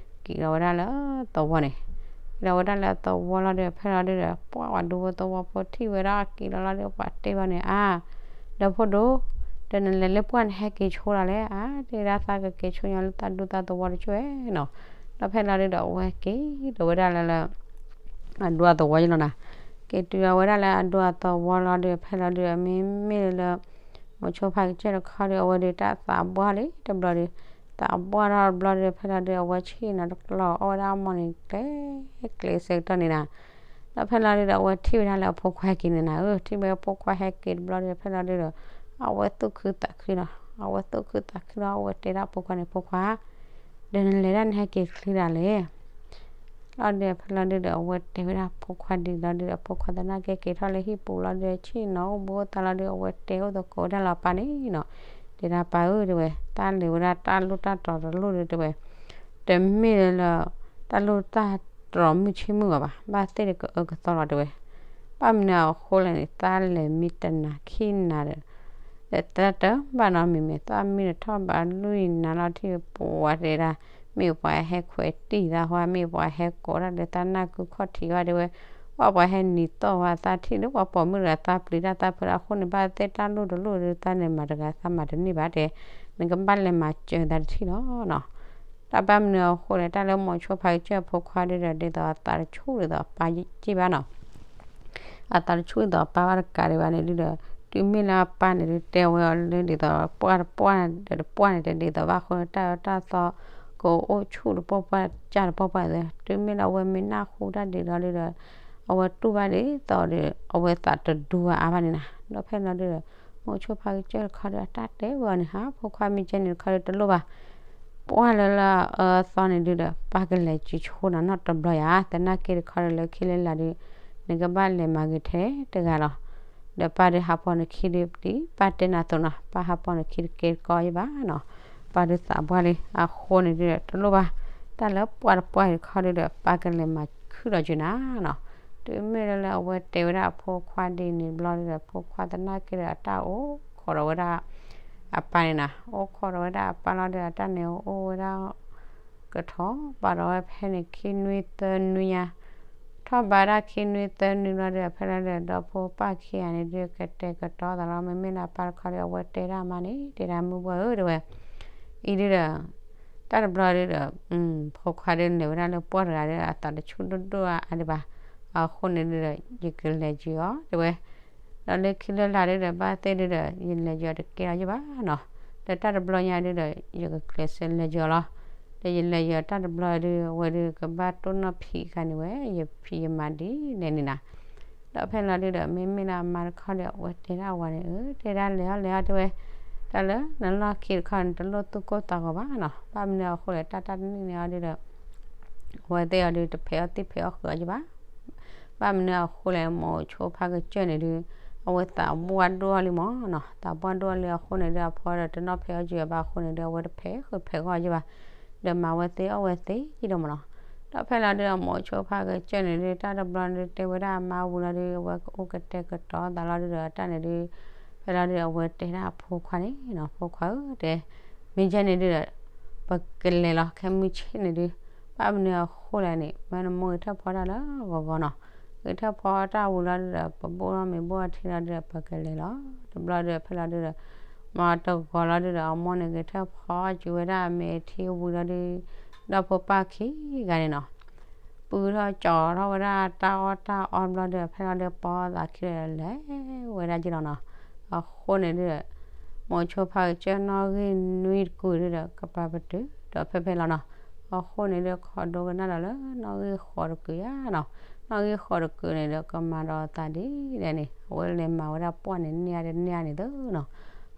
က့ၤလီၤဝဲဒၣ်လၢသဝီန့ၣ် က့ၤလီၤဝဲဒၣ်လၢသဝီလီၤဒု ဖဲလီၤဒုဒီး ပှၢ်ဝဲဒူဖိသဝီဖိထံၣ်ဝဲဒၣ် က့ၤလီၤလီၤဒု ပှၤတဲဘၣ်န့ၣ် အါ ဒီဖိဒိၣ် ဒီးနလဲၤလၢပှၢ်နဟဲက့ၤဆိဒၣ်လဲၣ် အါ တဲဒၣ်သးကက့ၤဆိညီလၢသးဒူသးသဝီတကၠိနီၤ ဒီးဖဲလီၤဒုဒီး အဝဲက့ၤဒီးဝဲဒၣ်လၢလၢ အဒူအသဝီယလီၤနၤ က့ၤတုၤလီၤဝဲဒၣ်လၢအဒူအသဝီလီၤဒုး ဖဲလီၤဒုး မ့မ့ၢ်လၢ မိၤဆိဖါကစၢၢ်တခီဒုး အဝဲဒုးတၢ်သးဘှီလံ တဘျီဒုး သးဘှီထီၣ်တဘျီဒုး ဖဲလီၤဒုး အဝဲဆ့ၣ်နီၤတကျီၢ် အီၣ်ဝဲဒၣ်အမီၢ်န့ၣ် ကျဲကျဲဆၢကတီၢ်န့ၣ်နၤ ဒီးဖဲလီၤဒုးဒီး အဝဲထံၣ်ဝဲဒၣ်လၢအဖိခွါဟဲက့ၤန့ၣ်နၤဧၢ ထံၣ်ဝဲအဖိခွါဟဲက့ၤတဘျီဒုး ဖဲလီၤဒုးဒီး အဝဲသူၣ်ခုသးခုလီၤ အဝဲသူၣ်ခုသးခုလီၤ အဝဲတဲဒၣ်အဖိခွါန့ၣ် ဖိခွါ ဒီးနလဲၤဒၣ်နဟဲက့ၤချ့ဒၣ်လဲၣ် လီၤဒုးဖဲလီၤဒုးဒီး အဝဲတဲဝဲဒၣ်ဖိခွါဒ်လီၤဒုးဒီး ဖိခွါသနာ်က့က့ၤထီၣ်လၢဟံၣ်ပူၤလီၤဒုး ဆ့ၣ်နီၤအိၣ်ဘှံးအိၣ်သါလီၤဒုး အဝဲတဲအိၣ်သကိးဝဲဒၣ်လၢအပၢ်န့ၣ်နီၤ တဲဒၣ်ပၢ်ဧၢ တဲဝဲ တၢ်လဲၤဝဲဒၣ်တၢ်လိၣ်တၢ်တြီၤတလိၣ်ဒုး တဲဝဲ တမ့ၢ်လၢ တၢ်လိၣ်တၢ်တြီၤမုၢ်ဆ့ၣ်မုၢ်ဂီၤဘၣ် ဘၣ်သ့ၣ်ဒုးကအၢကသီလီၤ တဲဝဲ ဘၣ်မနုၤအဃိလဲၣ်န့ၣ် တၢ်လဲၤမံတနၤခံနၤဒီး ဒီးတၢ်တဘၣ်နီတမံၤမံၤ သးမံတထီၣ်ဘးလွံၢ်နၤလီၤထံၣ်ပှၤတဲဒၣ် မ့ၢ်ပှၤဟဲခွဲးတံၢ်သးဟါ မ့ၢ်ပှၤဟဲကိးတၢ်ဒီးသးနၢ်ကုခီၣ်ထံးဝဲတဲဝဲ ပှၤပှၤဟဲနံၤသီၣ်ဝဲသးထံၣ်လၢပှၤပိာ်မုၣ်တဂၤသးပျံၤတၢ်သးဖုးတၢ်အဃိန့ၣ် ဘၣ်သ့ၣ်တၢ်လိၣ်တလိၣ်ဒုးသးန့ၣ်မၤတဂၤသးမၤတန့ၢ်ဘၣ်တဲ နကဘၣ်လဲၤမၤစၢၤသးတထံၣ်လီၤနီၤ. တၢ်ဘၣ်မနုၤအဃိလဲၣ် တၢ်လၢမိၤဆိဖါကစၢၢ်ဖိခွါဒုဒီး ဒ်သိးအသးတဆူၣ်ဒ်သိးအပၢ်က့ၢ်ဘၣ်နီၤ. အသးတဆူၣ်ဒ်သိးအပၢ်ဘၣ်တကးဒံးဘၣ်န့ၣ်ဒုဒီး တုၤမ့ၢ်လၢအပၢ်န့ၣ်ဒု တဲဝဲအီၤလၢဒ်သိးပှၢ်တပှၢ်ဒီးတပှၢ်န့ၣ် တဒ်သိးဘၣ်အဃိ တၢ်အၢတၢ်သီ ကအိၣ်ဆူၣ်တပှၢ်ပှၢ် ကၢ်တပှၢ်ပှၢ်သ့ တုၤမ့ၢ်လၢအဝဲမ့ၢ်နၢ်ဟူတၢ်ဒ်လီၤဒုဒီး အဝဲတူၢ်ဘၣ်ဒ်သိးဒီး အဝဲသးတဒူဘၣ်အါဘၣ်န့ၣ်နီၤ. ဒီးဖဲလီၤဒုဒီး မိၤဆိဖါကစၢၢ်တခီဒီး အတၢ်တဲဝဲအီၤန့ၣ် ဟါ ဖိခွါမ့ၢ်ကဲန့ၣ်တခီဒီး တလိၣ်ဘၣ် ပှၢ်လၢလၢအအၢအသီန့ၣ်ဒုဒီး ပၢ်ကလဲၤစံးဆိနီၤနီတဘျီယၤ သနာ်က့တခီဒီးလၢခံလၢလာ်ဒု နကဘၣ်လဲၤမၤဂ့ၤထဲတဂၤလီၤ. ဒီးပၢ်ဒုးဟးဖီနခံဒု ဒ်ပၢ်တဲနၤအသိးနီၤ ပၢ်ဟးဖီနခံတကဲတကီယဘၣ်နီၤ. ပၢ်ဒုးသးပှၢ်လံ အဃိန့ၣ်ဒုဒီး တလိၣ်ဘၣ် တၢ်လၢပှၢ်တပှၢ်တခီဒုဒီး ပၢ်ကလဲၤမၤခုၣ်ဒီးက့ၤနၤနီၤ. တုၤမ့ၢ်လၢလၢအဝဲတဲဝဲဒၣ်အဖိခွါဒ်န့ၣ်တဘျီဒုဒီး ဖိခွါသနာ်က့ဒီးအတၢ်အိၣ်ခိးဒီးဝဲဒၣ် အပၢ်န့ၣ်နီၤ အိၣ်ခိးဒီးဝဲဒၣ်အပၢ်လီၤဒုဒီး အတၢ်န့ၣ်အိၣ်ဝဲဒၣ် ကထီၣ်ဘၣ်ဒီးဝဲဖဲန့ၣ်ခံနွံသၢနွံညါ ထီၣ်ဘးဒၣ်ခံနွံသၢနွံလီၤဒုဒီး ဖဲလီၤဒုဒီး ဒီဖိပၢ်ခံဂၤန့ၣ်ဒု ကတဲာ်ကတီၤသးလီၤ မ့မ့ၢ်လၢအပၢ်တခီဒီး အဝဲတဲဒၣ်အမါန့ၣ် တဲဒၣ်မုၢ်ဘှီၣ်ဧၢ တဲဝဲ အံၤဒုဒီး တၢ်တဘျီဒုဒီး ဖိခွါဒုန့ၣ်ဝဲဒၣ်လၢပှၢ်တဂၤဒု အသးတဆူၣ်ဒိၣ်ဒိၣ်အါဒံးဘၣ် အဃိန့ၣ်ဒုဒီး ယကလဲၤက့ၤအီၤ တဲဝဲ ဒီးလၢခံလၢလာ်ဒုဒီး ဘၣ်သ့ၣ်ဒုဒီး ယလဲၤက့ၤအီၤတကဲလီၤယဘၣ်နီၤ. ဒီးတၢ်တဘျီညါဒုဒီး ယကကျဲးစၢးလဲၤက့ၤအီၤလီၤ. ဒီးယလဲၤက့ၤအီၤတၢ်တဘျီဒု အဝဲဒုကဘၣ်တိၢ်နီၣ်ဖံးအခါန့ၣ်ဝဲ ယဖံးယမၤဒ်လဲၣ်န့ၣ်နီၤ. ဒီးဖဲလီၤဒုဒီး မ့မ့ၢ်လၢအမါတခီဒီး အဝဲတဲဒၣ်အဝၤန့ၣ် အၢ တဲဒၣ်လဲၤအီၤလဲၤအီၤတဲဝဲ တၢ်လၢနလီၢ်ခံတခီန့ၣ် တလိၣ်သူၣ်ကိၢ်သးဂီၤဘၣ်နီၤ. ဘၣ်မနုၤအဃိလဲၣ် တၢ်တၢ်တနံၣ်န့ၣ်အီၤဒုဒီး အဝဲသ့ၣ်အီၤဒု တဖဲးအီၣ်သံၣ်ဖဲးအီၣ်ဃုာ်အီၤယဘၣ်. ဘၣ်မနုၤအဃိလဲၣ် မိၤဆိဖါကစၢၢ်န့ၣ်ဒု အဝဲသးဘှၣ်ဒိၣ်အီၤလံမးနီၤ. သးဘှၣ်ဒိၣ်အီၤလံအဃိန့ၣ်ဒု အဖိဒီးတနီၣ်ဖဲးအီၣ်က့ၤဘၣ်အဃိန့ၣ်ဒု အဝဲတဖဲးဃုာ်ဖဲးဂီၢ်ယဘၣ်. ဒီးမၤဝဲသ့အီၣ်ဝဲသ့က့ၤဒီးမးနီၤ. ဒီးဖဲလီၤဒု မိၤဆိဖါကစၢၢ်န့ၣ်ဒု တၢ်တဘျီဒု တဲဝဲဒၣ်အမါဝံၤလီၤဒု အဝဲကအိၣ်ကတဲာ်ကတီၤသးလီၤဒုဒီး တၢ်န့ၣ်ဒု ဖဲလီၤဒု အဝဲတဲဒၣ်အဖိခွါန့ၣ်နီၤ ဖိခွါဧၢ တဲ မ့ၢ်ကဲန့ၣ်ဒုဒီး ပကလဲၤလီၤ ခဲမုၢ်ဆ့ၣ်န့ၣ်ဒု ဘၣ်မနုၤအဃိလဲၣ်န့ၣ် မ့ၢ်နမိၢ်ဂဲၤထၢၣ်ဖီတၢ်လၢဂီၤဂီၤနီၤ. ဂဲၤထၢၣ်ဖီတၢ်ဝံၤလီၤဒုဒီး ပဘိၣ်ထီၣ်မ့ၤဘိၣ်အထံလီၤဒုဒီး ပကလဲၤလီၤ. တဘျီဒုဖဲလီၤဒုဒီး မၤတဂီၤလီၤဒုဒီး အမိၢ်န့ၣ်ဂဲၤထၢၣ်ဖီစူၤဝဲဒၣ်အမ့ၤအထံဝံၤလီၤဒု ဒီဖိပၢ်ခံဂၤန့ၣ်နီၤ ပုၢ်ထီၣ်ကၠီထီၣ်ဝဲဒၣ်တၢ်အီၣ်တၢ်အီတဘျီဒု ဖဲလီၤဒုပီသးခံဒီးလဲၤဝဲဒၣ်က့ၤလီၤနီၤ. အဃိန့ၣ်ဒု မိၤဆိဖါကစၢၢ်နီၣ်ဂံၢ်နွံတကုာ်ဒုဒီး ကပၤပတုာ်ဒီးဖဲဖဲလီၤနီၤ. အဃိန့ၣ်ဒု ခိးဒိကနၣ်ဒီးလၢနီၣ်ဂံၢ်ဃိးတကုာ်ယါနီၤ. နီၣ်ဂံၢ်ဃိးတကုာ်န့ၣ်ဒီး ကမၤဒီးသးဒ်လဲၣ်န့ၣ် အဝဲလဲၤမၤဝဲဒၣ်ပှၢ်န့ၣ် န့ၢ်အါတန့ၢ်အါန့ၣ်သ့နီၤ.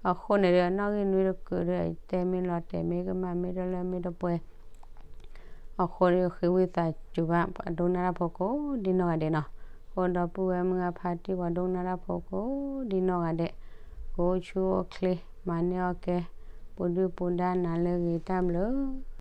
အဃိန့ၣ်ဒု နီၣ်ဂံၢ်နွံတကုာ်ဒု တဲမ့ၢ်လီၤတဲာ်မ့ၢ်ကမၣ်မ့ၢ်တလၢမ့ၢ်တပှဲၤ အဃိဒီးဃ့ဝံသးစူၤဘၣ် ပှၤဒိကနၣ်တၢ်ဖိကိးဒ်နီၢ်ဂၤဒဲးနီၤ. အဃိဒီပုၢ်ဝဲၢ်မုၢ်ဂၢ်ဖါတံၢ် ပှၤဒိကနၣ်တၢ်ဖိကိးဒ်နီၢ်ဂၤဒဲး ကအိၣ်ဆူၣ်အိၣ်ချ့ မၤန့ၢ်အီၣ်ကဲ ပူၤဒုၣ်ပူၤဒါနၤလၢအဂ့ၤ တၢ်ဘျုး